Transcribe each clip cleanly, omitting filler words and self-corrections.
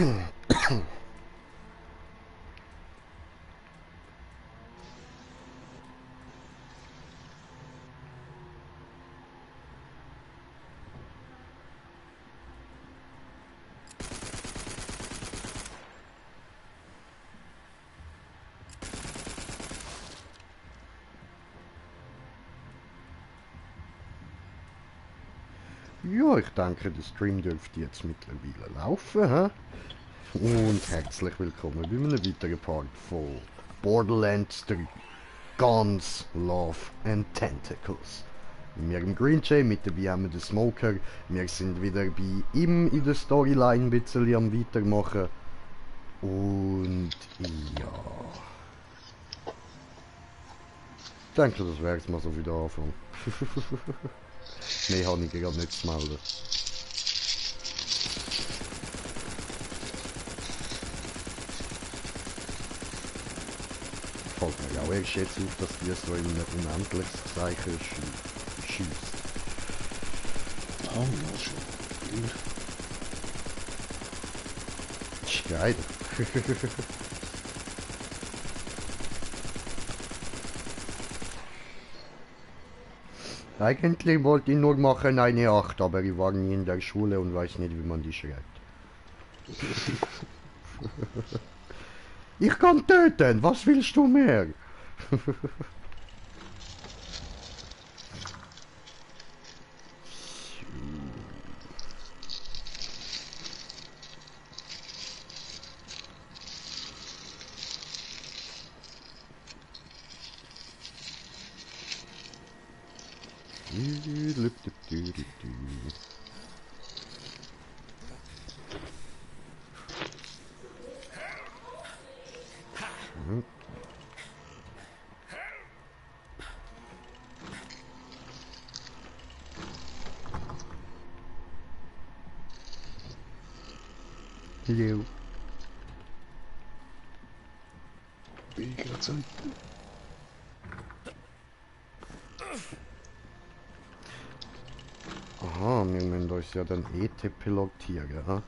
Ja, ich denke, der Stream dürfte jetzt mittlerweile laufen. He? Und herzlich willkommen bei einem weiteren Part von Borderlands 3 Guns, Love and Tentacles. Wir im Green Jay, mit dabei haben wir den Smoker. Wir sind wieder bei ihm in der Storyline ein bisschen am Weitermachen. Und ja. Ich denke, das wäre jetzt mal so wieder Anfang. Mehr habe ich gerade nicht zu melden. Fällt mir auch erst jetzt auf, dass die so in ein unendliches Zeichen schießt. Oh, ja, schon. Das ist geil. Eigentlich wollte ich nur machen eine 8, aber ich war nie in der Schule und weiß nicht, wie man die schreibt. Ich kann töten, was willst du mehr? Jo. Bin ich gerade so. Aha, wir müssen uns ja dann pilotieren, ha?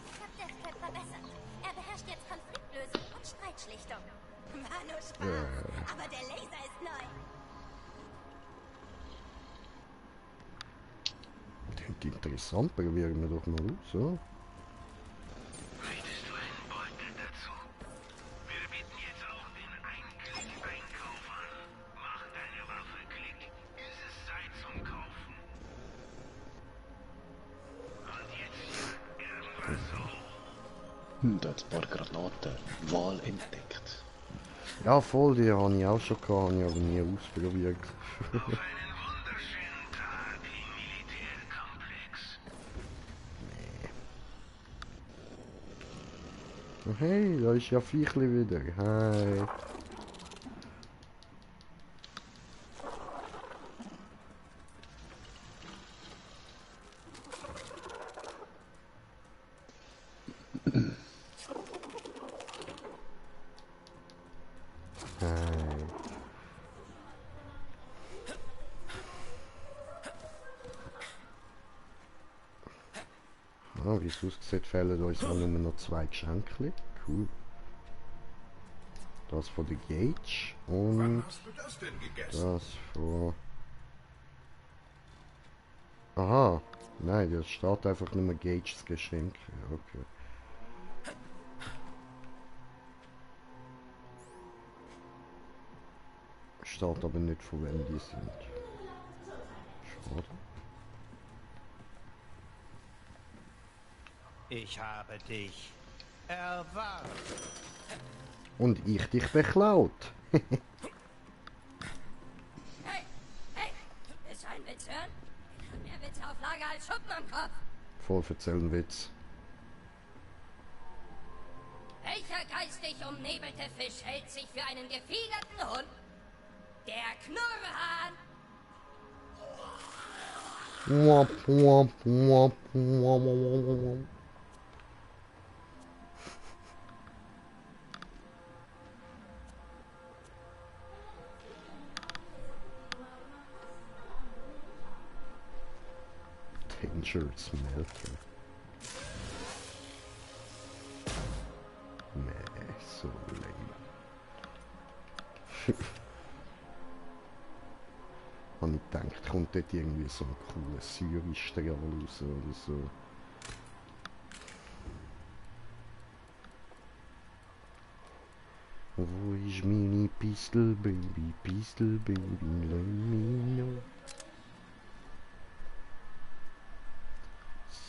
Ich hab DeathClap verbessert. Er beherrscht jetzt Konfliktlösung und Streitschlichtung. War nur Spaß, aber der Laser ist neu. Klingt interessant, probieren wir doch mal aus, oder? Möchtest du einen Beutel dazu? Wir bieten jetzt auch den Ein-Klick-Einkauf an. Mach deine Waffe Klick. Es ist Zeit zum Kaufen. Und jetzt hier irgendwas so. Da hat ein paar Granaten. Wahl entdeckt. Ja, voll, die habe ich auch schon gehabt, habe ich aber nie ausprobiert. Auf einen wunderschönen Tag im Militärkomplex. Oh, hey, da ist ja Viechli wieder. Hi. Hi. Ah, wie es aussieht, fehlen uns auch nur noch 2 Geschenke. Cool. Das von der Gage Wann und hast du das denn gegessen? das von... Aha, nein, das steht einfach nur Gages Geschenk. Ja, okay. Steht aber nicht, von wem die sind. Schade. Ich habe dich erwartet. Und ich dich beklaut. Hey, hey, willst du einen Witz hören? Ich hab mehr Witze auf Lager als Schuppen am Kopf. Voll erzählen Witz. Welcher geistig umnebelte Fisch hält sich für einen gefiederten Hund? Der Knurrhahn. Womp, womp, womp, womp, womp, womp. Danger Smelter. Nee, so lame. Und ich gedacht, kommt dort irgendwie so ein cooler Säurestrahl raus oder so. Wo ist meine Pistol Baby, let me know.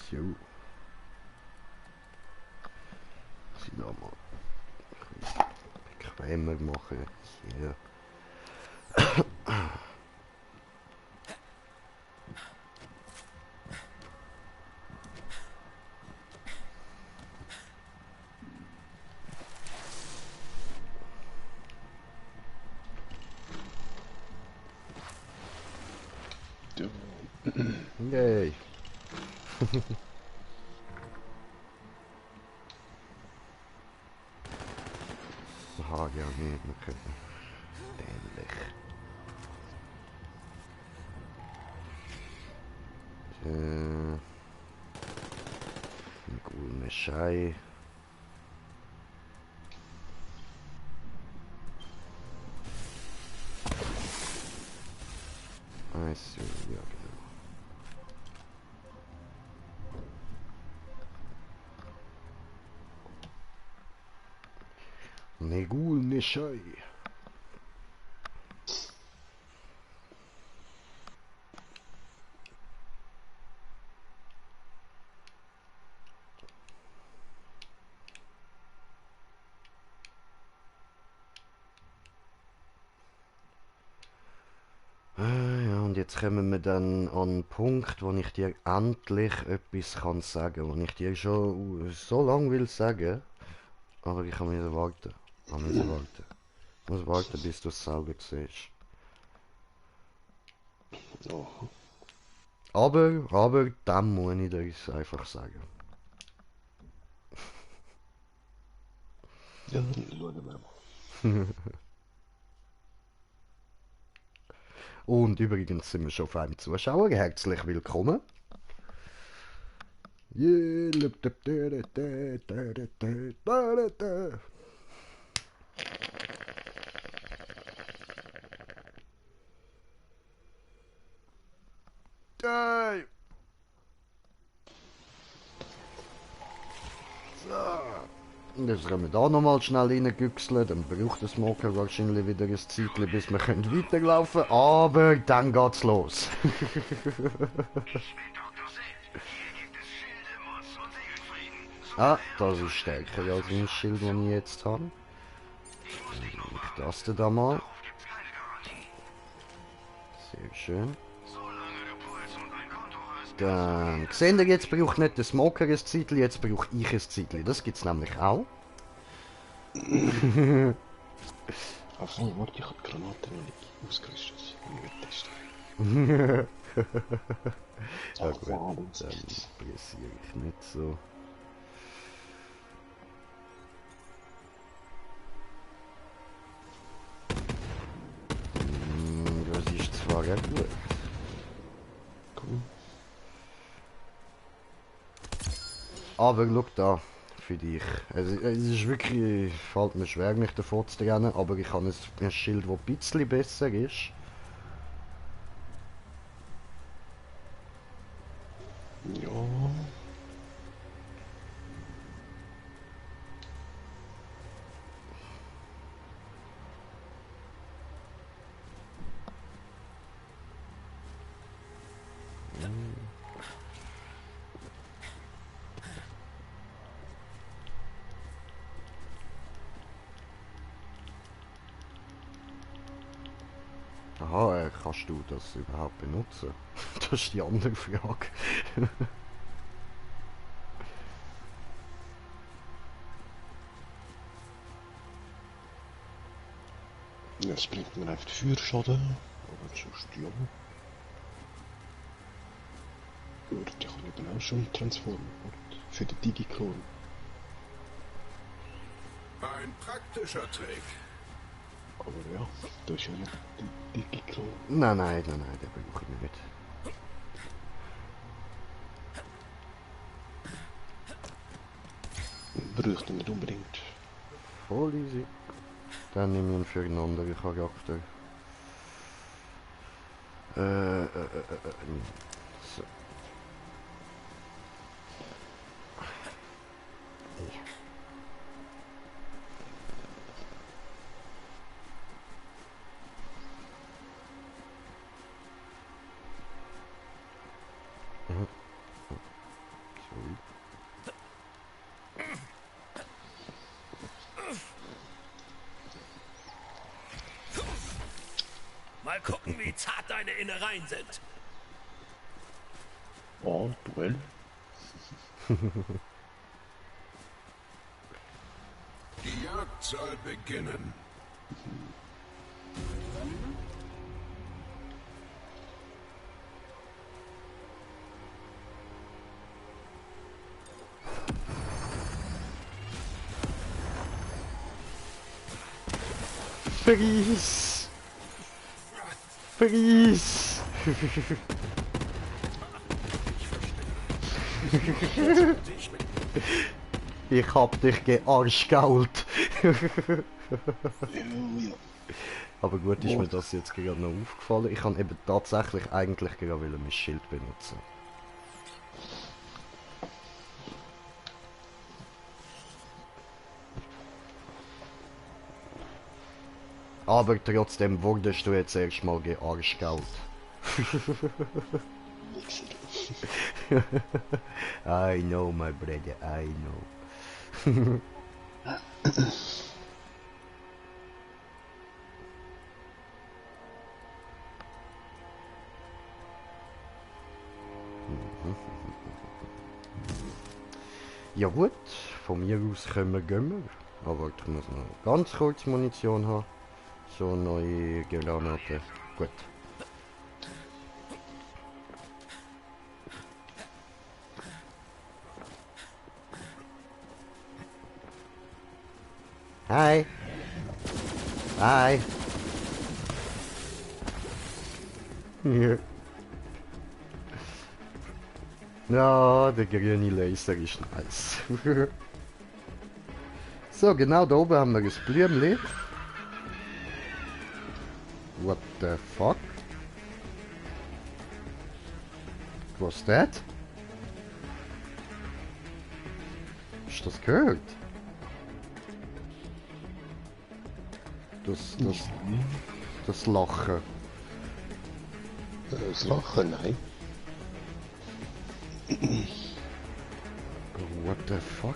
So. Sie da mal bequemer machen. Hier. Du. Yay. Aha, ja, nicht mehr können. Dämlich. Ein grüner Schei. Also, ja genau. Ne gulne Schei. Ja, und jetzt kommen wir dann an einen Punkt, wo ich dir endlich etwas kann sagen, wo ich dir schon so lange will sagen, aber ich kann wieder warten. Ich muss warten. Ich muss warten, bis du es selber siehst. Oh. Aber, dann muss ich dir es einfach sagen. Ja, schauen wir mal. Und übrigens sind wir schon auf einem Zuschauer. Herzlich willkommen. Hey. So. Und jetzt können wir da nochmal schnell reingüchseln. Dann braucht der Smoker wahrscheinlich wieder ein Zeitchen, bis wir weiterlaufen können. Aber dann geht's los. Ich bin Dr. Zed. Hier gibt es Schilde, Mods und Seelenfrieden. Ah, das ist stärker als mein Schild, das ich jetzt habe. Ich muss dich noch warten. Das da mal. Darauf gibt's keine Garantie. Sehr schön. Solange du Puls und ein Konto hast. Dann seht ihr, jetzt braucht nicht der Smoker ein Zeitchen, jetzt brauche ich ein Zeitchen. Das gibt's nämlich auch. Also, warte, ich habe die Granate noch nicht ausgerüstet. Ich will testen. Ja gut, dann pressiere ich nicht so. Das ist zwar ja gut. Cool. Aber schau da, für dich. Es ist wirklich, fällt mir schwer, mich davor zu trennen, aber ich habe ein Schild, das ein bisschen besser ist. Ja. Aha, kannst du das überhaupt benutzen? Das ist die andere Frage. Ja, das bringt mir einfach Feuerschaden. Aber sonst ja. Gut, ich habe eben auch schon transformen. Für den Digi-Klon. Ein praktischer Trick. Aber ja, da ist ja noch die Digi-Klon. Nein, den brauche ich nicht. bräuchte nicht unbedingt. Voll easy. Dann nehme ich ihn für einen anderen Charakter. So. Sorry. Mal gucken, wie zart deine Innereien sind. Oh, Duell. Die Jagd soll beginnen. Freeze! Freeze! Ich hab dich gearschgault. Ja. Aber gut ist mir das jetzt gerade noch aufgefallen. Ich kann eben tatsächlich eigentlich gerade mein Schild benutzen. Aber trotzdem wurdest du jetzt erstmal gearschgault. I know, my brother, I know. Ja gut, von mir aus können wir gehen. Aber ich muss noch ganz kurz Munition haben. So neue Granate. Gut. Hi. Hi. Ja. Ja, der grüne Laser ist nice. So, genau da oben haben wir das Blümchen. What the fuck? Was das? Hast du das gehört? Das Lachen. Das Lachen, nein. What the fuck?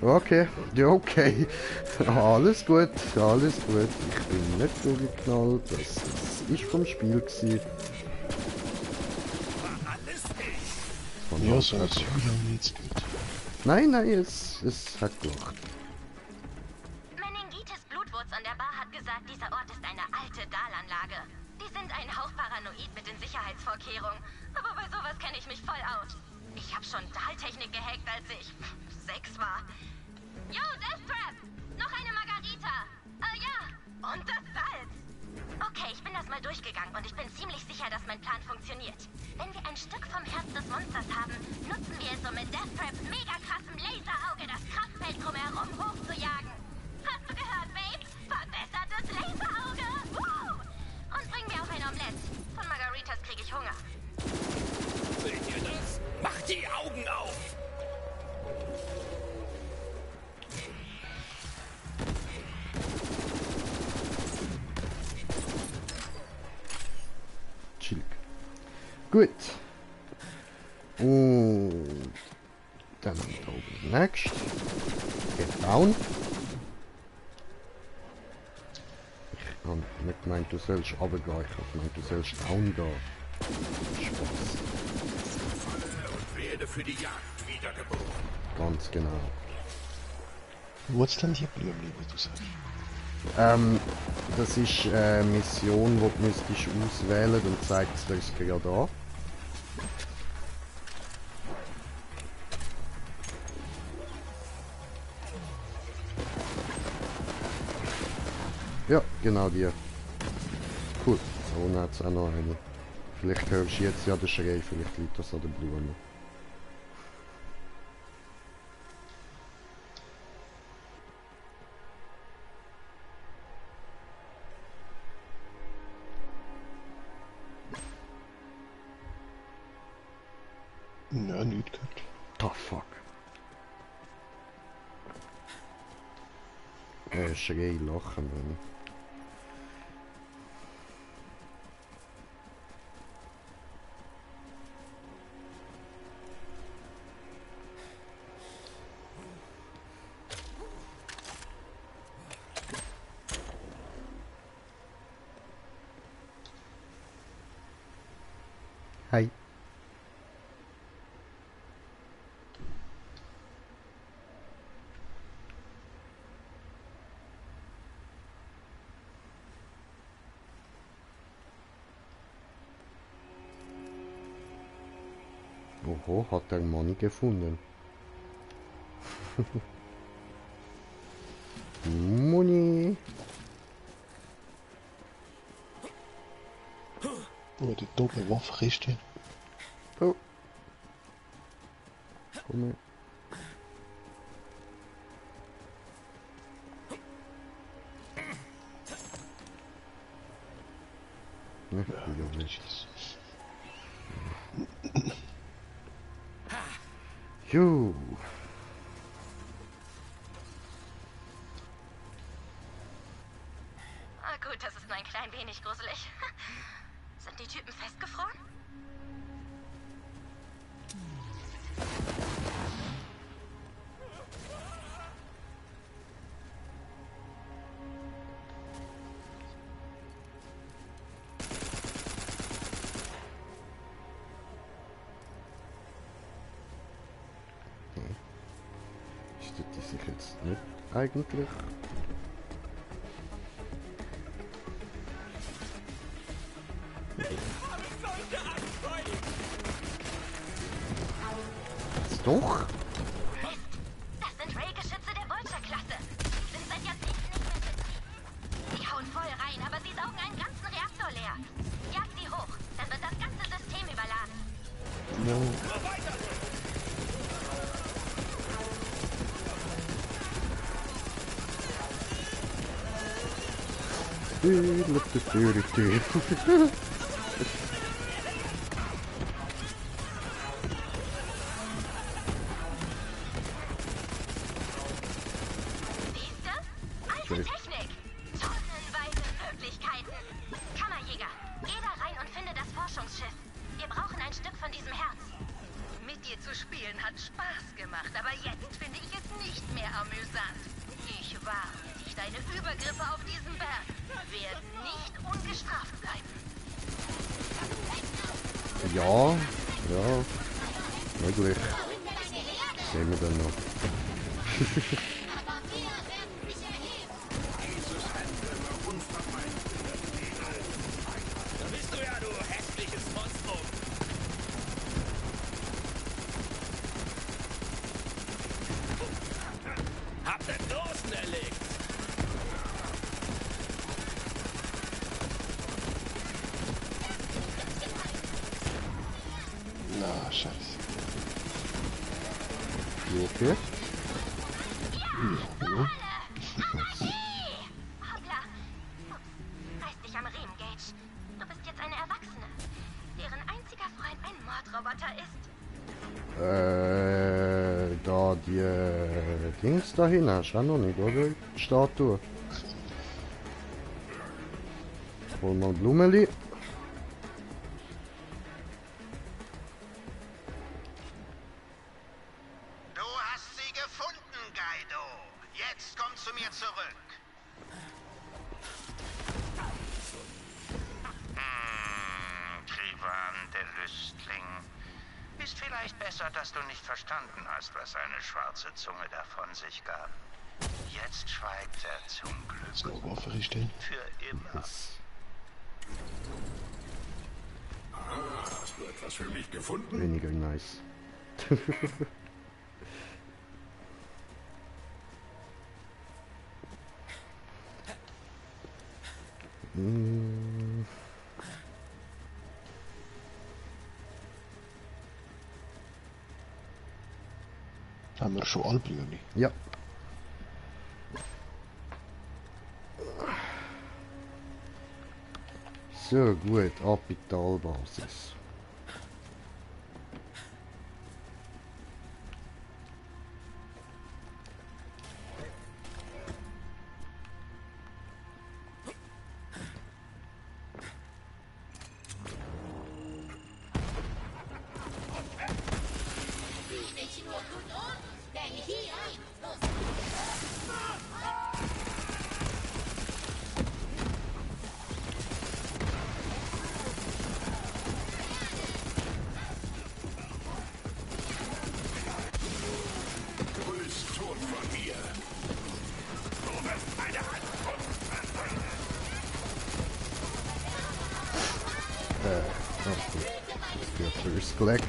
Okay, ja okay. Alles gut, alles gut. Ich bin nicht durchgeknallt. Das ist vom Spiel gewesen. Ja, so hat's ja jetzt gut. Nein, nein, es hat gelacht. Meningitis Blutwurz an der Bar hat gesagt, dieser Ort ist eine alte Dahlanlage. Die sind ein Hauch paranoid mit den Sicherheitsvorkehrungen. Aber bei sowas kenne ich mich voll aus. Ich habe schon Dahltechnik gehackt, als ich 6 war. Yo, Death Trap! Noch eine Margarita! Ja! Und das Salz! Okay, ich bin das mal durchgegangen und ich bin ziemlich sicher, dass mein Plan funktioniert. Wenn wir ein Stück vom Herz des Monsters haben, nutzen wir es, um mit Death Traps mega krassem Laserauge das Kraftfeld drumherum hochzujagen. Hast du gehört, Babe? Verbessertes Laserauge! Woo! Und bring mir auch ein Omelett. Von Margaritas kriege ich Hunger. Seht ihr das? Macht die Augen auf! Chillig. Gut. Und dann haben wir da oben next. Get down. Ich habe nicht gemeint, du sollst runtergehen. Ich habe gemeint, du sollst down gehen. Spaß. Und werde für die Jagd wiedergeboren. Ganz genau. Wo hat's denn hier Blümchen, wie du sagst? Das ist eine Mission, die du müsstest auswählen und zeigt es dir es gerade an. Ja, genau die. Cool. Da unten hat es auch noch eine. Vielleicht hörst du jetzt ja den Schrei, vielleicht liegt das an den Blumen. Ja, nicht gehört. The fuck. Schrei, lachen. Mann. Hi. Oho, hat er Money gefunden. Money. Oh, die dumme Waffenkiste. Oh. Komm her. Ne, wieder nicht. Jo. Ah, gut, das ist nur ein klein wenig gruselig. Sind die Typen festgefroren? Steht die sich jetzt nicht eigentlich? Jetzt doch? Das sind Ray-Geschütze der Vulture-Klasse. Die sind seit Jahrzehnten nicht mehr betrieben. Sie hauen voll rein, aber sie saugen einen ganzen Reaktor leer. Jag sie hoch, dann wird das ganze System überladen. No. Siehst du? Alte Technik. Tonnenweise Möglichkeiten. Kammerjäger, geh da rein und finde das Forschungsschiff. Wir brauchen ein Stück von diesem Herz. Mit dir zu spielen hat Spaß gemacht, aber jetzt finde ich es nicht mehr amüsant. Ich warne dich, deine Übergriffe auf diesem Berg werden nicht ungestraft bleiben. Ja, ja, möglich. Sehen wir dann noch. Da bist du ja, du hässliches Monstrum. Hab den Großen erlegt. Na, scheiße. Okay. Ja. Hoppla. Reiß dich am Riemen, Gage. Du bist jetzt eine Erwachsene, deren einziger Freund ein Mordroboter ist. Da die Dings dahin hast du auch noch nicht, oder? Die Statue. Hol mal Blumeli. Du hast sie gefunden, Gaido. Jetzt komm zu mir zurück. Krivan, der Lüstling. Ist vielleicht besser, dass du nicht verstanden hast, was eine schwarze Zunge da von sich gab. Jetzt schweigt er zum Glück. So, Waffenkiste. Für immer. Hast du etwas für mich gefunden? Weniger nice. Hm, Haben wir schon Albrüni? ja. So gut, Orbitalbasis. Okay. Das wird first gelegt.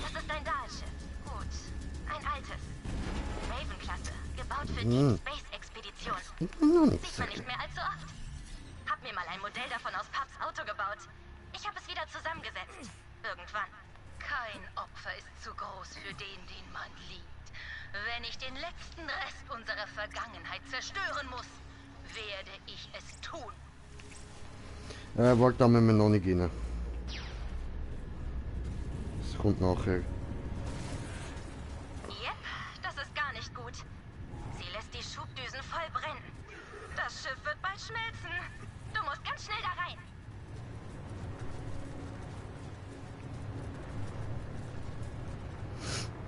Das ist ein Dahlschiff. Gut. Ein altes. Raven-Klasse. Gebaut für die Space-Expedition. Noch nicht Sieht man sagen. nicht mehr allzu oft. Hab mir mal ein Modell davon aus Paps Auto gebaut. Ich habe es wieder zusammengesetzt. Irgendwann. Kein Opfer ist zu groß für den man liebt. Wenn ich den letzten Rest unserer Vergangenheit zerstören muss, werde ich es tun. Warte, da müssen wir noch nicht rein. Das kommt nachher. Yep, das ist gar nicht gut. Sie lässt die Schubdüsen voll brennen. Das Schiff wird bald schmelzen. Du musst ganz schnell da rein.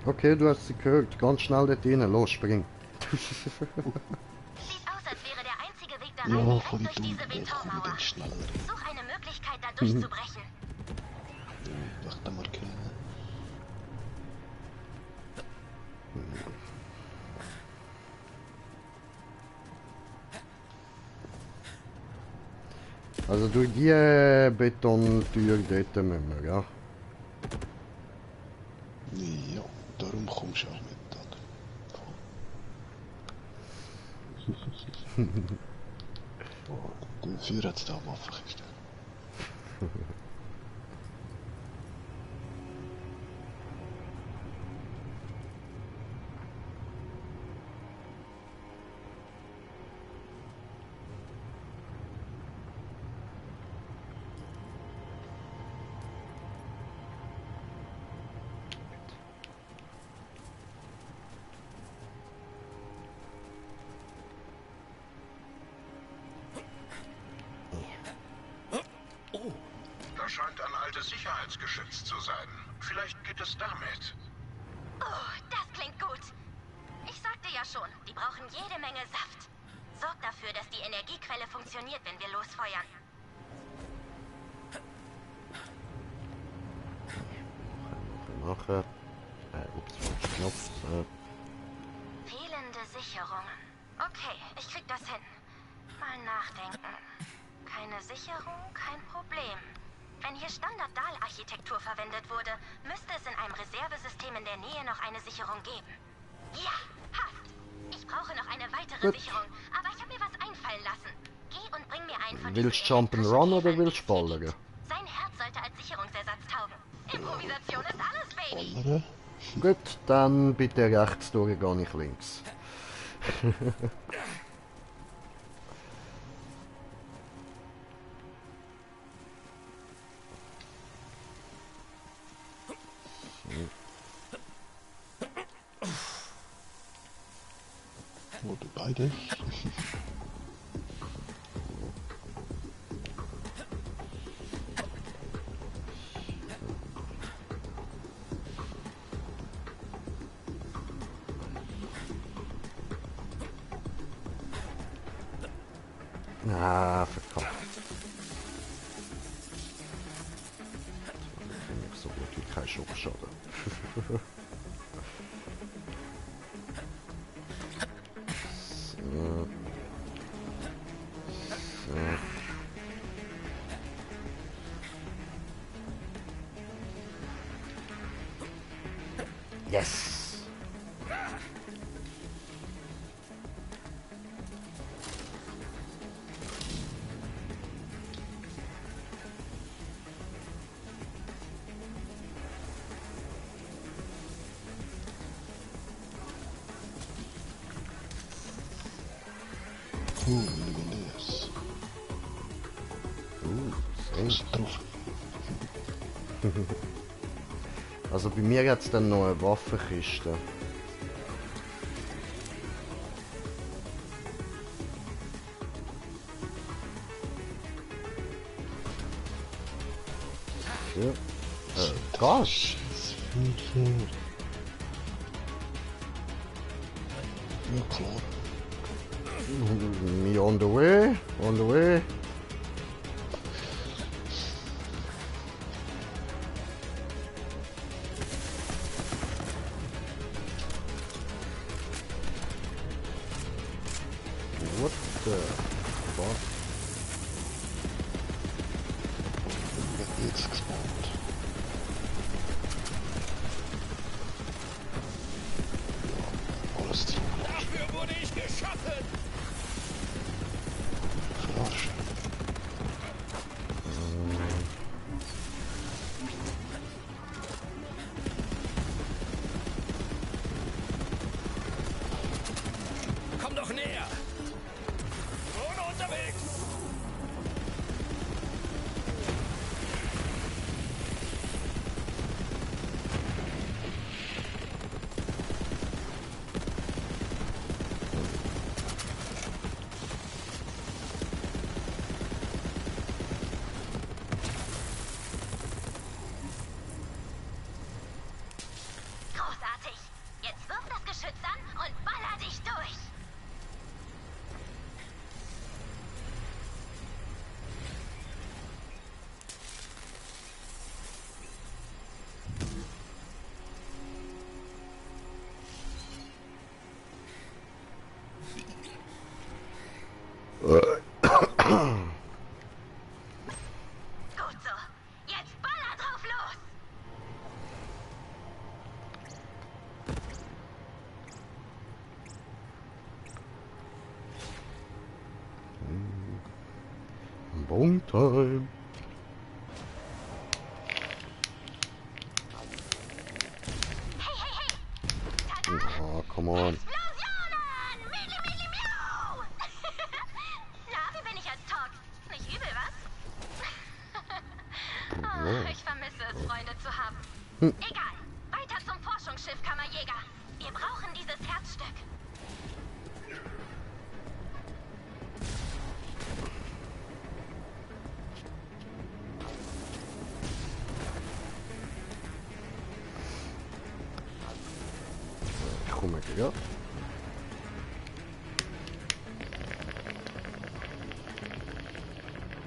Okay, du hast sie gehört. Ganz schnell dort rein. Los, spring. Sieht aus, als wäre der einzige Weg da rein Ja, direkt voll durch dumm. diese Ey, komm Betonmauer. dann schneller. Such eine Möglichkeit, da durchzubrechen. Warte mal, keine. Also durch die Betontür dort müssen wir, ja. Ja, darum kommst du auch mit, oder? Oh, dafür hat es da Waffenkiste. Das scheint ein altes Sicherheitsgeschütz zu sein. Vielleicht geht es damit. Oh, das klingt gut. Ich sagte ja schon, die brauchen jede Menge Saft. Sorg dafür, dass die Energiequelle funktioniert, wenn wir losfeuern. Nachher. Ups, falscher Knopf. Fehlende Sicherungen. Okay, ich krieg das hin. Mal nachdenken. Keine Sicherung, kein Problem. Wenn hier Standard-Dahl-Architektur verwendet wurde, müsste es in einem Reservesystem in der Nähe noch eine Sicherung geben. Ja, passt. Ich brauche noch eine weitere Gut. Sicherung, aber ich habe mir was einfallen lassen. Geh und bring mir einen von Willst diesen du Jump'n'Run oder elektrischen willst du Käfern, die es hier ballern? gibt. Sein Herz sollte als Sicherungsersatz taugen. Improvisation ist alles, Baby. Andere? Gut, dann bitte rechts durch, gar nicht links. Oder beide? Ah, verkauft. So gut wie kein Schockschaden. So. So. Yes! Legendäres. Safe. Was drauf? Also bei mir hat es dann noch eine Waffenkiste. So. Gas. Ja, klar. Me on the way, on the way. What the fuck? Jetzt gespawnt. Ja, alles zu Dafür wurde ich geschaffen! verarschen. Komm doch näher! Drohne unterwegs! Großartig. Jetzt wirf das Geschütz an und baller dich durch. Gut so. Jetzt baller drauf los. Bone time. Hey, hey, hey. Tada! Oh, come on. Explosionen! Miau, miau, miau. Na, wie bin ich als Talk? Nicht übel, was? Oh, ich vermisse es, Freunde zu haben. Egal. Weiter zum Forschungsschiff, Kammerjäger. Wir brauchen dieses Herzstück. Ich komme gleich.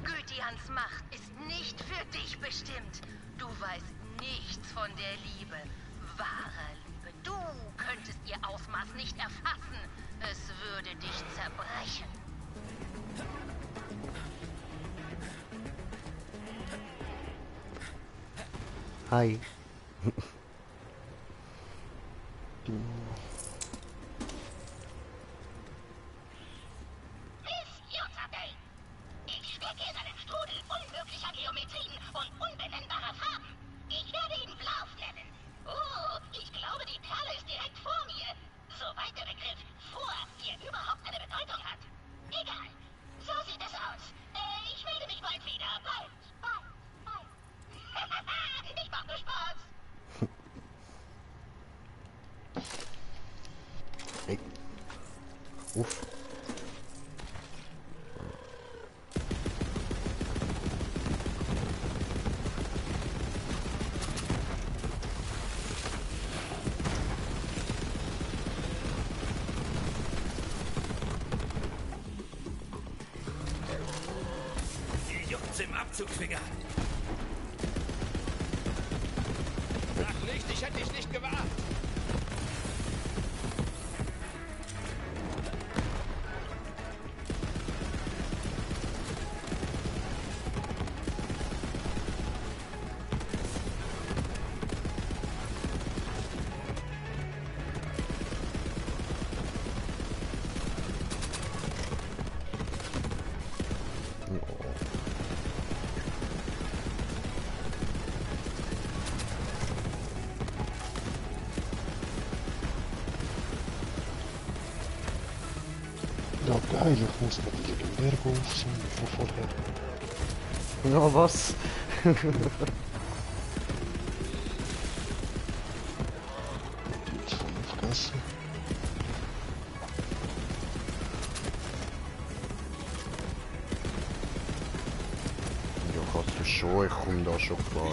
Gytians Macht ist nicht für dich bestimmt. Du weißt nichts von der Liebe. Wahre Liebe. Du könntest ihr Ausmaß nicht erfassen. Es würde dich zerbrechen. Hi. Ich stecke in einem Strudel unmöglicher Geometrien und unbenennbarer Farben. Ich werde ihn Blauf nennen. Oh, ich glaube, die Perle ist direkt vor mir. Soweit der Begriff vor hier überhaupt eine Bedeutung hat. Egal. So sieht es aus. Ich melde mich bald wieder. Bald. Ich mach nur Spaß. Hey. Uff. Die juckt's im Abzugsfinger. Sag nicht, ich hätte dich nicht gewahrt. Ja, geil, ich muss noch die legendäre aufsehen von vorher. Ja, was? Die jetzt von mir vergessen. Ja, kannst du schon, ich komme da schon klar.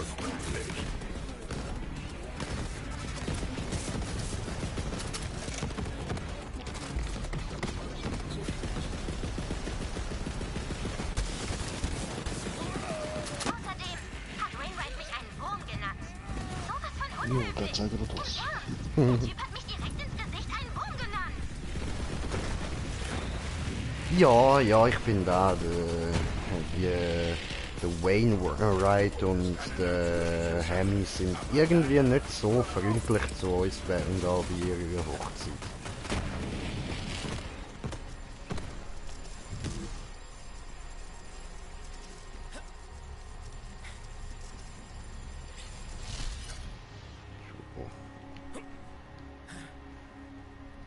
Außerdem hat Wainwright mich einen Wurm genannt. Sowas von Jo, unmöglich. der zeigt gerade was. Ja, der Typ hat mich direkt ins Gesicht einen Wurm genannt. Ja, ich bin da. Der Wainwright und der Hammy sind irgendwie nicht so freundlich zu uns während da bei ihrer Hochzeit.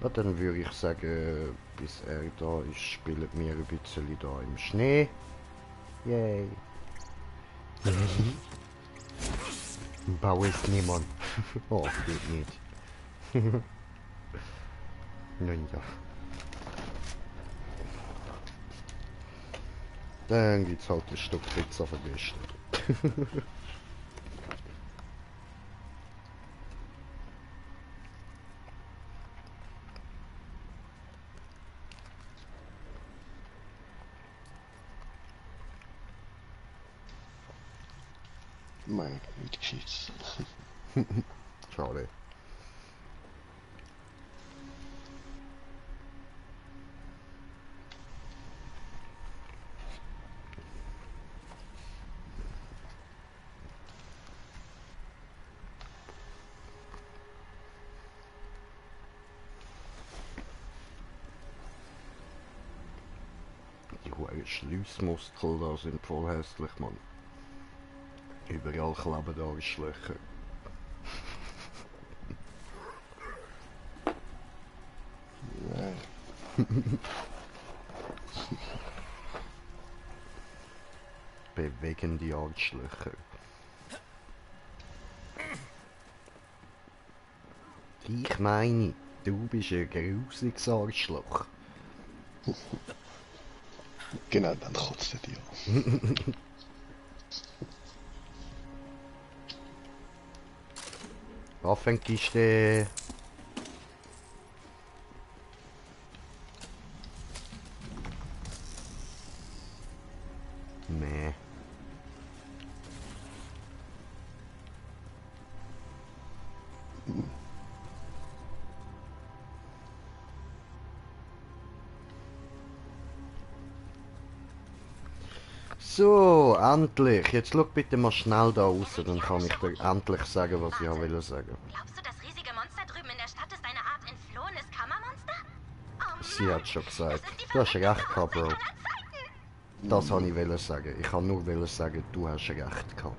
Ja, dann würde ich sagen, bis er da ist, spielen wir ein bisschen da im Schnee. Yay. Bau es niemand. Oh, geht nicht. Nun ja. Dann gibt's halt ein Stück Pizza von gestern. Mein Güte, geschieht's. Schade. Die hohen Schliessmuskeln da sind voll hässlich, Mann. Überall kleben da Arschlöcher. Bewegende Arschlöcher. Ich meine, du bist ein grusiges Arschloch. Genau, dann kotzt er die an. Waffenkiste. Nee. So, endlich. Jetzt schau bitte mal schnell da raus, dann kann ich dir endlich sagen, was ich will sagen. Glaubst du, das riesige Monster drüben in der Stadt ist eine Art entflohenes Kammermonster? Oh Sie Mann, hat schon das gesagt. ist die Du hast verrückteste recht gehabt, Bro. Hochzeit aller Zeiten. Das wollte ich wollen sagen. Ich kann nur wollen sagen, du hast recht gehabt.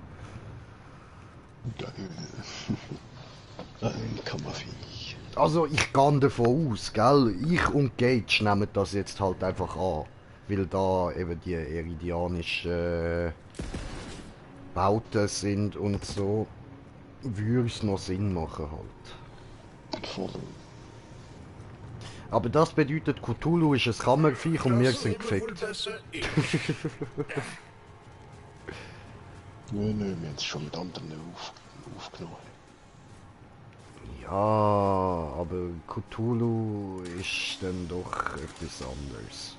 Geil. Ein Kammerviech. Also, ich gehe davon aus, gell? Ich und Gage nehmen das jetzt halt einfach an. Weil da eben die iridianischen Bauten sind und so. Würde es noch Sinn machen halt. Voll. Aber das bedeutet, Cthulhu ist ein Kammerviech und wir sind gefickt. Nö, wir haben es schon mit anderen aufgenommen. Ja, aber Cthulhu ist dann doch etwas anderes.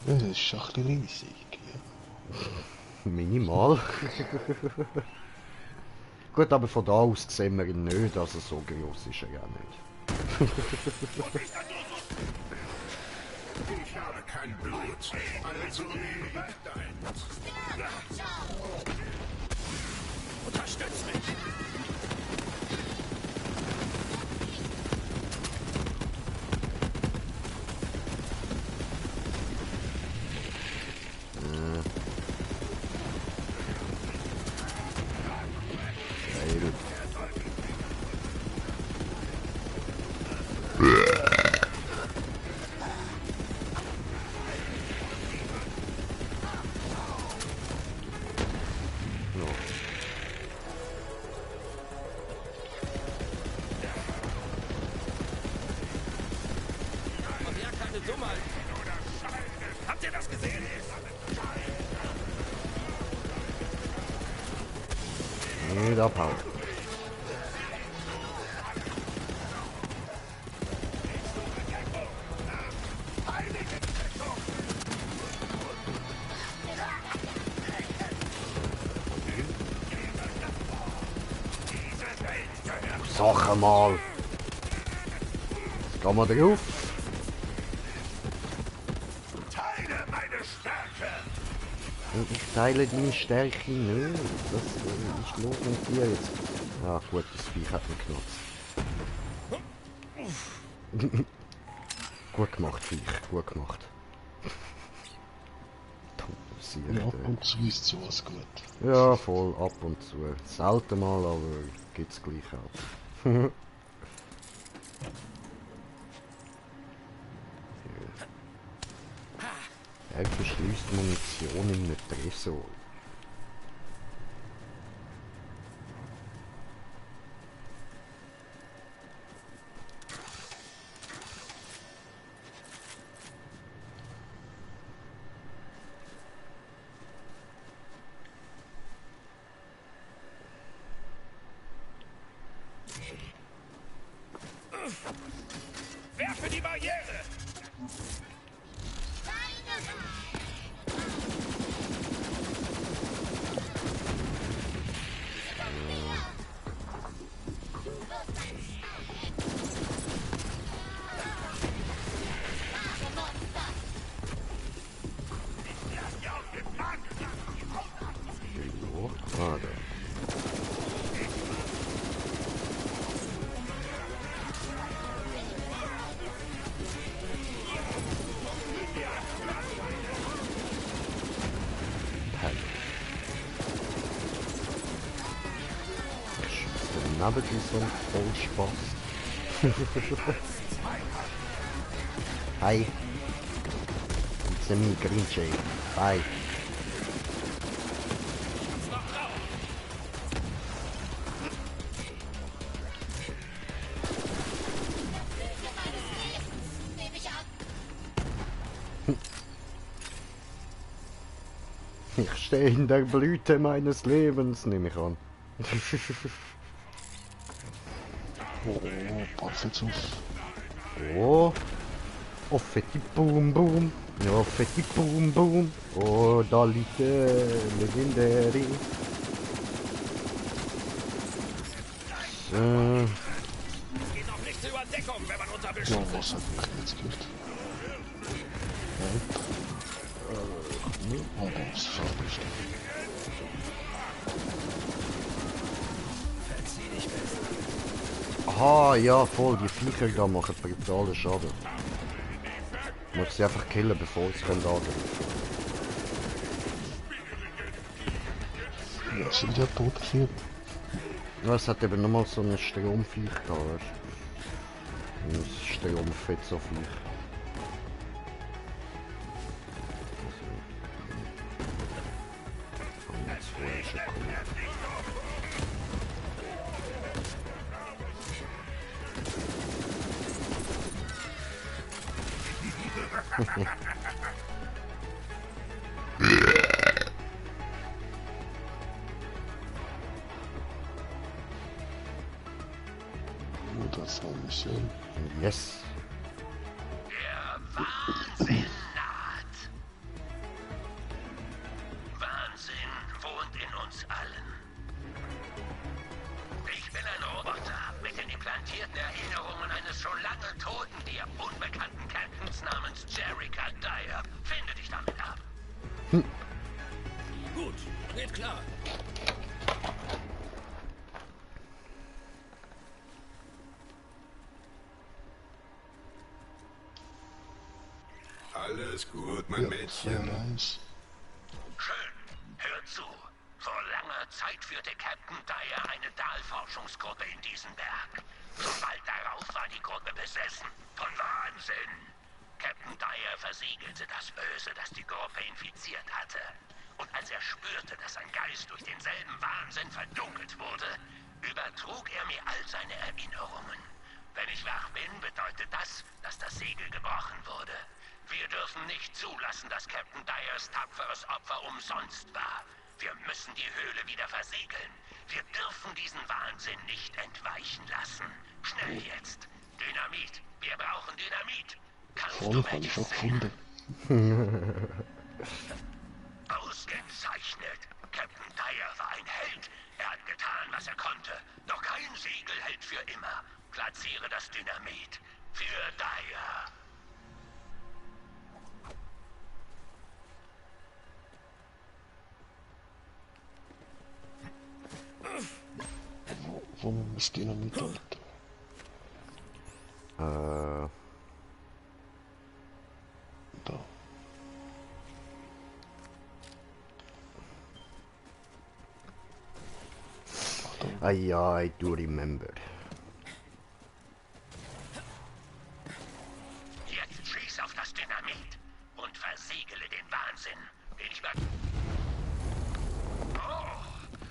Ja, das ist schon ein bisschen riesig, ja. Minimal. Gut, aber von da aus sehen wir ihn nicht, also so groß ist er ja nicht. Ich habe kein Blut, also nehme ich deins. Unterstütz mich! Geil. No. Und ja, keine Dummheit. Habt ihr das gesehen? Nicht abhauen. Sache mal. Jetzt gehen wir drauf. Teile meine Stärke! Und ich teile deine Stärke nicht. Das ist los mit dir jetzt. Ah, gut, das Viech hat mich genutzt. Gut gemacht, Viech. Gut gemacht. Ja, ab und zu ist sowas gut. Ja, voll, ab und zu. Selten mal, aber gibt's gleich auch. Er verschließt Munition in einem Tresor. Werfe die Barriere! Ah, da. Daneben ist so ein Vollspaß. Hi. It's me, Green Jay. Bye. Ich stehe in der Blüte meines Lebens, nehme ich an. Oh, Waffels auf. Oh. Oh, fetti Boom Boom. Ja, fetti Boom Boom. Oh, da liegt der Legendary. So. Geht auch nicht zur Überdeckung, wenn man unterwischt. Ja, was hat mich jetzt gehört? Oh, da ist schade. Aha, ja, voll, die Viecher da machen brutalen Schaden. Muss sie einfach killen, bevor sie angreifen können. Ja, sind ja tot geführt. Ja, es hat eben nochmal so einen Stromviech da, weißt du? Ein Stromfetzer-Viech. Jetzt vorher schon kommen. Oh, das war eine Mission. Yes. Der Wahnsinn naht. Wahnsinn wohnt in uns allen. Ich bin ein Roboter mit den implantierten Erinnerungen eines schon lange toten, dir unbekannten Captains namens Jerica Dyer. Finde dich damit ab. Gut, geht klar. Alles gut, mein Mädchen. Nice. Schön. Hör zu. Vor langer Zeit führte Captain Dyer eine Dahlforschungsgruppe in diesen Berg. Schon bald darauf war die Gruppe besessen von Wahnsinn. Captain Dyer versiegelte das Böse, das die Gruppe infiziert hatte. Und als er spürte, dass sein Geist durch denselben Wahnsinn verdunkelt wurde, übertrug er mir all seine Erinnerungen. Wenn ich wach bin, bedeutet das, dass das Segel gebrochen wurde. Wir dürfen nicht zulassen, dass Captain Dyers tapferes Opfer umsonst war. Wir müssen die Höhle wieder versiegeln. Wir dürfen diesen Wahnsinn nicht entweichen lassen. Schnell jetzt. Dynamit. Wir brauchen Dynamit. Kannst Voll, du habe ich welches schon sehen? gefunden. Ausgezeichnet. Captain Dyer war ein Held. Er hat getan, was er konnte. Doch kein Siegel hält für immer. Platziere das Dynamit. Für Dyer. Wo muss Dynamit unten? Da. Ja, I do remember. Jetzt schieß auf das Dynamit und versiegele den Wahnsinn.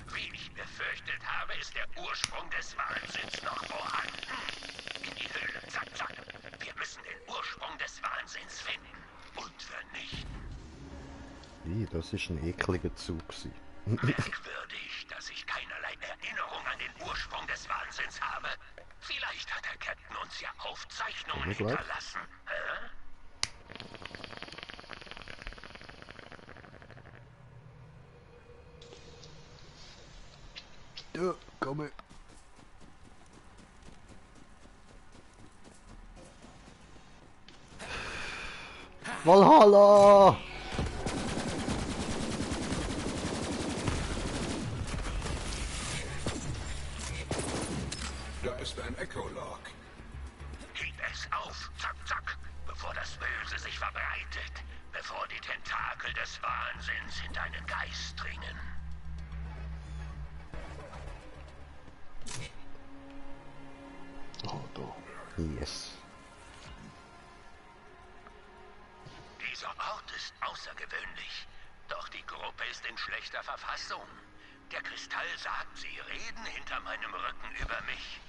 Wie ich befürchtet habe, ist der Ursprung des Wahnsinns noch vorhanden. In die Höhle, zack, zack. Wir müssen den Ursprung des Wahnsinns finden und vernichten. Wie, das ist ein ekliger Zug gewesen. Merkwürdig, dass ich keinerlei Erinnerung an den Ursprung des Wahnsinns habe. Vielleicht hat der Captain uns ja Aufzeichnungen Ja, gleich. hinterlassen. Hä? Ja, komme. Valhalla! Da ist ein Echolog. Heb es auf, zack, zack, bevor das Böse sich verbreitet, bevor die Tentakel des Wahnsinns in deinen Geist dringen. Oh, da. Yes. Dieser Ort ist außergewöhnlich, doch die Gruppe ist in schlechter Verfassung. Der Kristall sagt, sie reden hinter meinem Rücken über mich.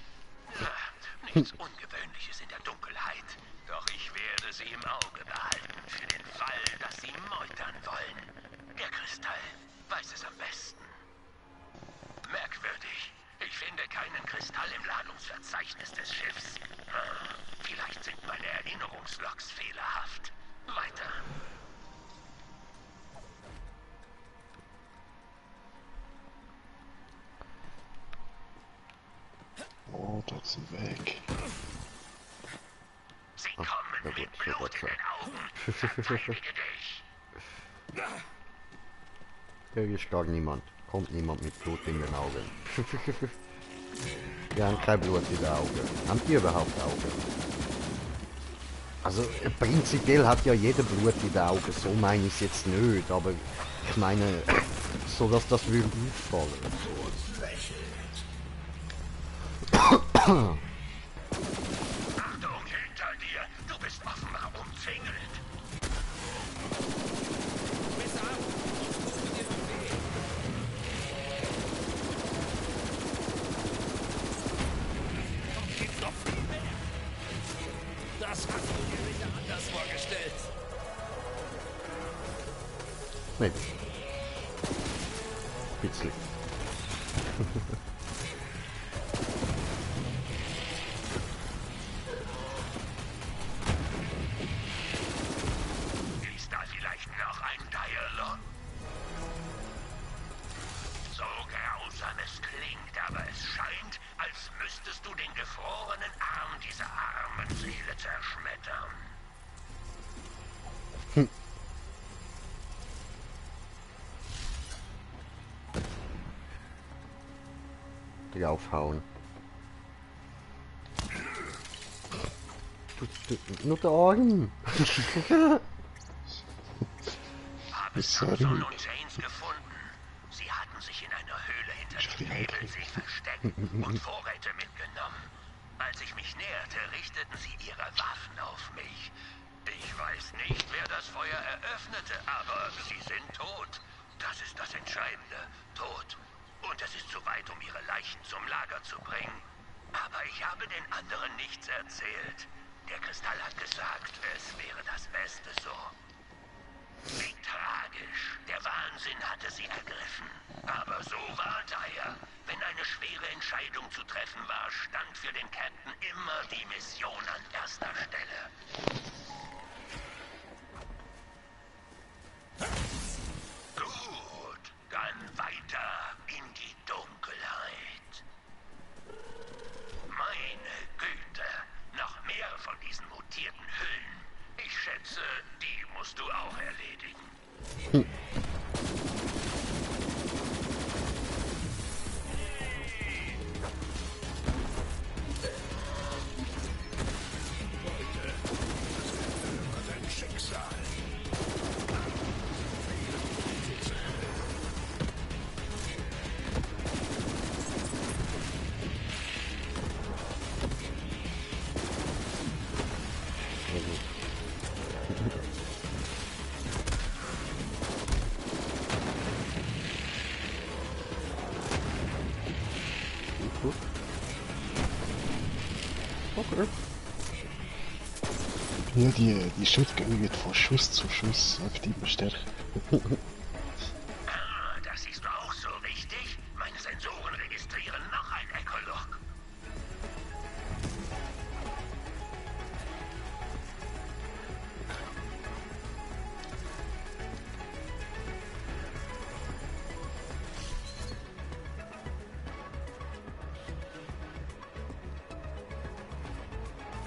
Nichts Ungewöhnliches in der Dunkelheit, doch ich werde sie im Auge behalten für den Fall, dass sie meutern wollen. Der Kristall weiß es am besten. Merkwürdig. Ich finde keinen Kristall im Ladungsverzeichnis des Schiffs. Vielleicht sind meine Erinnerungslogs fehlerhaft. Weiter. Oh, da ist ein Weg. Sie ja kommen gut, mit so Blut wird's in den Augen. Verteidige dich. Hier ist gar niemand. Kommt niemand mit Blut in den Augen. Wir haben kein Blut in den Augen. Haben die überhaupt Augen? Also prinzipiell hat ja jeder Blut in den Augen. So meine ich es jetzt nicht. Aber ich meine, so dass das würde auffallen. Achtung hinter dir. Du bist offenbar umzingelt. Messer ab, sonst tust du dir noch weh. Doch gibt's noch viel mehr. Das hast du dir sicher anders vorgestellt. Nicht. Bisschen. Ist da vielleicht noch ein Dialog? So grausam es klingt, aber es scheint, als müsstest du den gefrorenen Arm dieser armen Seele zerschmettern. Draufhauen. Nur der Arm. Haben Sorry. Samson und James gefunden. Sie hatten sich in einer Höhle hinter dem Nebelsee versteckt und Vorräte mitgenommen. Als ich mich näherte, richteten sie ihre Waffen auf mich. Ich weiß nicht, wer das Feuer eröffnete, aber sie sind tot. Das ist das Entscheidende. Tot. Und es ist zu weit, um ihre Leichen zum Lager zu bringen. Aber ich habe den anderen nichts erzählt. Der Kristall hat gesagt, es wäre das Beste so. Wie tragisch. Der Wahnsinn hatte sie ergriffen. Aber so war Dyer. Wenn eine schwere Entscheidung zu treffen war, stand für den Captain immer die Mission an erster Stelle. Gut, dann weiter in die Dunkelheit. Meine Güte, noch mehr von diesen mutierten Hüllen. Ich schätze, die musst du auch erledigen. Dein Schicksal. Okay. Ja, die Shotgun wird von Schuss zu Schuss aktiver stärker. Ah, das siehst du auch so richtig. Meine Sensoren registrieren noch ein Echolog.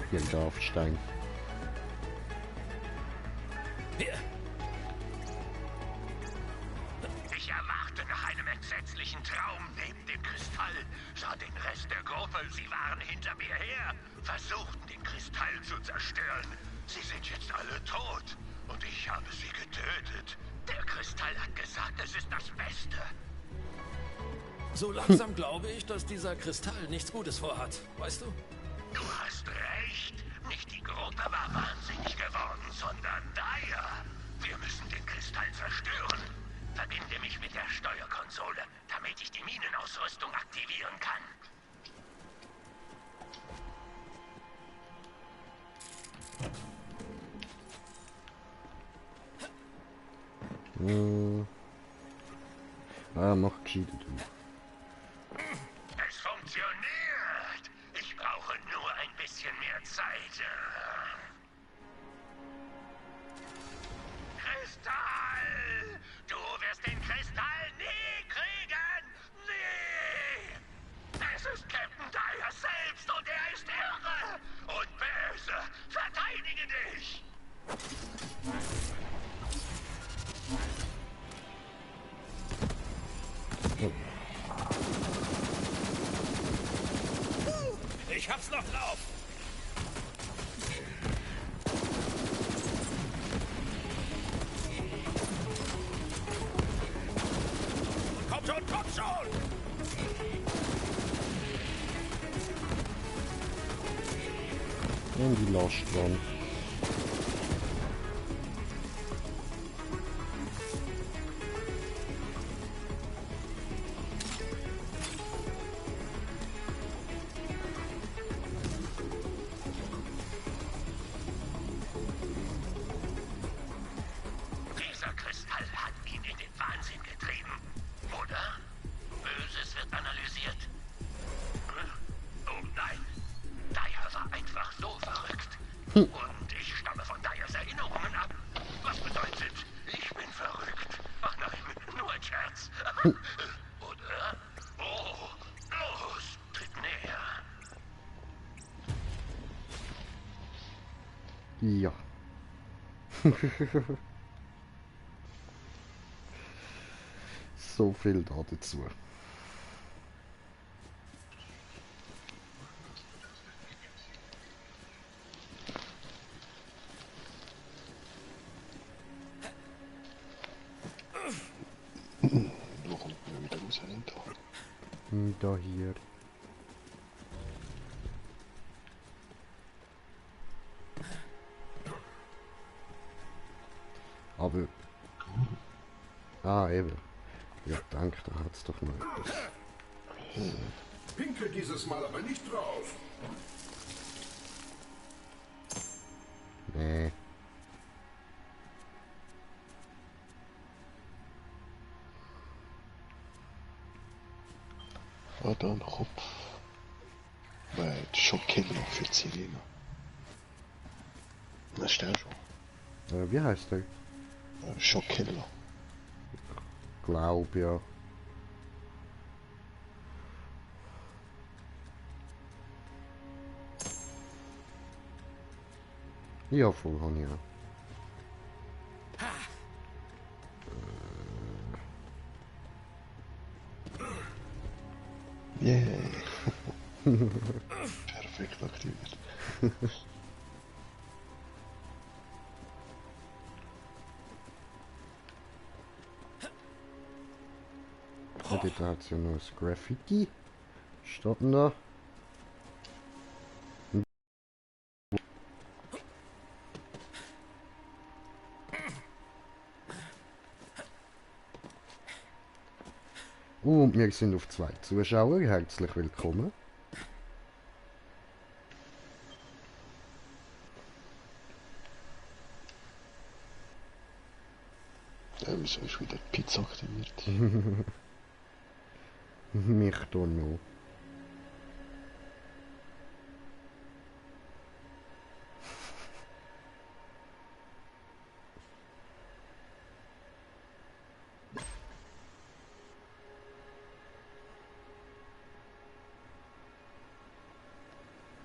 Hier ein Dorfstein. Hier. Ich erwachte nach einem entsetzlichen Traum neben dem Kristall, sah den Rest der Gruppe, sie waren hinter mir her, versuchten den Kristall zu zerstören. Sie sind jetzt alle tot und ich habe sie getötet. Der Kristall hat gesagt, es ist das Beste. So langsam glaube ich, dass dieser Kristall nichts Gutes vorhat. Weißt du? Du hast recht. Nicht die Gruppe war wahnsinnig geworden, sondern Daya. Wir müssen den Kristall zerstören. Verbinde mich mit der Steuerkonsole, damit ich die Minenausrüstung aktivieren kann. Mach gescheiter du. Es funktioniert. Ich brauche nur ein bisschen mehr Zeit. Kristall! Du wirst den Kristall nie kriegen! Nie! Es ist Captain Dyer selbst und er ist irre und böse. Verteidige dich! Ich hab's noch drauf. Komm schon, komm schon! In die Lost-Run. Dieser Kristall hat ihn in den Wahnsinn getrieben, oder? Böses wird analysiert. Oh nein, Dyer war einfach so verrückt. Und ich stamme von Dyers Erinnerungen ab. Was bedeutet, ich bin verrückt? Ach nein, nur ein Scherz. Oder? Oh, los, tritt näher. Ja. So viel da dazu. Wo kommt man wieder raus? Da hier. Aber... Ah, eben. Ja, danke, da hat's doch noch etwas. Pinkel dieses Mal aber nicht drauf. Nee. da einen Kopf. Schockkiller für Sirene. Das ist der schon. Wie heißt der? Schockkiller. Glaub ja. Ja, voll habe ich auch. Yay! Perfekt aktiviert. Ja, dort hat es ja noch das Graffiti. Steht denn da? Und wir sind auf 2 Zuschauer. Herzlich willkommen. Ja, wieso ist wieder die Pizza aktiviert? Mich hier noch.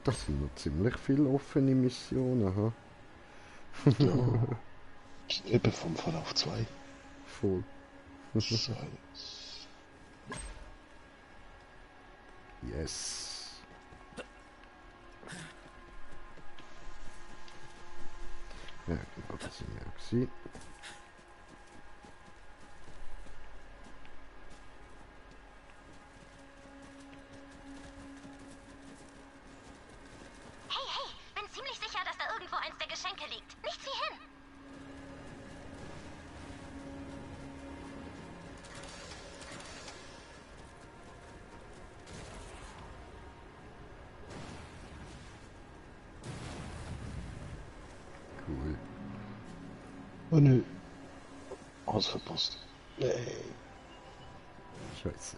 Das sind noch ziemlich viele offene Missionen, ha? Ja. Eben vom Verlauf 2. Voll. So. Yes. Ja, genau, das sind wir auch gewesen. Hey, hey, bin ziemlich sicher, dass da irgendwo eins der Geschenke liegt. Nicht wie hin. Cool. Oh nö. Alles verpasst. Nee. Scheiße.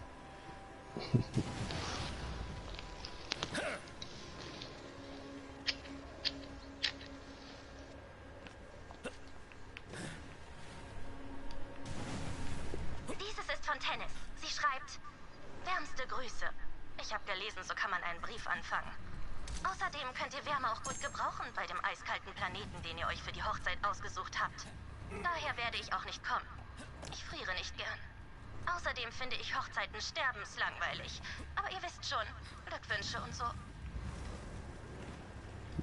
Dieses ist von Tennis. Sie schreibt, wärmste Grüße. Ich habe gelesen, so kann man einen Brief anfangen. Außerdem könnt ihr Wärme auch gut gebrauchen bei dem eiskalten Planeten, den ihr euch für die Hochzeit ausgesucht habt. Daher werde ich auch nicht kommen. Ich friere nicht gern. Außerdem finde ich Hochzeiten sterbenslangweilig. Aber ihr wisst schon, Glückwünsche und so.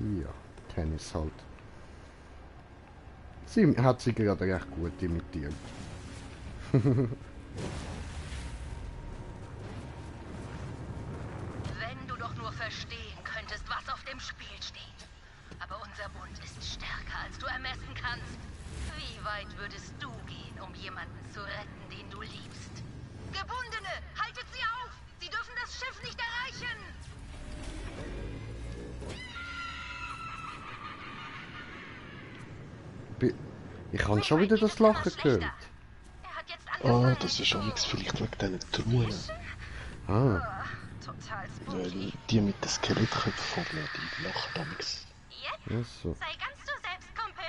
Ja, Tennis halt. Sie hat sie gerade recht gut imitiert. Wenn du doch nur verstehen könntest, was auf dem Spiel steht. Aber unser Bund ist stärker, als du ermessen kannst. Wie weit würdest du gehen, um jemanden zu retten, den du liebst? Gebundene, haltet sie auf! Sie dürfen das Schiff nicht erreichen! Ich habe schon wieder das Lachen gehört. Er hat jetzt Ah, angefangen. das ist auch nichts vielleicht wegen diesen Truhen. Ah, Total Weil spooky. die mit den Skelettköpfen vorne, die lachen damals. Jetzt ja so. sei ganz du selbst, Kumpel.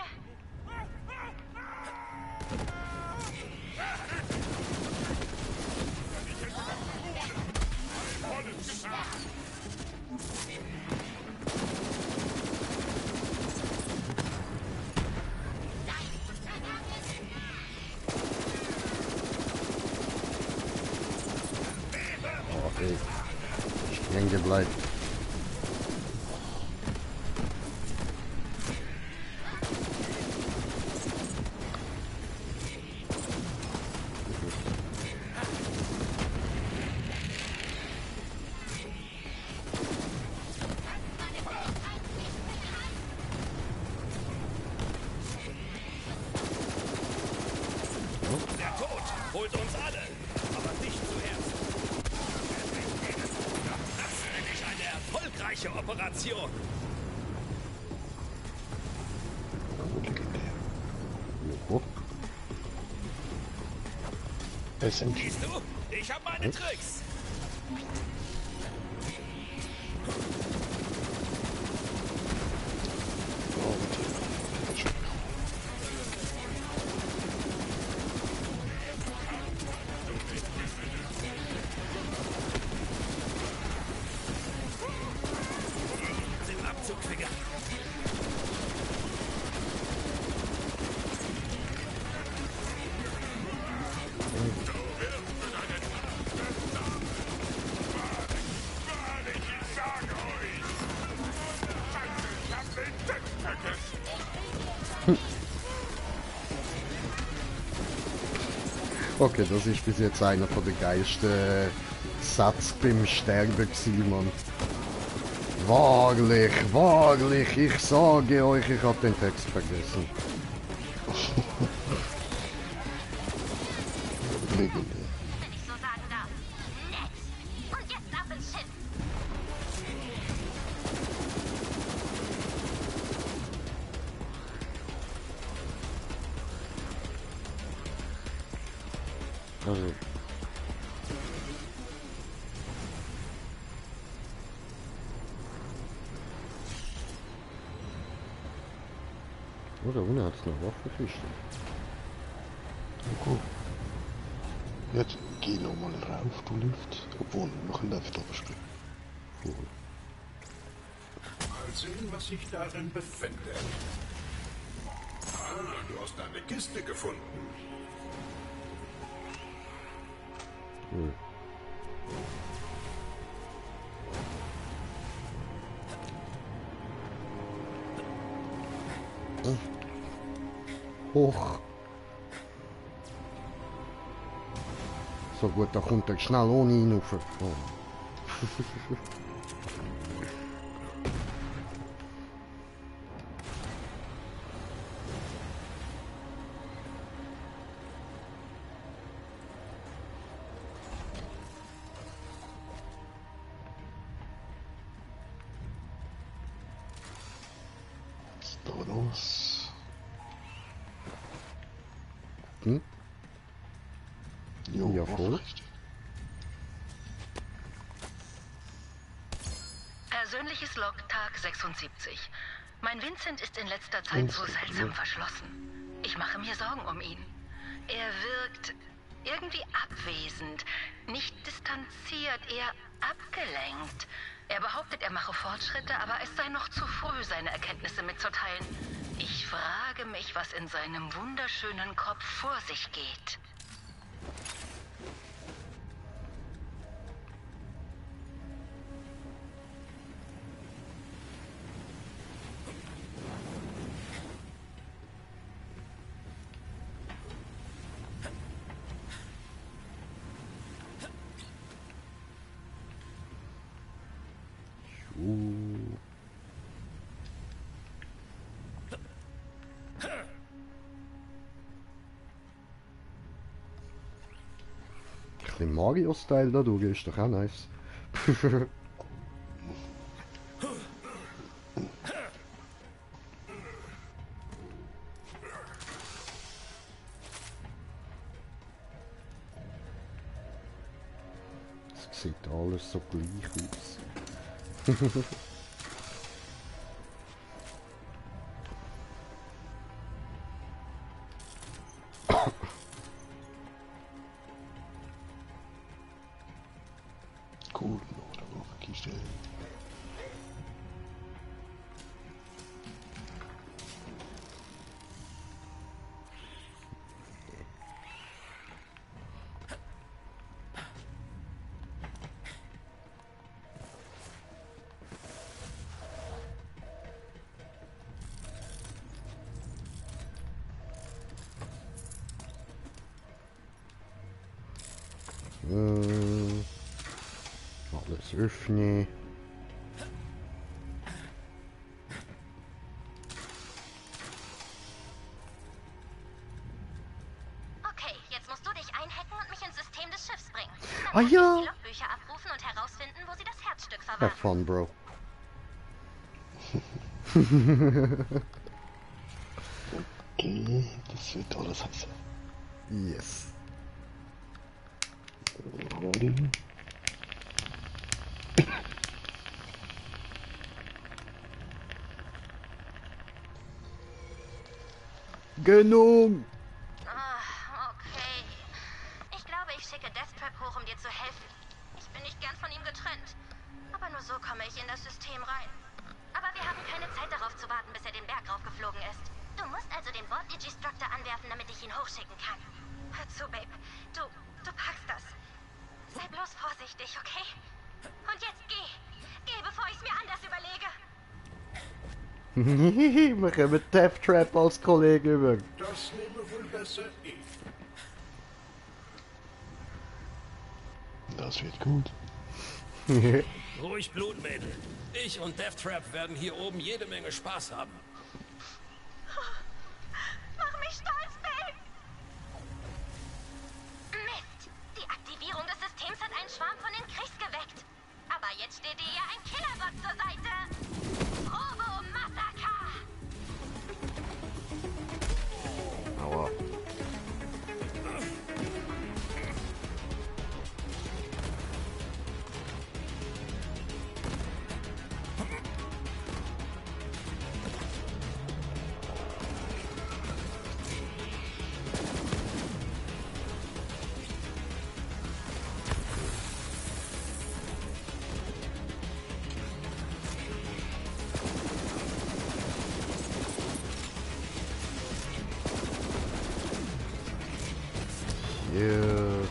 Oh, ey. Streng gebleibt. Der Tod holt uns alle, aber nicht zuerst. Das nenne ich eine erfolgreiche Operation. Legendär. Oh, SMG. Siehst du? Ich habe meine Tricks. Okay, das ist bis jetzt einer von der geilsten Sätze beim Sterben gewesen, Mann. Wahrlich, wahrlich, ich sage euch, ich hab den Text vergessen. Legendär. Wenn ich so sagen darf. Nett. Und jetzt ab ins Schiff. Also. Oh, da unten hat es noch Waffenkiste. Okay. Jetzt geh nochmal rauf, du Lift. Obwohl, noch ein Lift springen. Cool. Mal sehen, was sich darin befindet. Ah, du hast eine Kiste gefunden. Cool. Hoch. So gut, da kommt er schnell ohne ihn rauf. Oh. Was ist da los? Hm? Jo, Ja, voll. richtig. Persönliches Log Tag 76. Mein Vincent ist in letzter Zeit so Vincent, seltsam ja. verschlossen. Ich mache mir Sorgen um ihn. Er wirkt irgendwie abwesend, nicht distanziert, eher abgelenkt. Er behauptet, er mache Fortschritte, aber es sei noch zu früh, seine Erkenntnisse mitzuteilen. Ich frage mich, was in seinem wunderschönen Kopf vor sich geht. Ein bisschen Mario-Style da durch ist doch auch nice. Es sieht alles so gleich aus. Cool, oder Waffenkiste. Alles öffnen. Okay, jetzt musst du dich einhacken und mich ins System des Schiffs bringen. Ah, Dann kann ja. ich die Logbücher abrufen und herausfinden, wo sie das Herzstück Have verwahren. fun, bro. Okay, das wird alles heiß. Yes. Ready? Genug! Ah, okay. Ich glaube, ich schicke Deathtrap hoch, um dir zu helfen. Ich bin nicht gern von ihm getrennt. Aber nur so komme ich in das System rein. Aber wir haben keine Zeit darauf zu warten, bis er den Berg raufgeflogen ist. Du musst also den Bord-Digistructor anwerfen, damit ich ihn hochschicken kann. Hör zu, Babe. Du packst das. Sei bloß vorsichtig, okay? Und jetzt geh. Geh, bevor ich es mir anders überlege. Wir kommen Death Trap als Kollege über. Das nehme wohl besser ich. Das wird gut. Ruhig Blut, Mädel. Ich und Death Trap werden hier oben jede Menge Spaß haben. Mach mich stolz, Bill! Mist! Die Aktivierung des Systems hat einen Schwarm von den Kriechs geweckt. Aber jetzt steht dir ja ein Killerbot zur Seite. Robo Massaker! Aua. Yeah.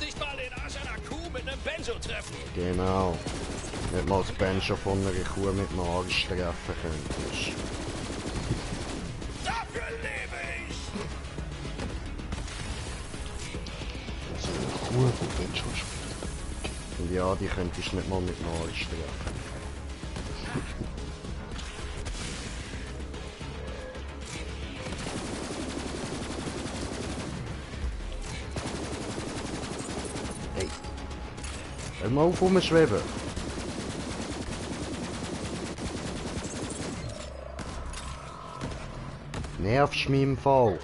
Nicht mal den Arsch einer Kuh mit einem Benjo treffen. Genau. Nicht mal das Benjo von einer Kuh mit dem Arsch treffen könntest. Dafür lebe ich! Also eine Kuh von Benjo spielt. Und ja, die könntest du nicht mal mit dem Arsch treffen. Hey. Hör mal auf rumschweben. Nervst mich im Fall.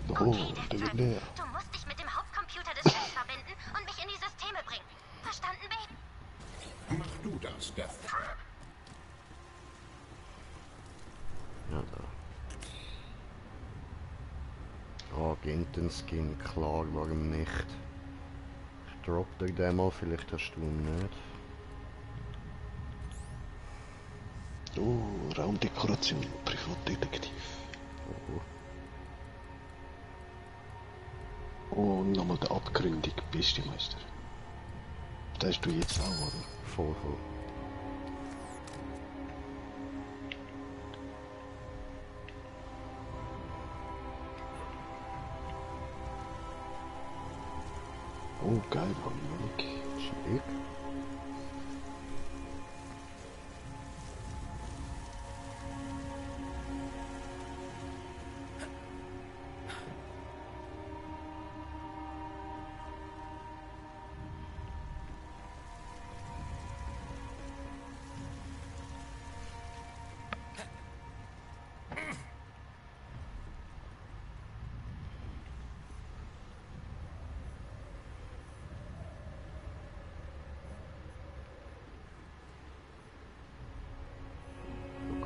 Oh, der wird leer. Du musst dich mit dem Hauptcomputer des Schiffs verbinden und mich in die Systeme bringen. Verstanden, Babe? Mach du das, Death Trap. Ja, da. Agenten-Skin, klar, warum nicht? Ich drop dir den mal, vielleicht hast du ihn nicht. Oh, Raumdekoration, Privatdetektiv. Oh. Oh, und nochmal der Abgründig, beste Meister. Das hast du jetzt auch, oder? Voll, voll. Oh, geil, Harmonik. Schick.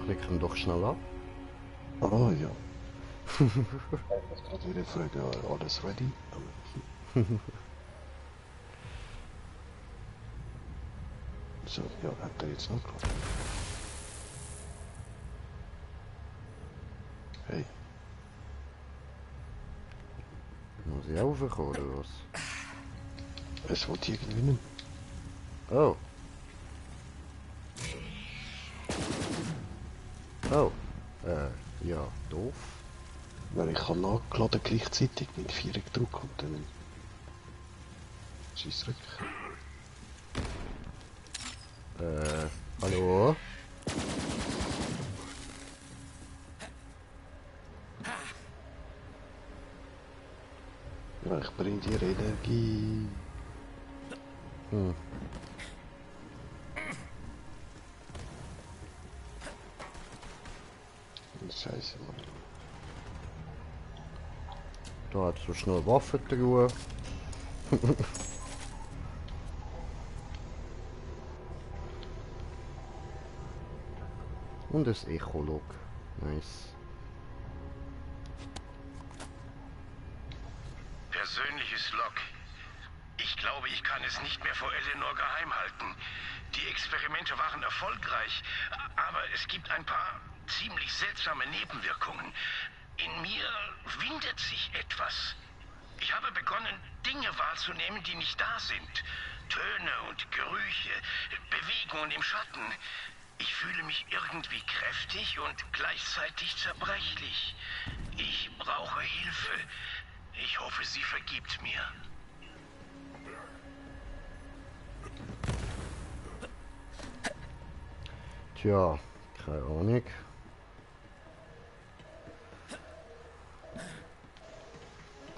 Klick ihn doch schnell ab. Ah, ja. Ich muss gerade wieder fragen, alles ready? So, ja, hat er jetzt noch gerade. Hey, Muss ich raufkommen oder was? es wollte irgendwie nicht. Oh. Oh. Ja, doof. Weil ich habe nachgeladen gleichzeitig mit 4 gedrückt und dann... Scheissdreck. Hallo? Ja, ich bringe dir Energie. Hm. Scheiße, Mann. Da hat so schnell Waffentruhe. Und das Echolog. Nice. Persönliches Log. Ich glaube, ich kann es nicht mehr vor Eleanor geheim halten. Die Experimente waren erfolgreich, aber es gibt ein paar ziemlich seltsame Nebenwirkungen. In mir windet sich etwas. Ich habe begonnen, Dinge wahrzunehmen, die nicht da sind. Töne und Gerüche, Bewegungen im Schatten. Ich fühle mich irgendwie kräftig und gleichzeitig zerbrechlich. Ich brauche Hilfe. Ich hoffe, sie vergibt mir. Tja, keine Ahnung.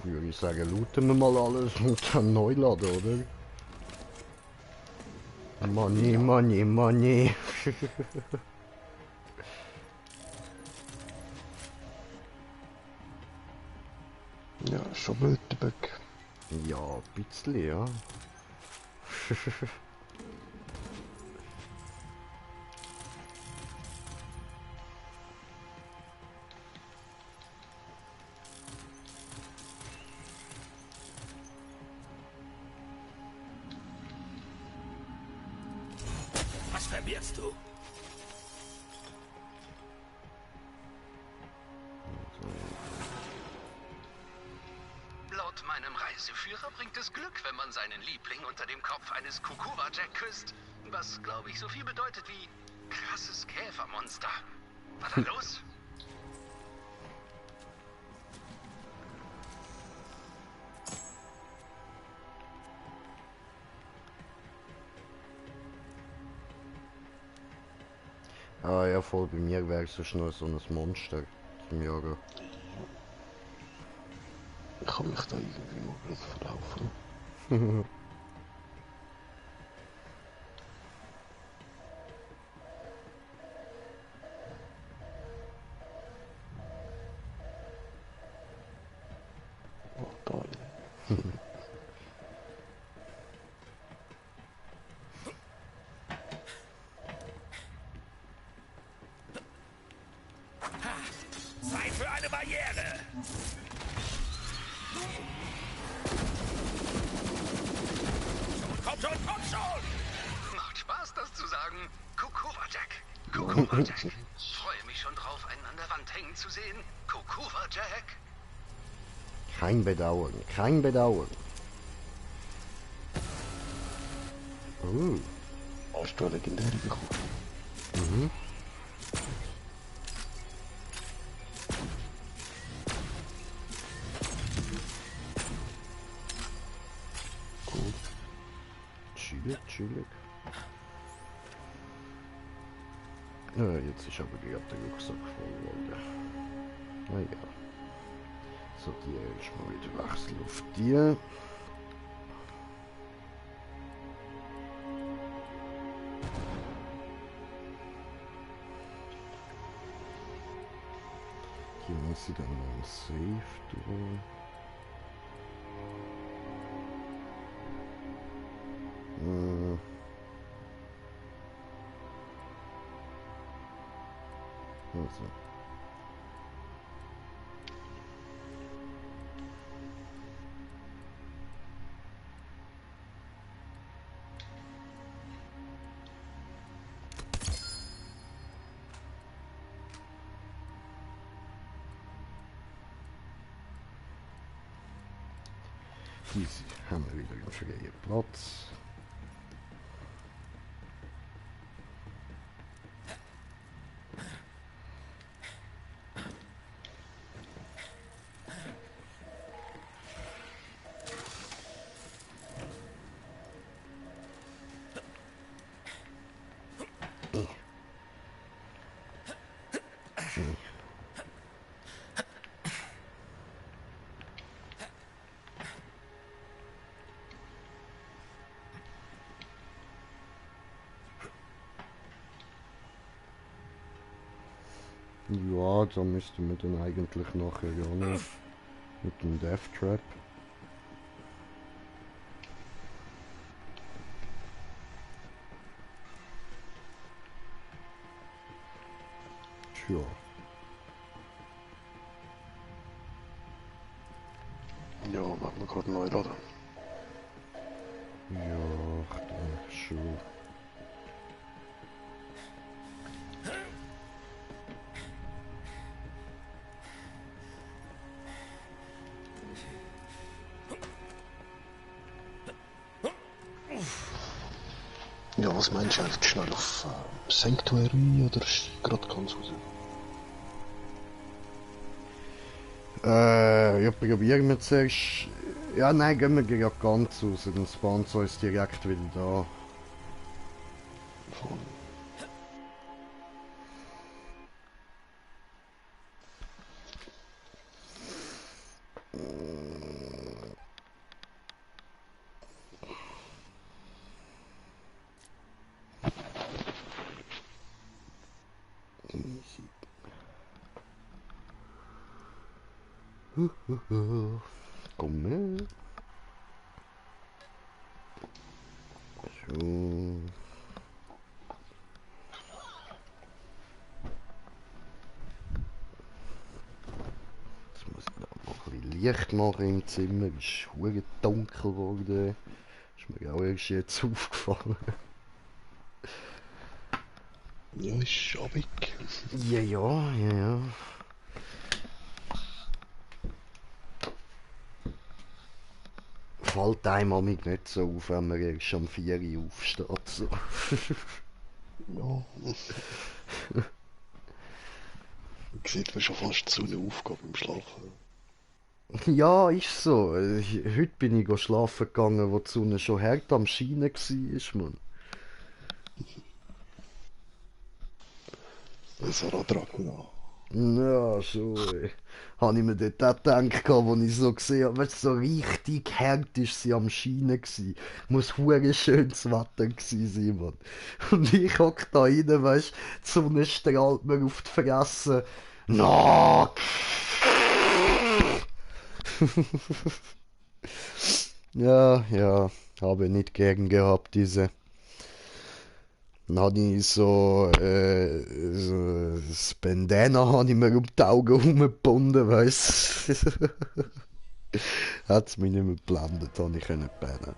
Würde ich sagen, looten wir mal alles und dann neu laden, oder? Money, money, money. Ja, schon blöd, der Böck. Ja, ein bisschen, ja. Was verbirgst du? Laut meinem Reiseführer bringt es Glück, wenn man seinen Liebling unter dem Kopf eines Kukura-Jack küsst. Was, glaube ich, so viel bedeutet wie krasses Käfermonster. Was da los? Ah ja, voll, bei mir wäre es so schnell so ein Monster zum Jagen. Ich kann mich da irgendwie mal blöd verlaufen. Oh, toll. Zeit für eine Barriere! Komm schon, komm schon! Macht Spaß, das zu sagen. Kukura-Jack. Kukura-Jack. Freue mich schon drauf, einen an der Wand hängen zu sehen. Kukura-Jack. Kein Bedauern, kein Bedauern. Hast du eine legendäre bekommen? Mhm. Gut. Chillig, chillig. Ja, jetzt ist aber gerade der Rucksack voll, Leute. Naja. So, die ist mal wieder Wechsel auf die. Hier muss ich dann noch ein Safe tun. Also. Easy, haben wir wieder einen freien Platz. Ja, da müssten wir dann eigentlich nachher ja noch mit dem Death Trap. Tja. Ja, machen wir gerade neu laden. Ja, ich denke schon. Ja, was meinst du eigentlich schnell auf Sanctuary oder gerade ganz raus? Ja, probieren wir zuerst. Ja, nein, gehen wir gerade ganz raus. Dann spawnt es uns direkt wieder da. Voll. Komm her. So. Jetzt muss ich da mal ein bisschen Licht machen im Zimmer. Es ist verdammt dunkel geworden. Ist mir auch erst jetzt aufgefallen. Ja, ist abig. Ja. Fällt einem amig nicht so auf, wenn man erst um 4 Uhr aufsteht. So. Ja. Sieht man schon fast zu einer Aufgabe im Schlafen. Ja, ist so. Heute bin ich schlafen gegangen, wo die Sonne schon hart am Scheinen war, Mann. Sarah Dracula. Ja, schon. Habe ich mir dort auch gedacht, als ich so gesehen habe, weißt, so richtig hart ist sie am Scheinen gsi. Muss hure schönes Wetter gsi sein, Mann. Und ich hock da rein, weißt, die Sonne strahlt mir auf die Fresse. No! Ja, habe nicht gern gehabt, diese. Dann habe ich so das Bandana habe ich mir um die Augen herumgebunden, weißt du. Hat es mich nicht mehr geblendet, habe ich können pennen.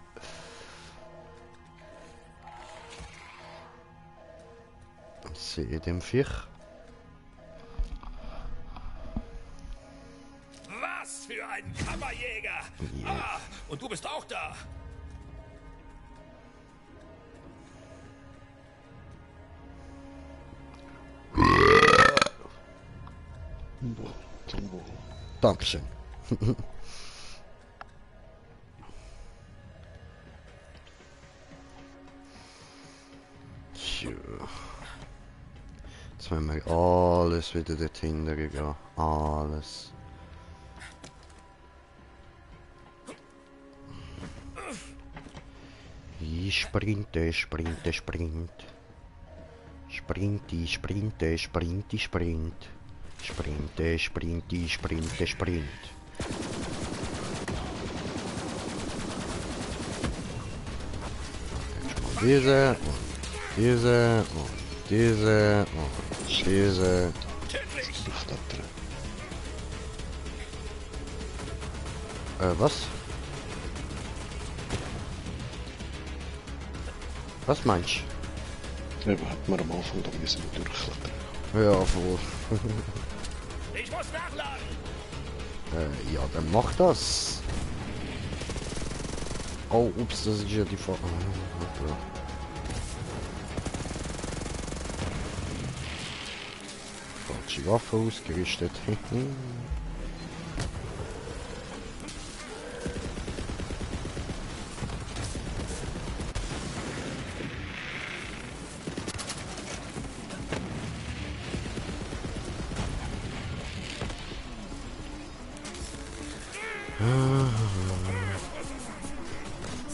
Ich sehe den Fisch. Was für ein Kammerjäger! Ja. Ah, und du bist auch da! Zum Wohl. Dankeschön. Tja. Jetzt müssen wir alles wieder dorthin gehen. Alles. Ich sprinte. Sprinti, sprint. Sprint. Diese und diese und diese und diese. Was? Was meinst du? Eben, hat man am Anfang da müssen wir durchklettern. Ja, voll. Ich muss nachladen! Ja, dann mach das. Oh, ups, das ist ja die Frage. Falsche Waffe ausgerüstet.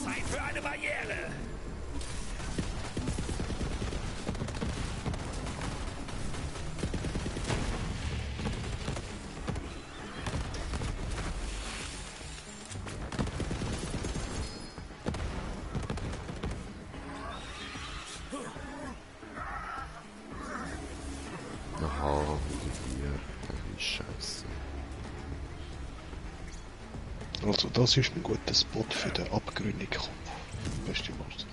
Zeit für eine Barriere! Oh, hier. Wie scheiße. Also das ist ein guter Spot für den Abgründigkopf. Beste Maß.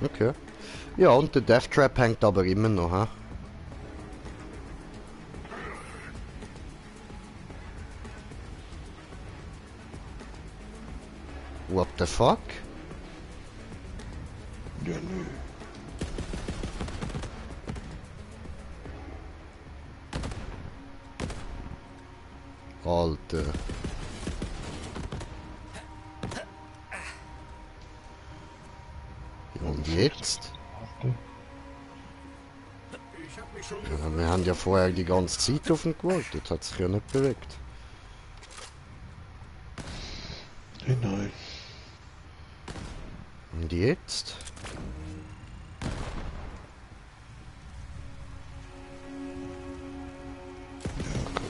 Okay. Ja, und der Death Trap hängt aber immer noch, hä? What the fuck? Ja, nö. Alter. Ja, und jetzt? Ja, wir haben ja vorher die ganze Zeit auf ihn gewartet, hat sich ja nicht bewegt. Hey, nein. Und jetzt?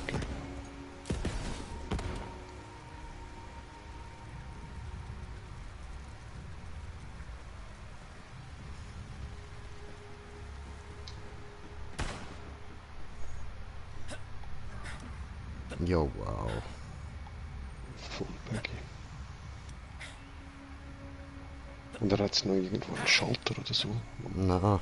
Okay. Ja, wow. Voll Baggy. Und er hat noch irgendwo einen Schalter oder so. Na.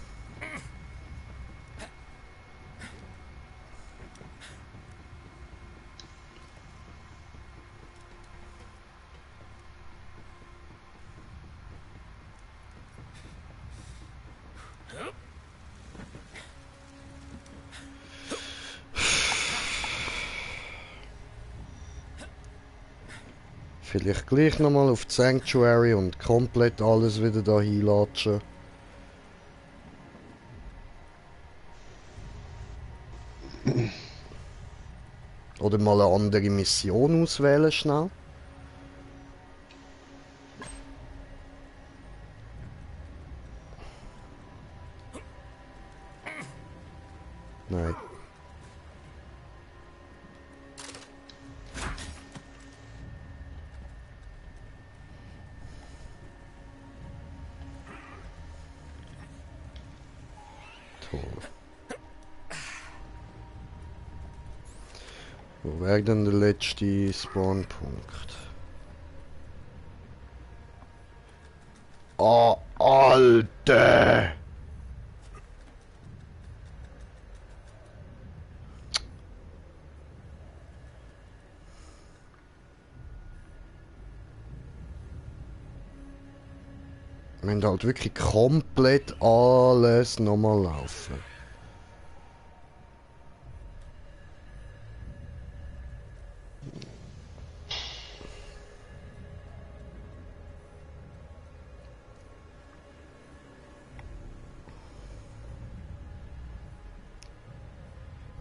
Vielleicht gleich nochmal auf die Sanctuary und komplett alles wieder da hinlatschen. Oder mal eine andere Mission auswählen schnell. Nein. Toll. Wo wäre denn der letzte Spawnpunkt? Oh, Alter! Wir müssen halt wirklich komplett alles nochmal laufen.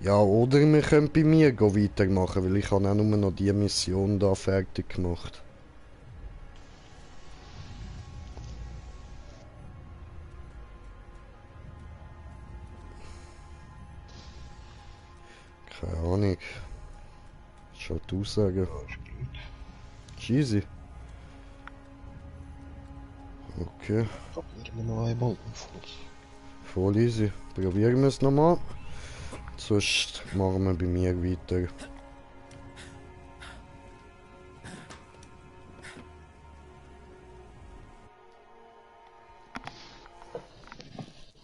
Ja, oder wir können bei mir weitermachen, weil ich habe auch nur noch die Mission da fertig gemacht. Keine Ahnung. Schon die Aussage. Easy. Okay. Probieren wir noch einmal. Voll easy. Probieren wir es nochmal. Sonst machen wir bei mir weiter.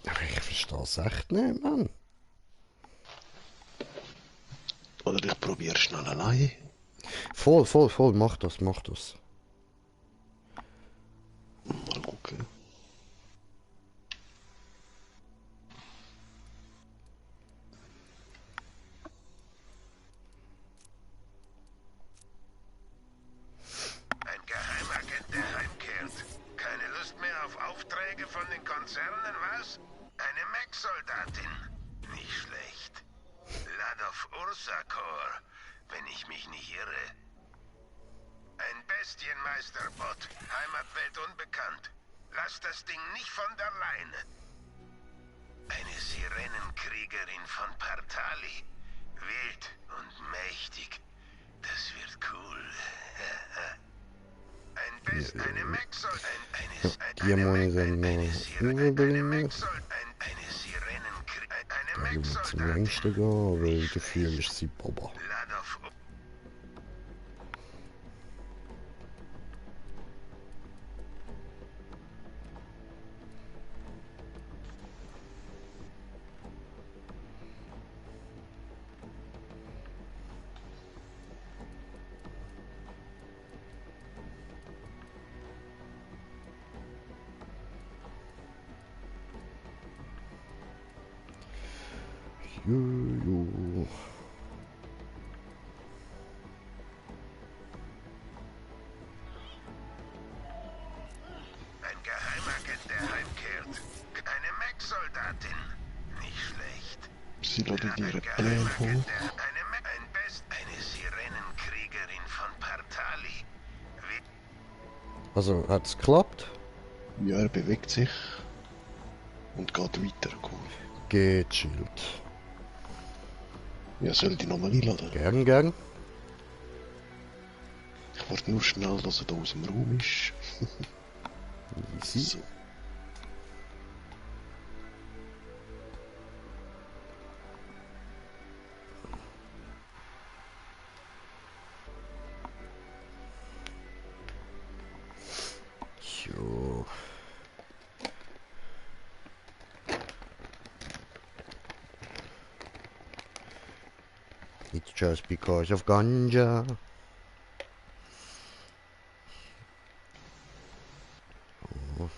Aber ich verstehe es echt nicht, Mann. Oder ich probiere schnell allein. Voll, voll, voll. Mach das, mach das. Mal gucken. Ein Geheimagent, der heimkehrt. Keine Lust mehr auf Aufträge von den Konzernen, was? Eine Mech-Soldatin. Nicht schlecht. Ladov Ursakor, wenn ich mich nicht irre. Ein Bestienmeisterbot. Heimatwelt unbekannt. Lass das Ding nicht von der Leine. Eine Sirenenkriegerin von Partali. Wild und mächtig. Das wird cool. Eine Mech-Soldatin. Die muss ich dann noch überbringen. Da will ich zum längsten gehen, weil dafür ist sie Baba. Jojo. gerade ihre Pläne hoch. Eine Sirenenkriegerin von Partali. Also, hat's geklappt? Ja, er bewegt sich und geht weiter. Cool. Gechillt. Ja, soll die nochmal einladen? Gern, gern. Ich warte nur schnell, dass er da aus dem Raum ist. Easy. So. Jo. It's just because of ganja. Oh.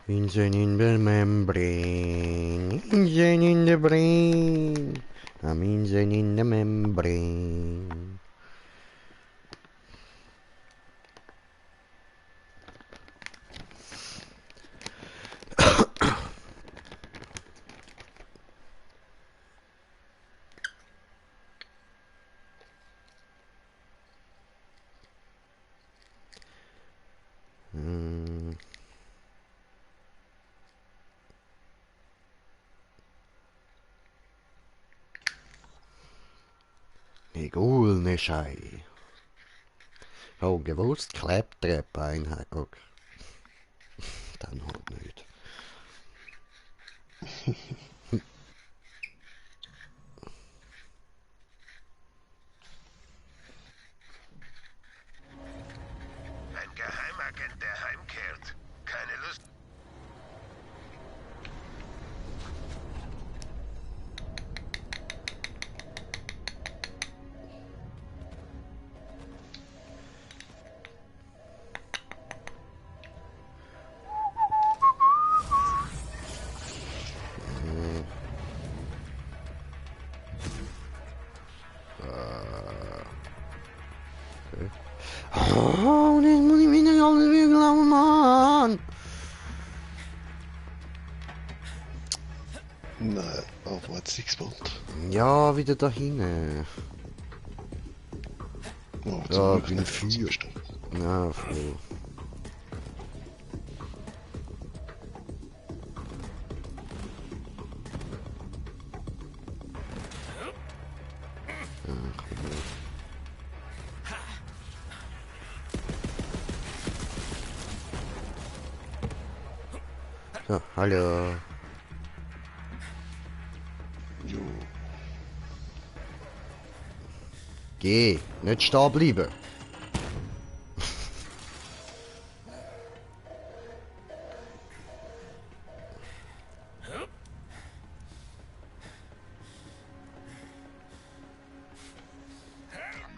Insane in the membrane. Insane in the brain. I'm insane in the membrane. Egal, ne Schei. Oh, gewusst, Klebtreppe-Einheit. Okay. Dann halt nicht. Ein Geheimagent, der heimkehrt. Keine Lust. Oh, das muss ich mir nicht alles glauben, Mann. Nein, aber hat es nicht gespawnt. Ja, wieder da hinten. Oh, Ja, zum Glück bin nicht viel. zugestimmt. Ja, voll. So, hallo. Jo. Geh, nicht stehen bleiben.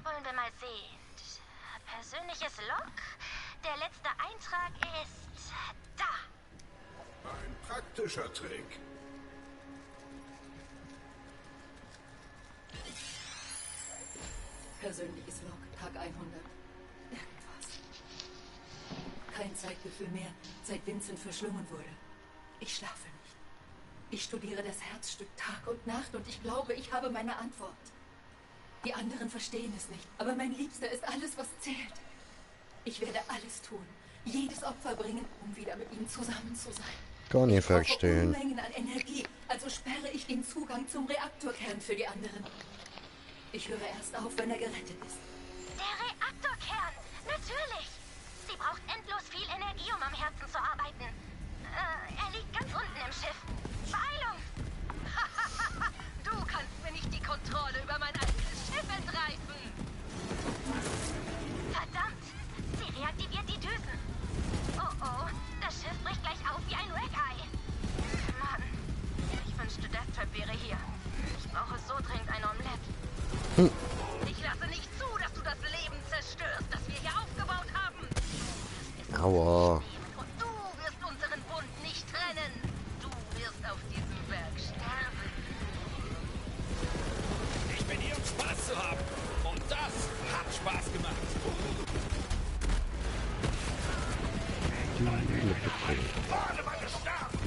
Wollen wir mal sehen. Persönliches Log. Der letzte Eintrag ist da. Ein praktischer Trick. Persönliches Log, Tag 100. Irgendwas. Kein Zeitgefühl mehr, seit Vincent verschlungen wurde. Ich schlafe nicht. Ich studiere das Herzstück Tag und Nacht und ich glaube, ich habe meine Antwort. Die anderen verstehen es nicht, aber mein Liebster ist alles, was zählt. Ich werde alles tun, jedes Opfer bringen, um wieder mit ihm zusammen zu sein. Kann ich Ich brauche verstehen. Unmengen an Energie, also sperre ich den Zugang zum Reaktorkern für die anderen. Ich höre erst auf, wenn er gerettet ist. Der Reaktorkern. Natürlich. Sie braucht endlos viel Energie, um am Herzen zu arbeiten. Er liegt ganz unten im Schiff. Beeilung! Du kannst mir nicht die Kontrolle über mein eigenes Schiff entreißen. Verdammt! Sie reaktiviert die Düsen. Oh oh, das Schiff bricht gleich auf wie ein Wreck-Ei. Mann, ich wünschte, Deathtrap wäre hier. Ich brauche so dringend ein Omelette. Ich lasse nicht zu, dass du das Leben zerstörst, das wir hier aufgebaut haben. Aua. Und du wirst unseren Bund nicht trennen. Du wirst auf diesem Berg sterben. Ich bin hier, um Spaß zu haben. Und das hat Spaß gemacht. Badewanne starten!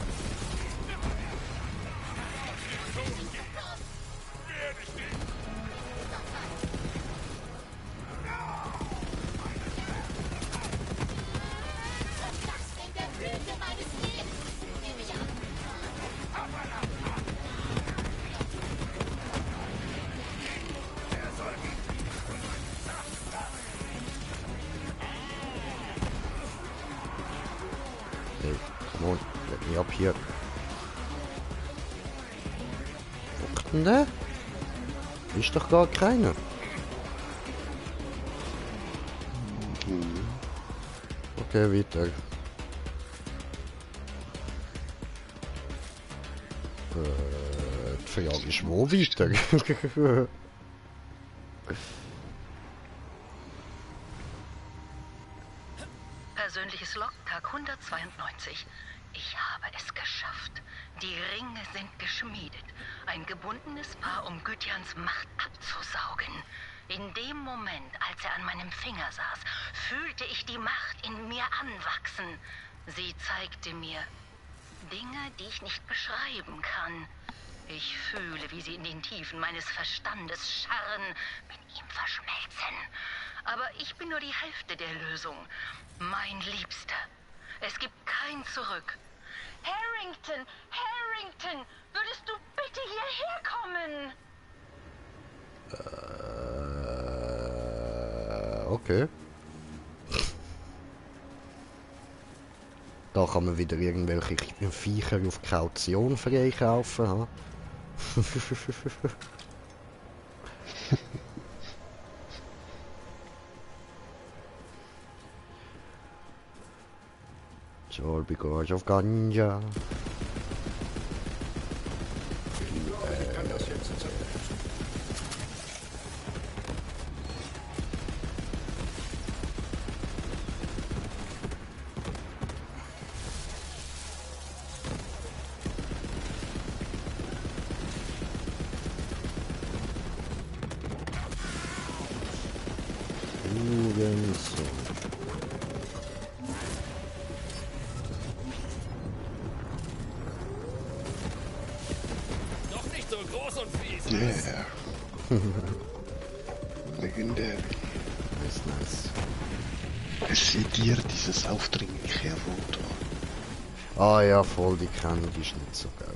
glaube hier. Guckt denn der? Ist doch gar keiner. Okay, weiter. Die Frage ist, wo weiter? Persönliches Log, Tag 192. Ich habe es geschafft. Die Ringe sind geschmiedet. Ein gebundenes Paar, um Gudjans Macht abzusaugen. In dem Moment, als er an meinem Finger saß, fühlte ich die Macht in mir anwachsen. Sie zeigte mir Dinge, die ich nicht beschreiben kann. Ich fühle, wie sie in den Tiefen meines Verstandes scharren, mit ihm verschmelzen. Aber ich bin nur die Hälfte der Lösung. Mein Liebster, es gibt kein Zurück. Harrington, Harrington, würdest du bitte hierher kommen? Okay. Da kann man wieder irgendwelche Viecher auf Kaution freikaufen. Ha? All because of Ganja. Ich kann das jetzt zerlegen. Noch nicht so groß und fies. Yeah. Legendär. Nice, nice. Es sieht dir dieses aufdringliche Rot an. Ah ja, voll, die kenne ich, die ist nicht so geil.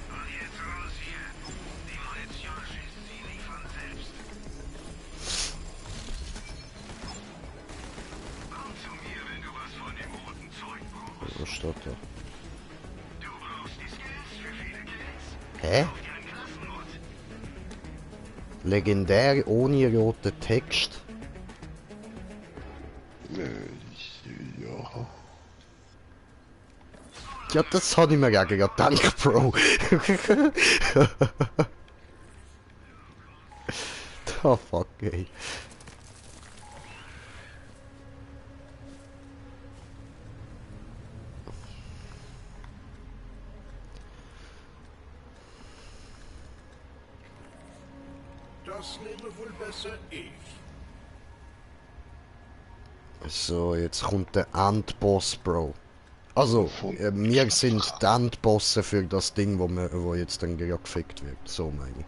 Und jetzt raus hier. Die Munition schießt sie nicht von selbst. Komm zu mir, wenn du was von dem roten Zeug brauchst. Was steht da? Du brauchst die Skills für viele Kills. Hä? Auf ihren Klassenmod. Legendär ohne roten Text. Ja. Ja, das habe ich mir auch gerade gedacht, Bro. Oh fuck, ey. Das nehme wohl besser ich. So, jetzt kommt der Endboss, Bro. Also, wir sind die Endbosse für das Ding, wo jetzt dann gerade gefickt wird. So meine ich.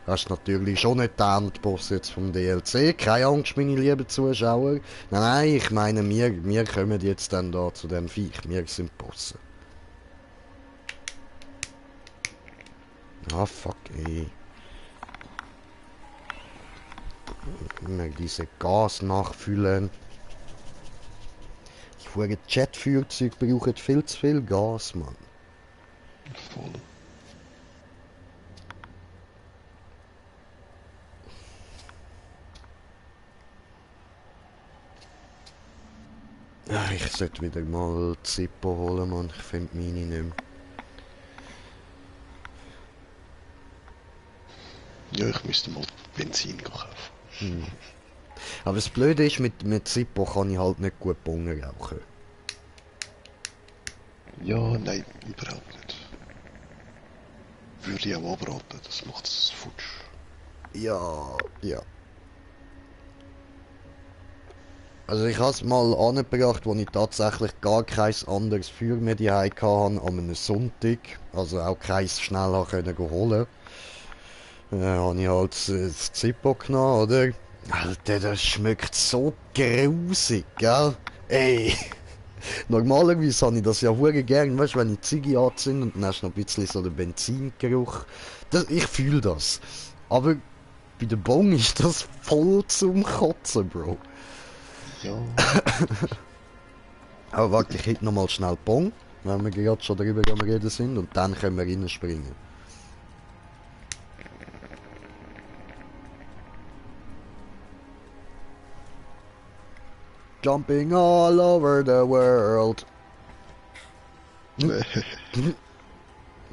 Das ist natürlich schon nicht der Endboss jetzt vom DLC. Keine Angst, meine lieben Zuschauer. Nein, nein, ich meine, wir kommen jetzt dann da zu dem Viech. Wir sind Bosse. Ah, fuck, ey. Immer diese Gas nachfüllen. Die verdammten Jetfeuerzeuge brauchen viel zu viel Gas, Mann. Voll. Ja, ich sollte wieder mal Zippo holen, Mann. Ich finde meine nicht mehr. Ja, ich müsste mal Benzin kaufen. Aber das Blöde ist, mit Zippo kann ich halt nicht gut Bonger rauchen. Ja, nein, überhaupt nicht. Würde ich auch abraten, das macht es futsch. Ja, ja. Also ich habe es mal angebracht, wo ich tatsächlich gar kein anderes Feuer mehr die hatte an einem Sonntag. Also auch keins schnell können holen. Habe ich halt das Zippo genommen, oder? Alter, das schmeckt so grusig, gell? Ey! Normalerweise habe ich das ja hure gern, weißt du, wenn ich Ziggy anzünde und dann hast du noch ein bisschen so den Benzingeruch. Ich fühle das. Aber bei der Bong ist das voll zum Kotzen, Bro. Ja. Aber warte, ich hätte noch mal schnell Bong, wenn wir gerade schon darüber am Reden sind, und dann können wir reinspringen. Jumping all over the world.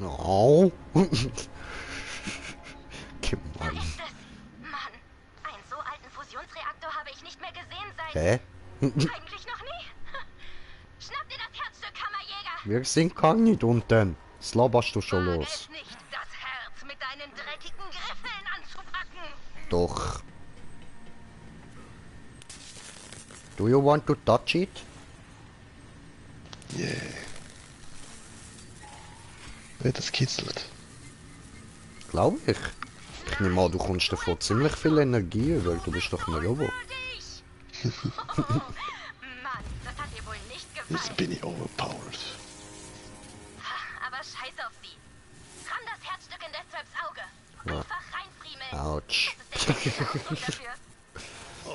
Oh. Gemein. Mann, einen so alten Fusionsreaktor habe ich nicht mehr gesehen seit... Hä? Eigentlich noch nie. Schnapp dir das Herzstück, Kammerjäger. Wir sind gar nicht unten. Das laberst du schon Wage los. es nicht, das Herz mit deinen dreckigen Griffeln anzupacken. Doch. Do you want to touch it? Yeah. Ja, das kitzelt. Glaube ich. Ich nehme an, du kommst davon ziemlich viel Energie über. Du bist doch ein Robot. Oh, Mann, das hat dir wohl nicht Jetzt gefallen. bin ich overpowered. Aber scheiß auf sie. Ramm das Herzstück in Deathtraps Auge. Ja. Einfach reinfriemeln. Autsch. Das ist der richtige Ausdruck dafür.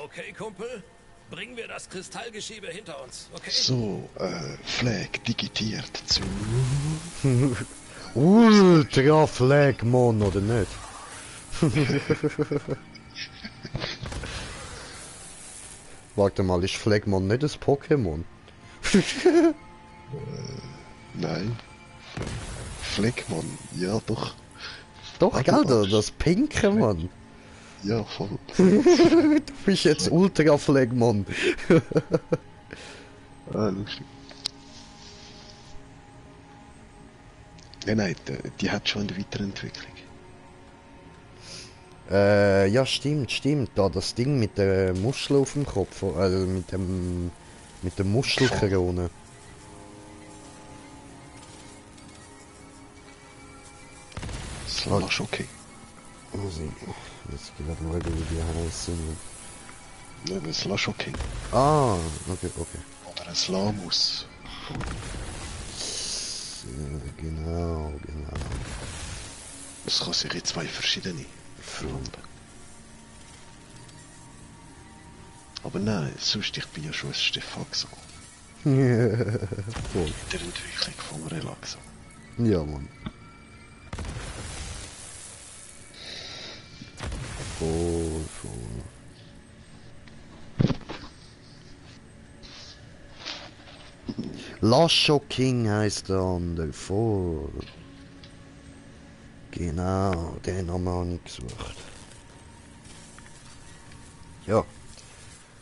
Okay, Kumpel. Bringen wir das Kristallgeschiebe hinter uns, okay? So, Flag digitiert zu... Ultra Flagmon, oder nicht? Warte mal, ist Flagmon nicht ein Pokémon? Nein. Fleckmann, ja doch. Doch, Ah, gell, du das pinke Mann. Ja, voll. Du bist jetzt Ultra Flagmon. Ah, lustig. Ja, nein, die hat schon eine Weiterentwicklung. Ja, stimmt. Da das Ding mit der Muschel auf dem Kopf, also mit der Muschelkrone. Slash okay. Also, jetzt gerade schauen, wie die heißen. Ja, ein Slash okay. Ah, okay. Oder ein Slamus. Genau. Es kann sich in zwei verschiedene verwandeln. Aber nein, sonst ich bin ja schon ein Stefaxo. Voll. Der Entwicklung vom Relaxo. Ja, Mann. Voll. Lasho King heißt der andere. Voll. Genau, den haben wir auch nicht gesucht. Ja.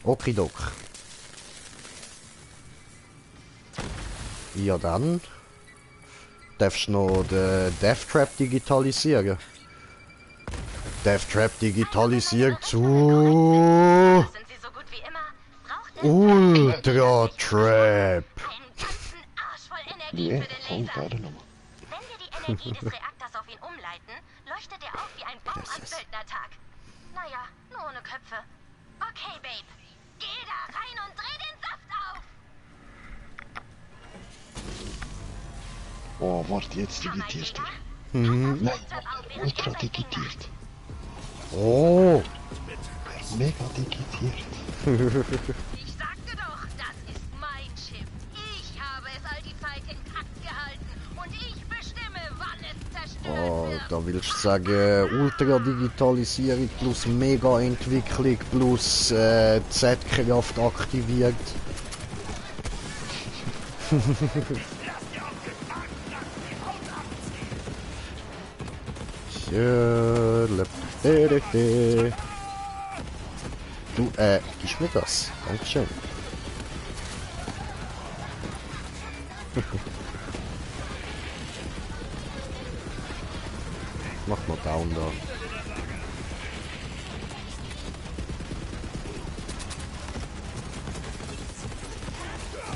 Okidok. Ja dann. Darfst du noch den Death Trap digitalisieren? Death Trap digitalisiert zu Sind sie so gut wie immer? Braucht es Ultra Trap. einen ganzen Arsch voll Energie Ja, für den voll Laser. geile Nummer. Wenn wir die Energie des Reaktors auf ihn umleiten, leuchtet er auf wie ein Baum am Söldnertag. Naja, nur ohne Köpfe. Okay, Babe. Geh da rein und dreh den Saft auf! Oh, warte, jetzt digitiert er. Mhm. Nein, ultra digitiert. Oh. Mega digitiert. Ich sagte doch, das ist mein Chip. Ich habe es all die Zeit intakt gehalten und ich bestimme, wann es zerstört Oh, wird. da willst du sagen, Ultra Digitalisierung plus Mega Entwicklung plus Z-Kraft aktiviert. Du, gib mir das. Dankeschön. Mach mal down da.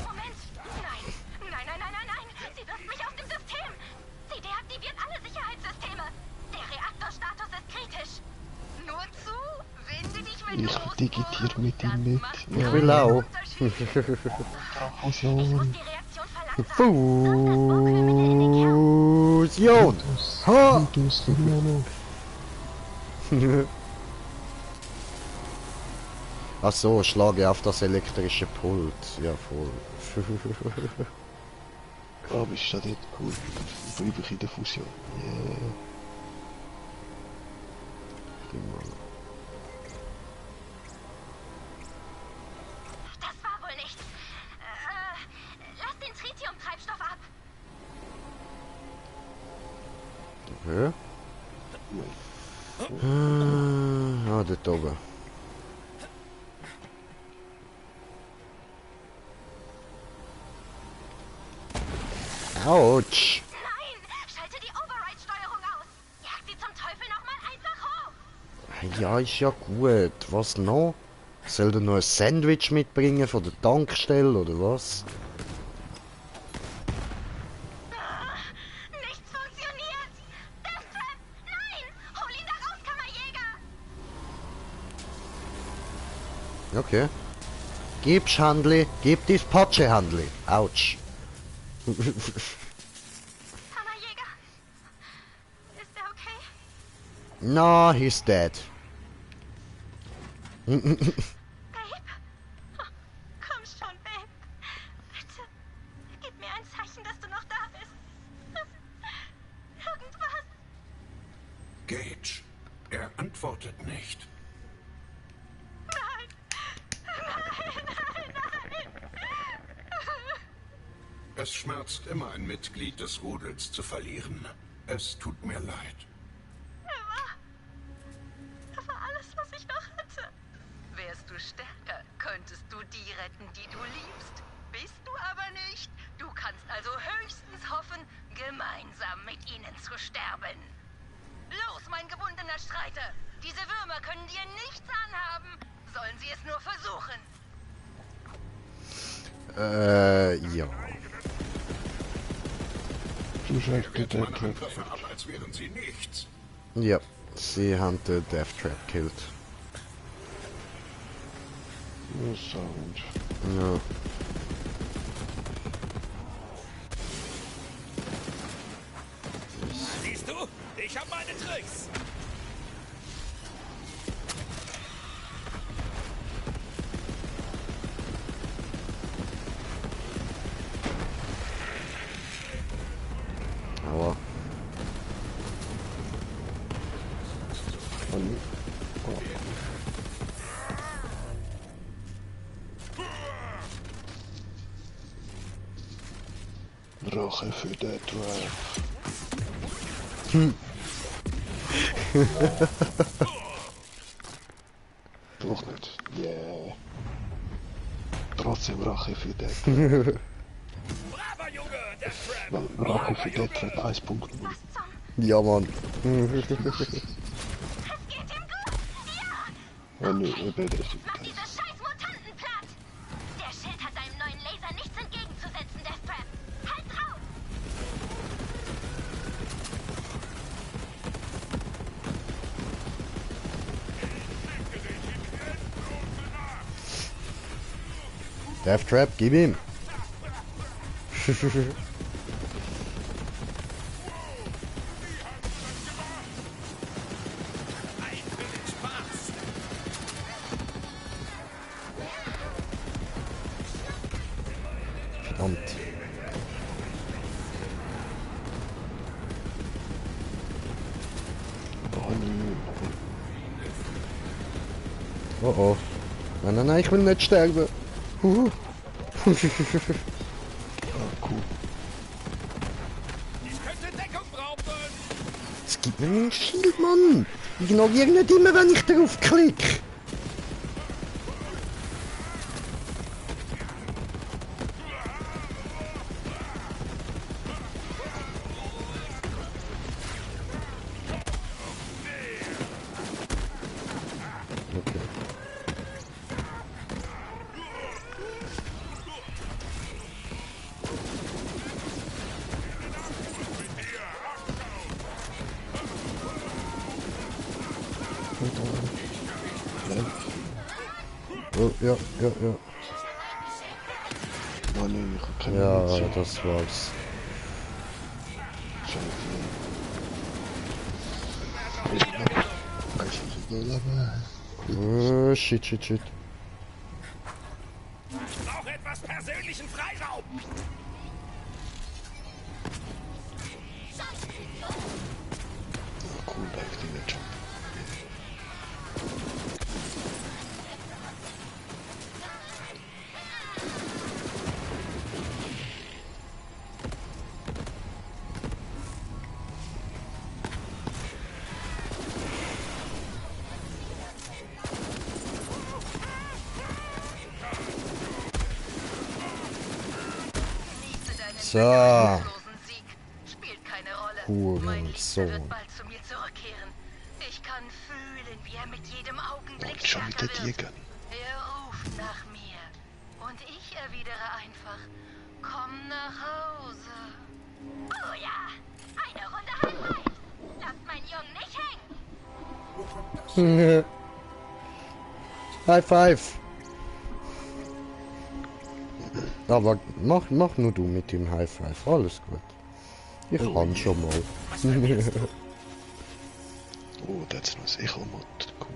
Moment! Nein! Sie wirft mich aus dem System! Sie deaktiviert alle Sicherheitssysteme! Der Reaktorstatus ist kritisch! Nur zu, winde dich mit Ich digitiere mit ihm mit. Ich will auch. Unterstützung Ich muss Fusion. die Reaktion verlangsamen. Fusion! Ha! Vitus Romano. Ach so, schlage auf das elektrische Pult. Ja, voll. Ah, bist du dort? Cool. Bleibe ich in der Fusion. Yeah. Das war wohl nichts. Lass den Tritium-Treibstoff ab. Okay. Ah, dort oben. Autsch! Nein! Schalte die Override-Steuerung aus. Jag sie zum Teufel nochmal einfach hoch. Ja, ist ja gut. Was noch? Soll der noch ein Sandwich mitbringen von der Tankstelle oder was? Nichts funktioniert. Death Trap! Nein! Hol ihn da raus, Kammerjäger! Okay. Gib's Handli, gib dies Patsche Handli. Autsch. Kammerjäger! Ist er okay? No, he's dead. Babe? Oh, komm schon, Babe. Bitte, gib mir ein Zeichen, dass du noch da bist. Irgendwas. Gage. Er antwortet nicht. Nein! Nein, nein, nein! Es schmerzt immer, ein Mitglied des Rudels zu verlieren. Es tut mir leid. Er war alles, was ich noch hatte. Wärst du stärker, könntest du die retten, die du liebst. Bist du aber nicht. Du kannst also höchstens hoffen, gemeinsam mit ihnen zu sterben. Los, mein gewundener Streiter! Diese Würmer können dir nichts anhaben. Sollen sie es nur versuchen? Ja. Du schaltest Man den Angriffe ab, als wären sie nichts. Ja, sie haben den Death Trap killed. Sound. Ja. Siehst du? Ich hab meine Tricks. Aua. Und, oh. Rache für den Trap. Doch nicht. Yeah. Trotzdem Rache für den Trap. Braver Junge, der Trap. Weil Rache für den Trap 1.0. Was zum... Ja, Mann. Es geht ihm gut! Ja! Nö, besser ist Mach diese scheiß Mutanten platt! Der Schild hat deinem neuen Laser nichts entgegenzusetzen, Death Trap! Halt drauf! Death Trap, gib ihm. Ein für den Spaß. Verdammt. Oh nö. Oh oh. Nein, nein, nein, ich will nicht sterben. Ah, cool. Ich könnte Deckung brauchen. Es gibt mir meinen Schild, Mann. Ignoriere nicht immer, wenn ich darauf klicke. Okay. Oh, ja, ja, ja. keine Ja, Munition. das war's. Shit, shit, shit. Ich brauche etwas persönlichen Freiraum. Cool, back to the jump. Genieße deinen So. bedingungslosen Sieg. Spielt keine Rolle. Hurensohn. Mein Liebster wird bald zu mir zurückkehren. Ich kann fühlen, wie er mit jedem Augenblick Und schon stärker wieder wird. Jägern. Er ruft nach mir. Und ich erwidere einfach, komm nach Hause. Oh ja, eine Runde High-Five. Lasst meinen Jungen nicht hängen. High five! Aber mach nur du mit dem High Five, alles gut. Ich kann schon mal. Oh, that's noch Echo-Mod. Cool.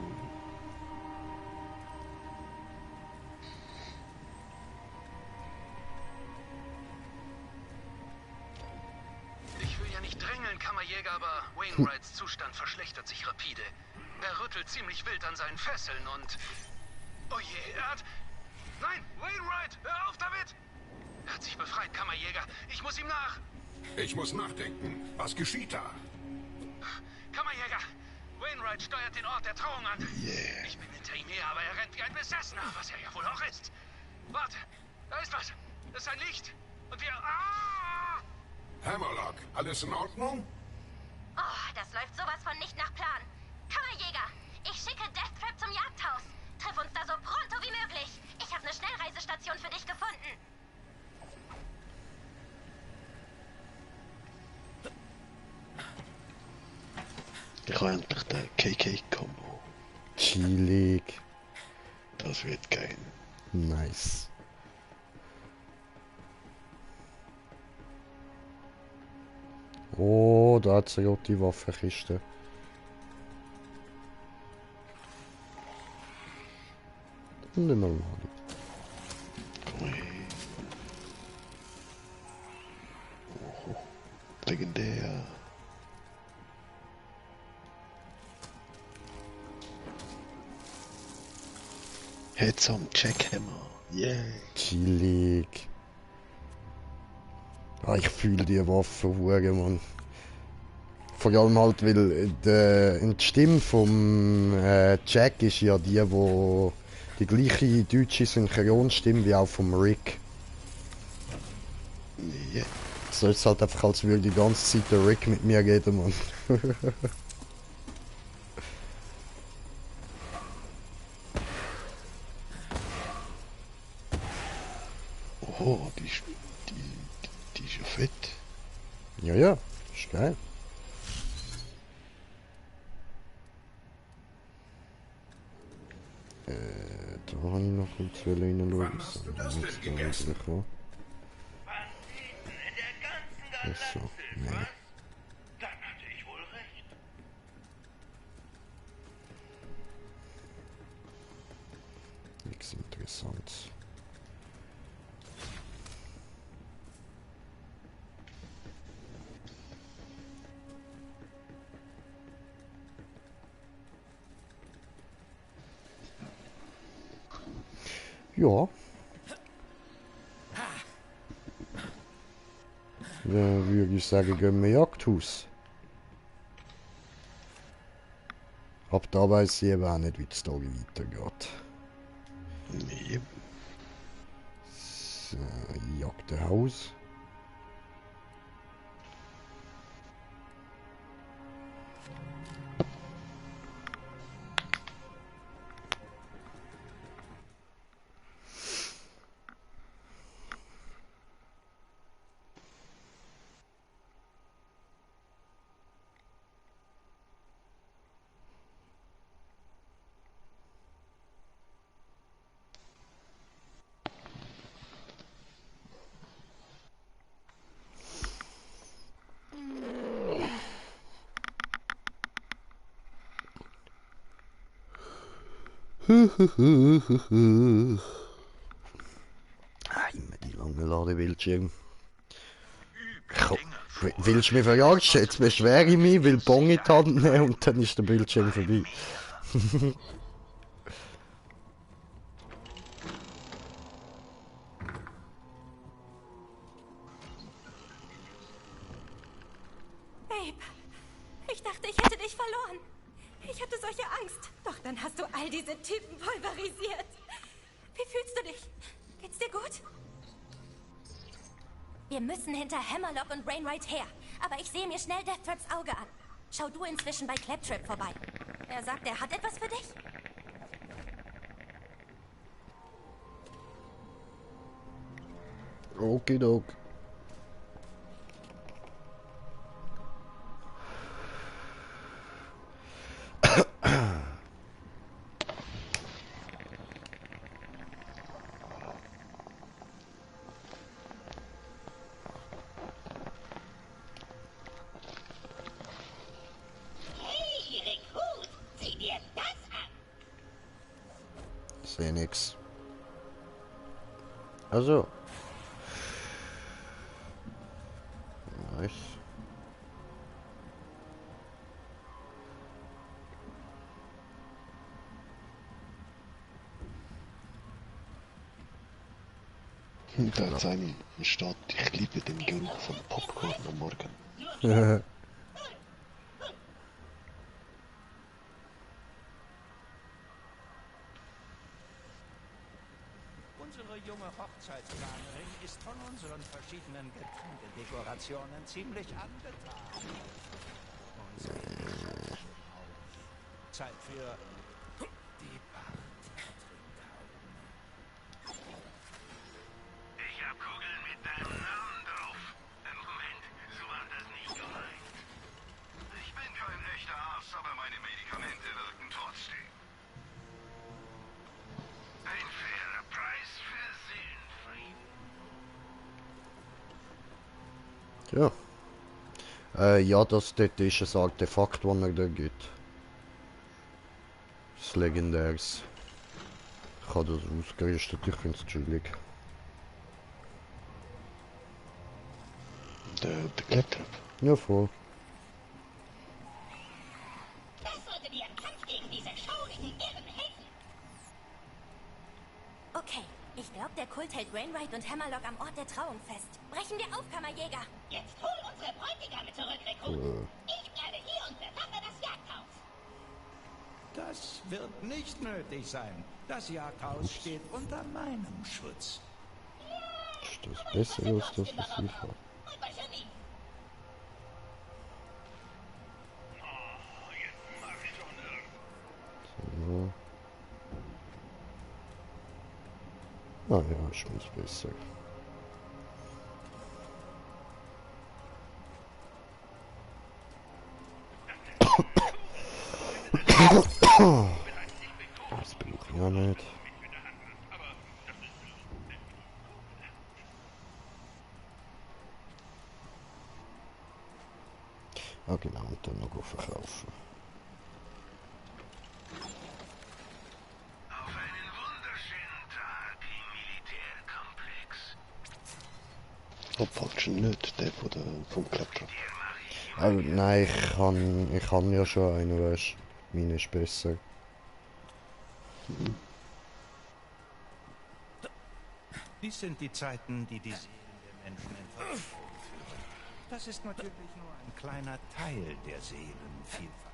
Ich will ja nicht drängeln, Kammerjäger, aber Wainwrights Zustand verschlechtert sich rapide. Er rüttelt ziemlich wild an seinen Fesseln und... Oh je, er hat... Nein, Wainwright, hör auf damit! Er hat sich befreit, Kammerjäger. Ich muss ihm nach. Ich muss nachdenken. Was geschieht da? Kammerjäger, Wainwright steuert den Ort der Trauung an. Yeah. Ich bin hinter ihm her, aber er rennt wie ein Besessener, was er ja wohl auch ist. Warte, da ist was. Das ist ein Licht. Und wir... Ah! Hammerlock, alles in Ordnung? Oh, das läuft sowas von nicht nach Plan. Kammerjäger, ich schicke Deathtrap zum Jagdhaus. Triff uns da so pronto wie möglich. Ich habe eine Schnellreisestation für dich gefunden. Ich habe endlich den KK-Combo. Chillig. Das wird geil. Nice. Oh, da hat sie auch die Waffenkiste. Und eine normale. Komm her. Oh, legendär. Heads on Jackhammer. Yeah. Chillig. Ah, ich fühle die Waffe hure, Mann. Vor allem halt, weil die Stimme vom Jack ist ja die, wo die gleiche deutsche Synchronstimme wie auch vom Rick. Yeah. So ist es halt einfach, als würde die ganze Zeit der Rick mit mir reden, Mann. Oh, die ist ja fett. Ja, ja, ist geil. Da habe ich noch kurz reinschauen. Wann hast du das denn gegessen? Banditen in der ganzen Galaxis, Achso, nee. was? Dann hatte ich wohl recht. Nichts Interessantes. Ja. Dann würde ich sagen, gehen wir Jagdhaus. Ab da weiss ich eben auch nicht, wie die Story weitergeht. Nee. So, Jagdhaus. Immer die langen Ladebildschirme. Willst du mich verarschen? Jetzt beschwere ich mich, will Bong in die Hand nehmen und dann ist der Bildschirm vorbei. Babe, ich dachte, ich hätte dich verloren. Ich hatte solche Angst. Doch dann hast du all diese Typen pulverisiert. Wie fühlst du dich? Geht's dir gut? Wir müssen hinter Hammerlock und Wainwright her. Aber ich sehe mir schnell Deathtraps Auge an. Schau du inzwischen bei Claptrap vorbei. Er sagt, er hat etwas für dich. Okidok. Hey, Rekrut, sieh dir das an. Seh nix. Also. Nice. Da seinem steht, ich liebe den Geruch von Popcorn am Morgen. Unsere junge Hochzeitsplanerin ist von unseren verschiedenen Getränkedekorationen ziemlich angetan. Und sie ist auch. Zeit für die Party. Ich hab Kugeln mit deinem Namen drauf. Moment, so war das nicht gemeint. Ich bin kein echter Arzt, aber meine Medikamente wirken trotzdem. Ein fairer Preis für Seelenfrieden. Ja. Ja, das dort ist ein Artefakt, das er da gibt. Das Legendäres. Ich habe das ausgerüstet, ich finde es chillig. Der Claptrap. Ja, voll. Das sollte dir im Kampf gegen diese schaurigen Irren helfen. Okay, ich glaube, der Kult hält Wainwright und Hammerlock am Ort der Trauung fest. Brechen wir auf, Kammerjäger. Jetzt hol unsere Bräutigame zurück, Rekrut. Ich bleibe hier und bewache das Jagdhaus. Das wird nicht nötig sein. Das Jagdhaus steht unter meinem Schutz. Ist das besser als das, was ich habe? Und bei Genie. So. Ah ja, ist mir besser. Das bin ich ja nicht. Ah genau, und dann noch verkaufen. Auf einen wunderschönen Tag im Militärkomplex. Ob falsch nicht, der vom Claptrap. Aber nein, ich kann ja schon einen, weißt du. Meine ist besser. Dies sind die Zeiten, die die Seelen der Menschen in Verfügung führen. Das ist natürlich nur ein kleiner Teil der Seelenvielfalt.